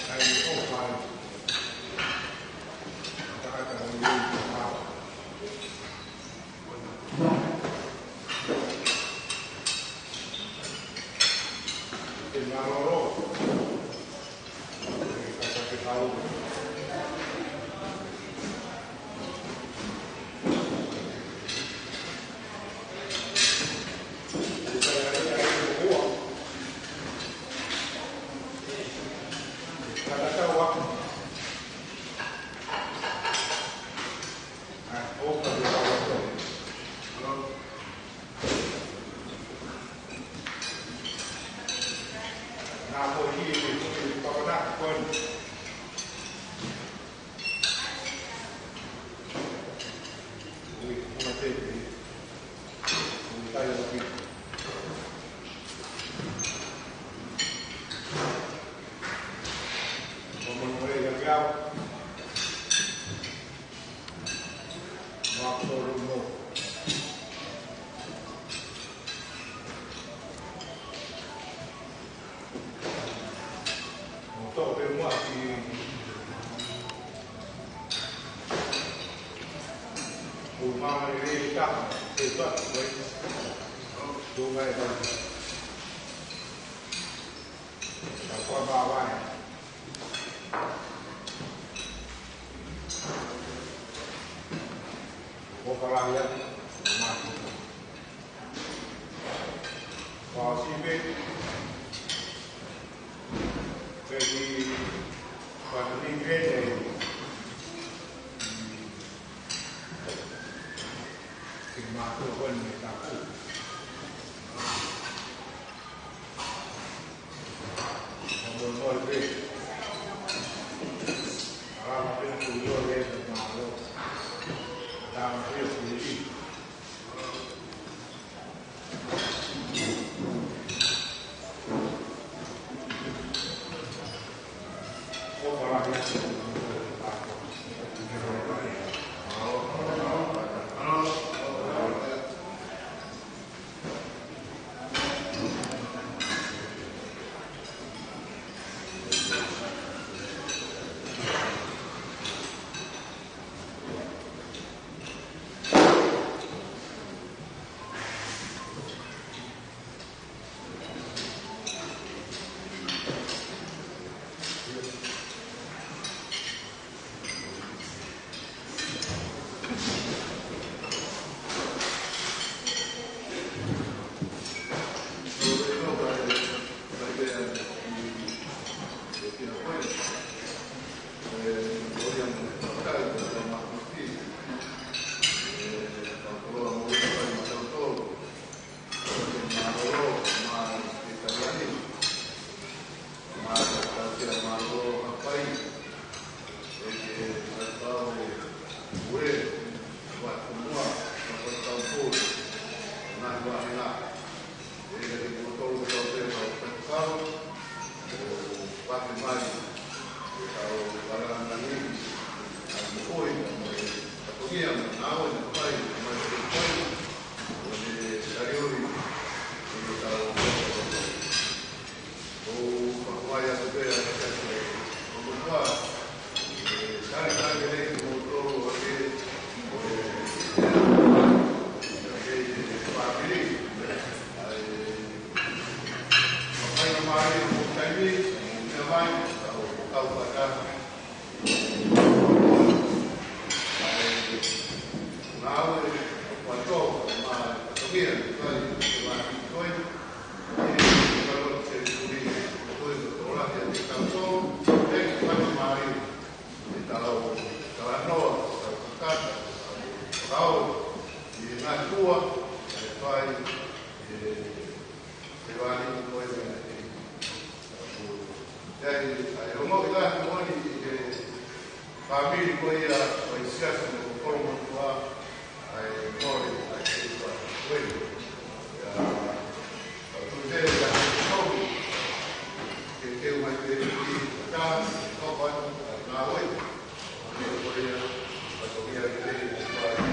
ʻAi, ʻo fai. Takata ʻo e kau. Ke mālōlō. Fāmili ko ia ʻo e siasi mo Kolomotuʻa, ʻa e mole, ʻa e kei kua. Ko ia, ʻa tu te ia, ke keu mai te ki ta, ko pa, ʻa na oi. Ko ia, ʻa to ia ke te, ko ia,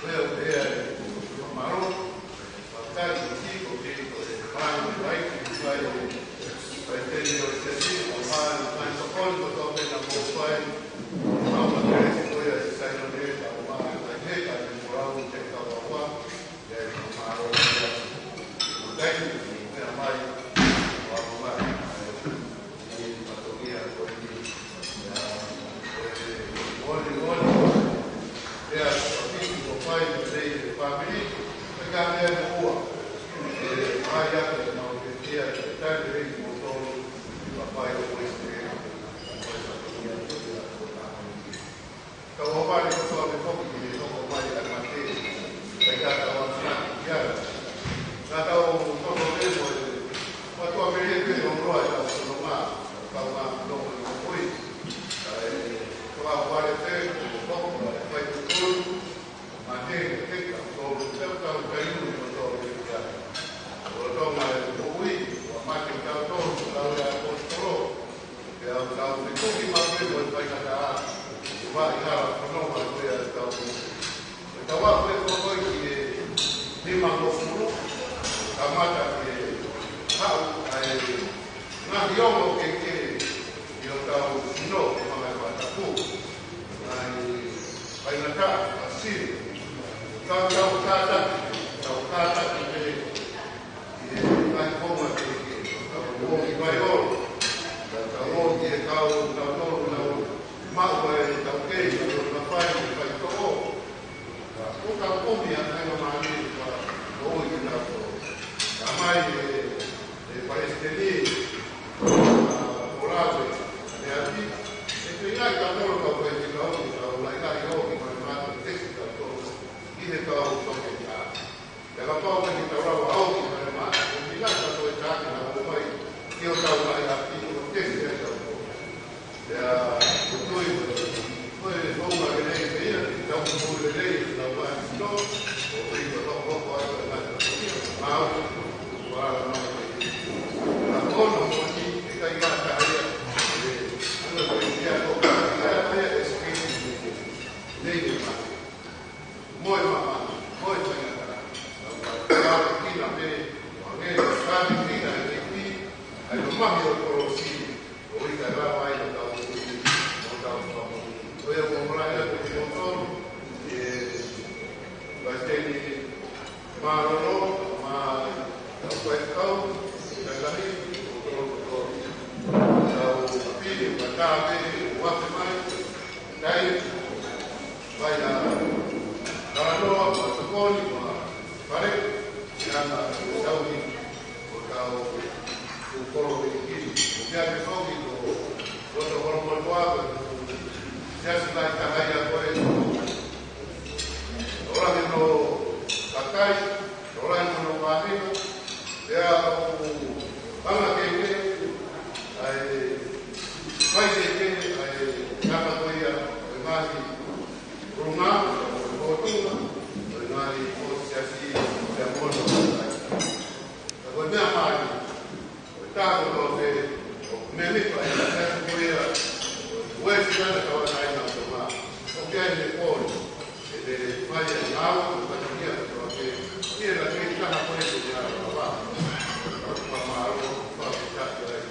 ko ia, Fanongo mai ko ia ʻetau, ʻetau aʻu pē foki ki he nimangofulu, kamata ke haʻu ʻa e ngaahi ongo kehekehe ʻi hotau sino, ko e Mangaʻi Fakatapu, ngaahi faingataʻa, ʻa Sili. Tau, tau kātaki, tau kātaki pē ʻi he ngaahi konga kehekehe, tau ō ki Vaiolo, tau ō ki he kau, tau tolu, tau maʻu e taukei, tau mafai, faitoʻo. Ka ʻoku tau kumi ʻa e ngaahi māmani, ka ʻoku ʻi he tau tō. Ka mai e, e palesiteni, ʻa Kolave, ʻa Leati, ʻe feinga ke tau tolu kau faifekau, tau laʻi laʻi ʻo ki mai mātou tesi tau tō. ʻI he kau toketā. Pea kapau ʻe ʻikai ke tau lava ʻo ʻi he mā, ʻe feinga ke tau toe tāke na o mai ki hotau ngaahi ʻapi ʻo tesi ʻetau tō. Pea ʻoku ou tui ko e, ko e founga lelei pē ia, ke tau founga lelei, ke tau ngaahi sino, ʻo tui ko e hokohoko ai ko e ngaahi tō ia, mau, ʻo ala mai. Ka ko hono moʻoni, ʻe ʻikai ngata ai ia, ʻe, ʻoku ou tui ia ko e, ʻikai ngata ai ia e sikini nei, nei, nei, nei, mo e māmani, mo e faingataʻa. Tau ka, tau kina pē, ʻo hangē ko e kātekina ʻa e ʻEiki, ʻa e mamahi ʻo e kolosi, ʻo ʻikai lava ai ʻo tau moʻui, ʻo tau fakamoʻui. Ko ia ʻoku ou molaʻi atu kimoutolu, ʻe, palesiteni Mālōlō, mo e kau faifekau, ʻe lahi, ʻo tolu, ʻo tolu. Tau apili, ʻo tā pē, ʻo afe mai, tai, Vai ʻa Talanoa, ʻa Tokoni, ʻa Fale, ʻi he anga ʻo e tauhi ʻo hotau kolo ʻeiki. ʻOku ʻi ai pē foki ko, ko Tokoni mo Moa, ko e siasi lahi taha ia ko ē. ʻOku lahi hono kakai, ʻoku lahi hono vāhenga, pea ʻoku anga kehekehe ʻa e, fai kehekehe ʻa e, ngata ko ia, ʻo e ngaahi ʻulungaanga, ʻo e fōtunga, ʻo e ngaahi kōsiasi, ʻo e mono. Ka ko e meʻa mai, ʻo e tākoto pē, ʻo meʻa mai ko e, ko ia, ʻo e sila na kawa nai na toma. ʻOku ʻi ai e pō, ʻe te fai e ngāue, ʻo fatongia, ʻo te, ʻi he la kei taha ko e te te ala lava. Fakamālō, fakafetaʻi ai.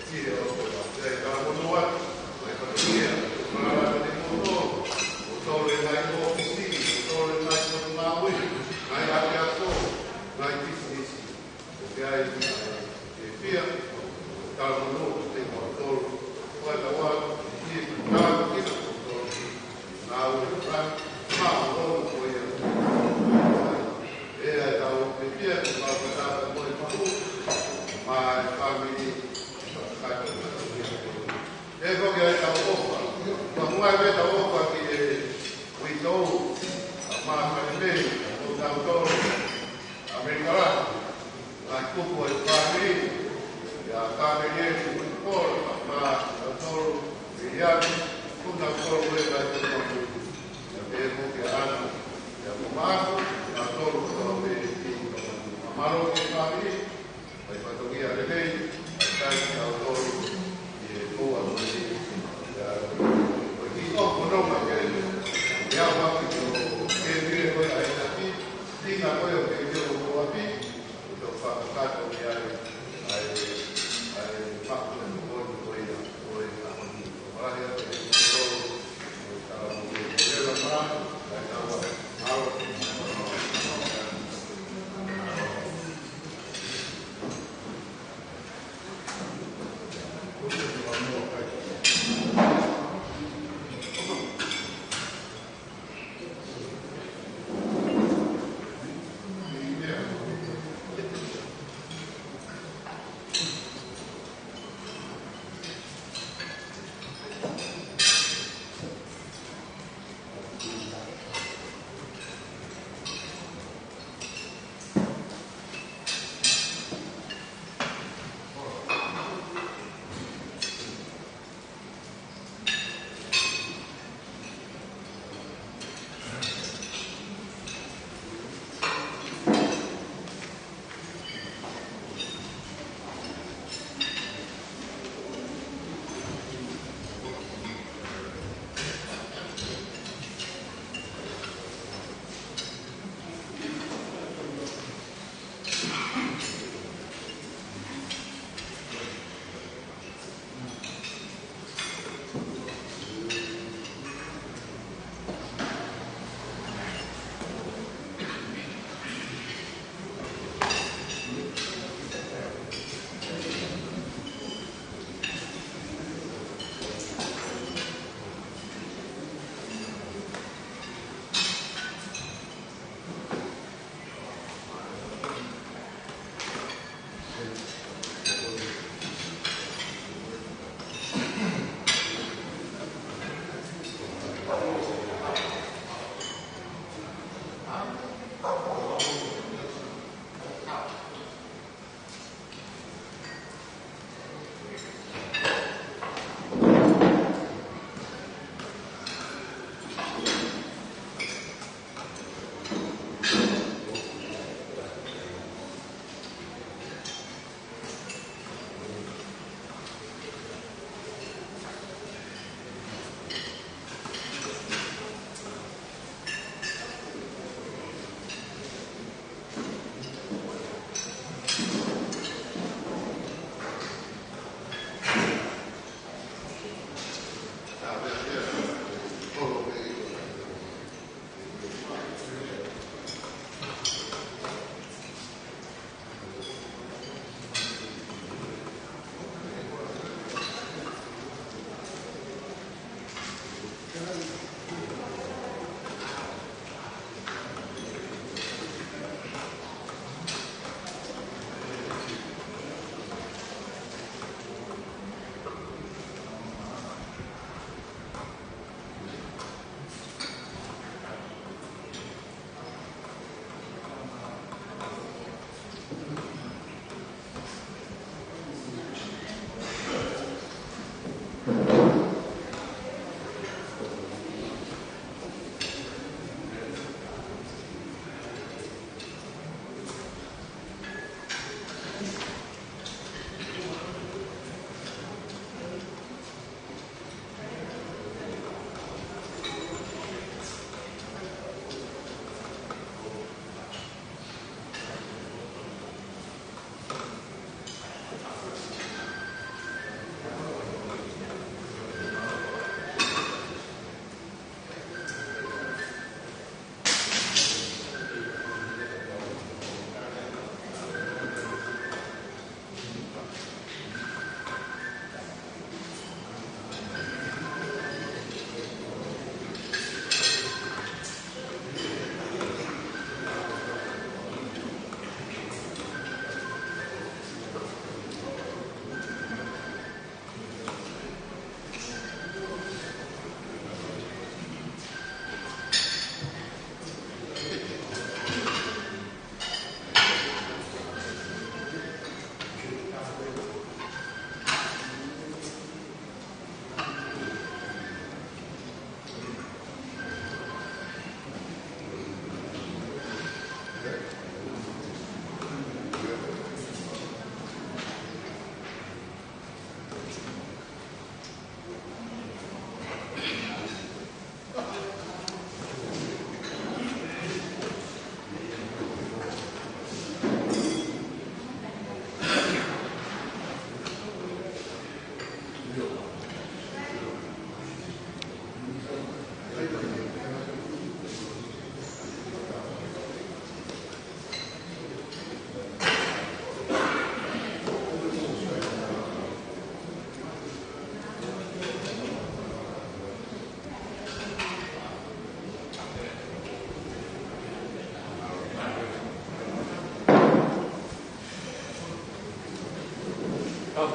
Sio, ʻo te, ʻe tala monū atu, mai fatongia, ʻo malava te mono, ʻo tole ngai ʻōfisi, ʻo tole ngai potungāue, ngai ʻapiako, ngai pisinisi. ʻOku ʻi ai, ʻe fia, tala monū, te kau tolu, ʻo e tau atu, ʻi he tau kina kau tolu, ngāue, ka, ma, o, ko ia. ʻE, ʻe tau, ʻe fia, ko mau ka tata mo e mahu, ma e fāmili, ka, ka, ka, ka, ʻe ko ia ʻetau ʻofa. Ka ko e ʻetau ʻofa ki he uitou, ʻa Makalime, ʻa Tautolo, ʻa Mekala, ʻa Kupu ʻa e fāmili, ʻa Kamelieli, ʻa Paula, ʻa Tautolo, ʻa Iani, ʻa Tautolo, ʻa e Tautolo, ʻa e Moke ʻa Ana, ʻa Mamaku, ʻa Tautolo, ʻa e Tautolo, ʻa Malo, ʻa e fāmili, ʻa e fatongia lelei, ʻa e kai ki Tautolo, ʻi he koa ko eni, ʻa, ko e kiʻi ʻoku nonga ke, ʻe au hake ki o, ke vile ko e ʻai taki, tina ko e o ke vile o ko api, ʻo tau fakakato ki ai, ʻa e, ʻa e maku e ko e ko ia, ko e ka ko ni, ko e malahi atu e ko e ko e ka ko e ko e la ma, ʻa e ka wa, ʻa o,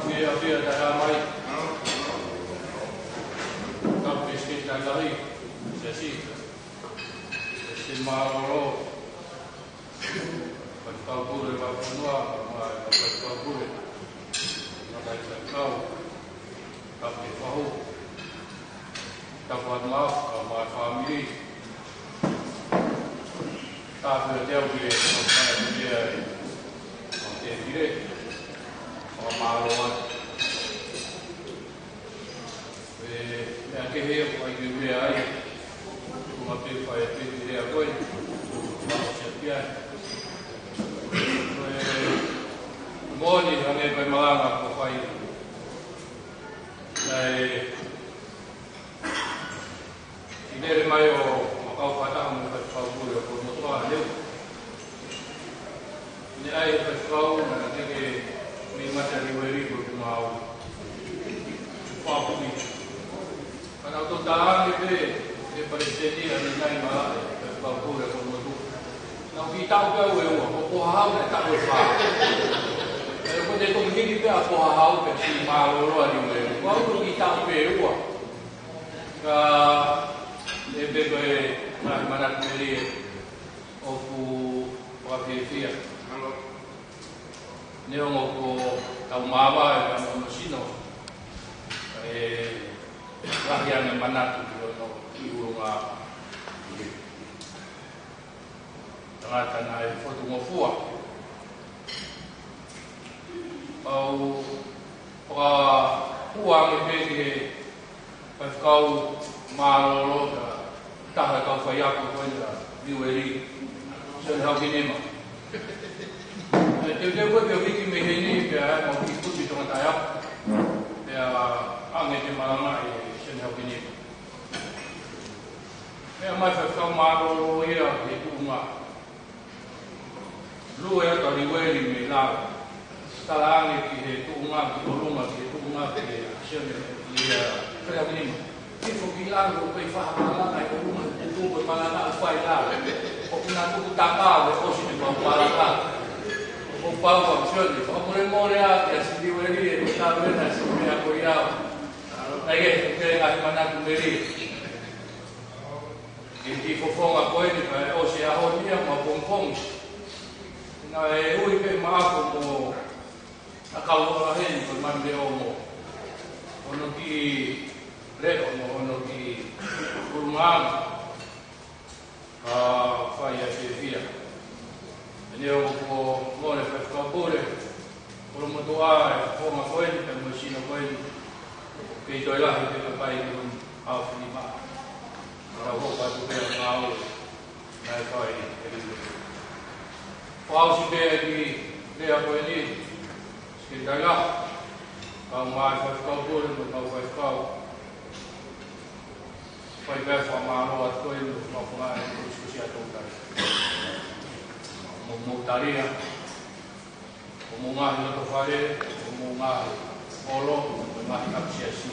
Fiefia taha mai. Kau Palesiteni Taʻitahi, Siasi, Palesiteni Mālōlō, Faifekau Pule Vakafonua, mo e Faifekau Pule, mo e Faifekau, Kau Fahu, Tapu atu maʻa, kau mai fāmili. Tapu atu au ki he, kau mai ki he, kau te kile, kau mālō atu. E, meʻa kehe ia, ko ai ke meʻa ai. Ko ma pe fai pe ki lea ko ē. Ko ma se pia. Ko e, moʻoni, hangē ko e malanga ko fai. Naʻe, ʻi lele mai ʻo, ʻo kau fata mo e Faifekau Pule ʻo Kolomotuʻa, leu. Ne ʻai e Faifekau naʻe teʻeki mei mata ni weri ko te mau. Fāpuni. Ka naʻa tau tāne pē, e Palesiteni ʻa e nai mala e Faifekau Pule ʻo Kolomotuʻa. Naʻa ku kiʻi taʻu pē au ʻe ua, ko Pohahau naʻe taʻu ʻe fā. Pea ko te toki hiki pē ʻa Pohahau pea siʻi Mālōlō ʻa ni weri. Ko au naʻa ku kiʻi taʻu pē ʻe ua. Ka ʻe pē ko e ngaahi manatu melie ʻoku fakafiefia. Neongo ko tau māvae ʻa hono sino, ʻe lahi ange manatu ki hono ʻi ʻolunga. Tangata naʻe fotungofua. Au fakahua ange pē ki he Faifekau Mālōlō, ka taha kau faiako ko ena, Liueli, Sione Haukinima. ʻE teuteu ko ē ke u hiki mei heni, pea ʻe mau kiʻi puti tonga tae aku. Pea ange ke malanga ʻe Sione Haukinima. Meʻa mai Faifekau Mālōlō ia he tuʻunga. Lue atu ʻa Liueli mei lalo. Tala ange ki he tuʻunga, ki ʻolunga, ki he tuʻunga, ki he Sione, ki he, ʻa, Sione Haukinima. Hifo ki lalo, ko e faha malanga ʻi ʻolunga, he tuʻu ko e malanga ʻoku fai lalo. ʻOku na tuku taka, ʻe ʻosi te mau malanga. ʻO pau ʻa Sione, fakamolemole ā kia Liueli, ʻe ko tau ena, siʻi meʻa ko ia. ʻA, naʻe ʻi ai e ngaahi manatu melie. Ke kiʻi fofonga ko eni pea ʻosi ʻa e ʻaho ni ʻa ma pongipongi. Naʻe ui pē maʻaku mo ʻakau ʻo heni ko e manu leʻo mo hono kiʻi leʻo mo hono kiʻi ʻulungaanga. ʻA, fai ʻa e fiefia. ʻE neongo ko Mole Faifekau Pule, Kolomotuʻa, e fofonga ko eni, pea mo e sino ko eni. Kei toe lahi pē kakai ki hon au fini maʻa. Ka lau hopa atu pē ʻa e ngāue naʻe fai ʻe Liueli. Fakaʻosi pē ʻa e kiʻi lea ko eni, Sekelitali Lahi, kau mai Faifekau Pule, mo e kau faifekau. Fai pē fakamālō atu ko eni, mo e fakamālō atu ko eni, ko si a tau tali. Mo, mo talia. Ko hoʻomou ngaahi loto fale, ko hoʻomou ngaahi ʻolo, ko hoʻomou ngaahi ʻapisiasi.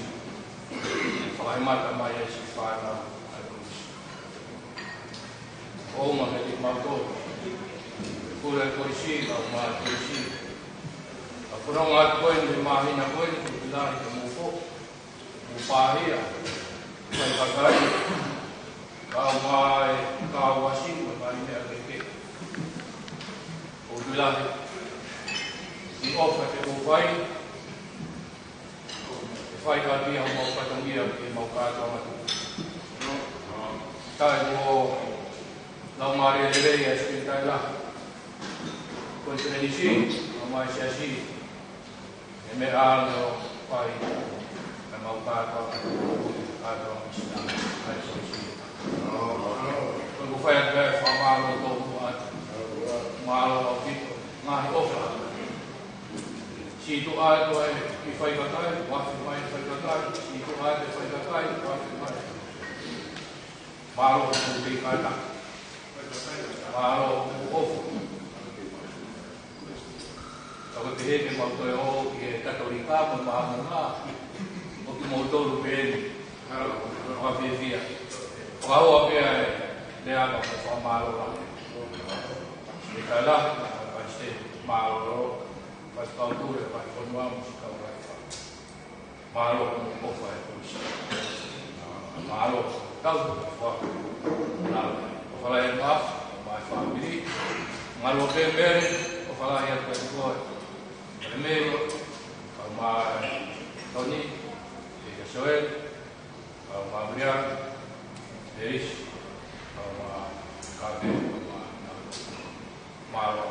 Fakaemata mai ʻa e siʻi fānau ʻa e Kolisi. ʻOua ʻe kimautolu. Pule Kolisi, kau mai Kolisi. ʻA e fononga atu ko eni he māhina ko eni, ko e kilahi ka mou ko. Mo pāhia, fai kakai, kau mai, kau asi, mo e ngaahi meʻa kehekehe. ʻOku lahi, ʻi he ʻofa te mou fai, ʻe fai ʻaki ʻa homou fatongia ke mau kātoa matu. Tae mo lau mālie lelei ʻa e Sekelitali Lahi. Ko e Sekelitali, kau mai Siasi. ʻE meʻa ʻa e ʻo fai, ʻe mau kātoa, kātoa, ʻa e sōsi. Ko e fai atu e fakamālō tōmua atu. Mālō ʻaupito, ngaahi ʻofa. Siʻi tuʻa atu e kiʻi fai kakai, ʻoatu mai fai kakai, siʻi tuʻa atu e fai kakai, ʻoatu mai. Mālō ʻaupito kātoa. Mālō ʻaupito. Ka ko e pehē ke mau toe ō ki he Katolika mo e Māmonga, ʻo kimoutolu pē eni. Fakafiefia. Fakahoa pē ʻa e leanga mo e fakamālō atu. Sekelitali, Palesiteni, mālō. Faifekau Pule, fai fonua mo e kau faifekau. Mālō mo e ʻofa e Kolisi. Mālō, kau faifekau. Nā, ʻofa lahi atu, mo e fāmili. Mālō pē Mele, ʻofa lahi atu kiate koe. Mele, kau mai Toni, e ka Soel, kau mai Brian, Eris, kau mai Kape, kau mai Mālō.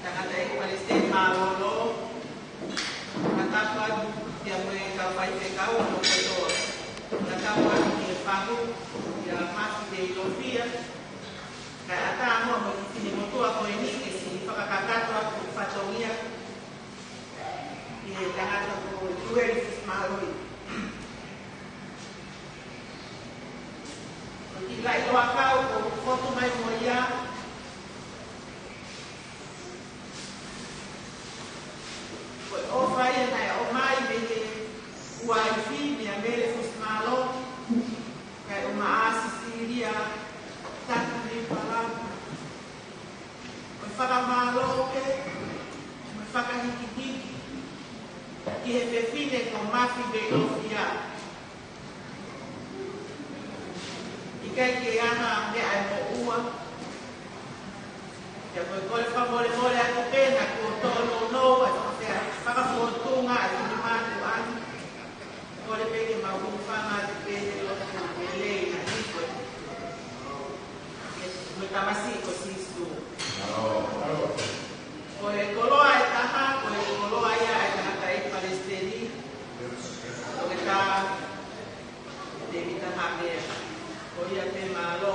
Tangataʻeiki Palesiteni Mālōlō, fakatapu atu pea mo e kau faifekau ʻo e lotu kotoa. Fakatapu atu ki he fahu, kia Mafi Veilofia, kae ʻatā mo e kiʻi finemotuʻa ko eni ke siʻi fakakakato atu e fatongia ki he tangata ko Tueli Fusimāloi. Ko e kiʻi lauʻi ʻakau ʻoku ou fotu mai mo ia, ko e ʻofa ia naʻe ʻomai mei he uaifi, meia Mele Fusimālō, kae ʻumaʻā Sisilia Taki Liupalama. Ko e fakamālō pē mo e fakahikihiki ki he fefine ko Mafi Veilofia. ʻIkai ke ʻi ai ha meʻa ʻe moʻua. Pea ko e kole fakamolemole atu pē naʻa kuo tōnounou ʻa e fakafea-, fakafōtunga ʻa e finemātuʻa ni. Kole pē ke mau hūfanga atu pē he lotu lelei naʻe hiko ʻe he tamasiʻi ko Sīsū. Ko e koloa ʻe taha, ko e koloa ia ʻa e tangataʻeiki Palesiteni, Toketā Tēvita Hamea. Ko ia pē, mālō.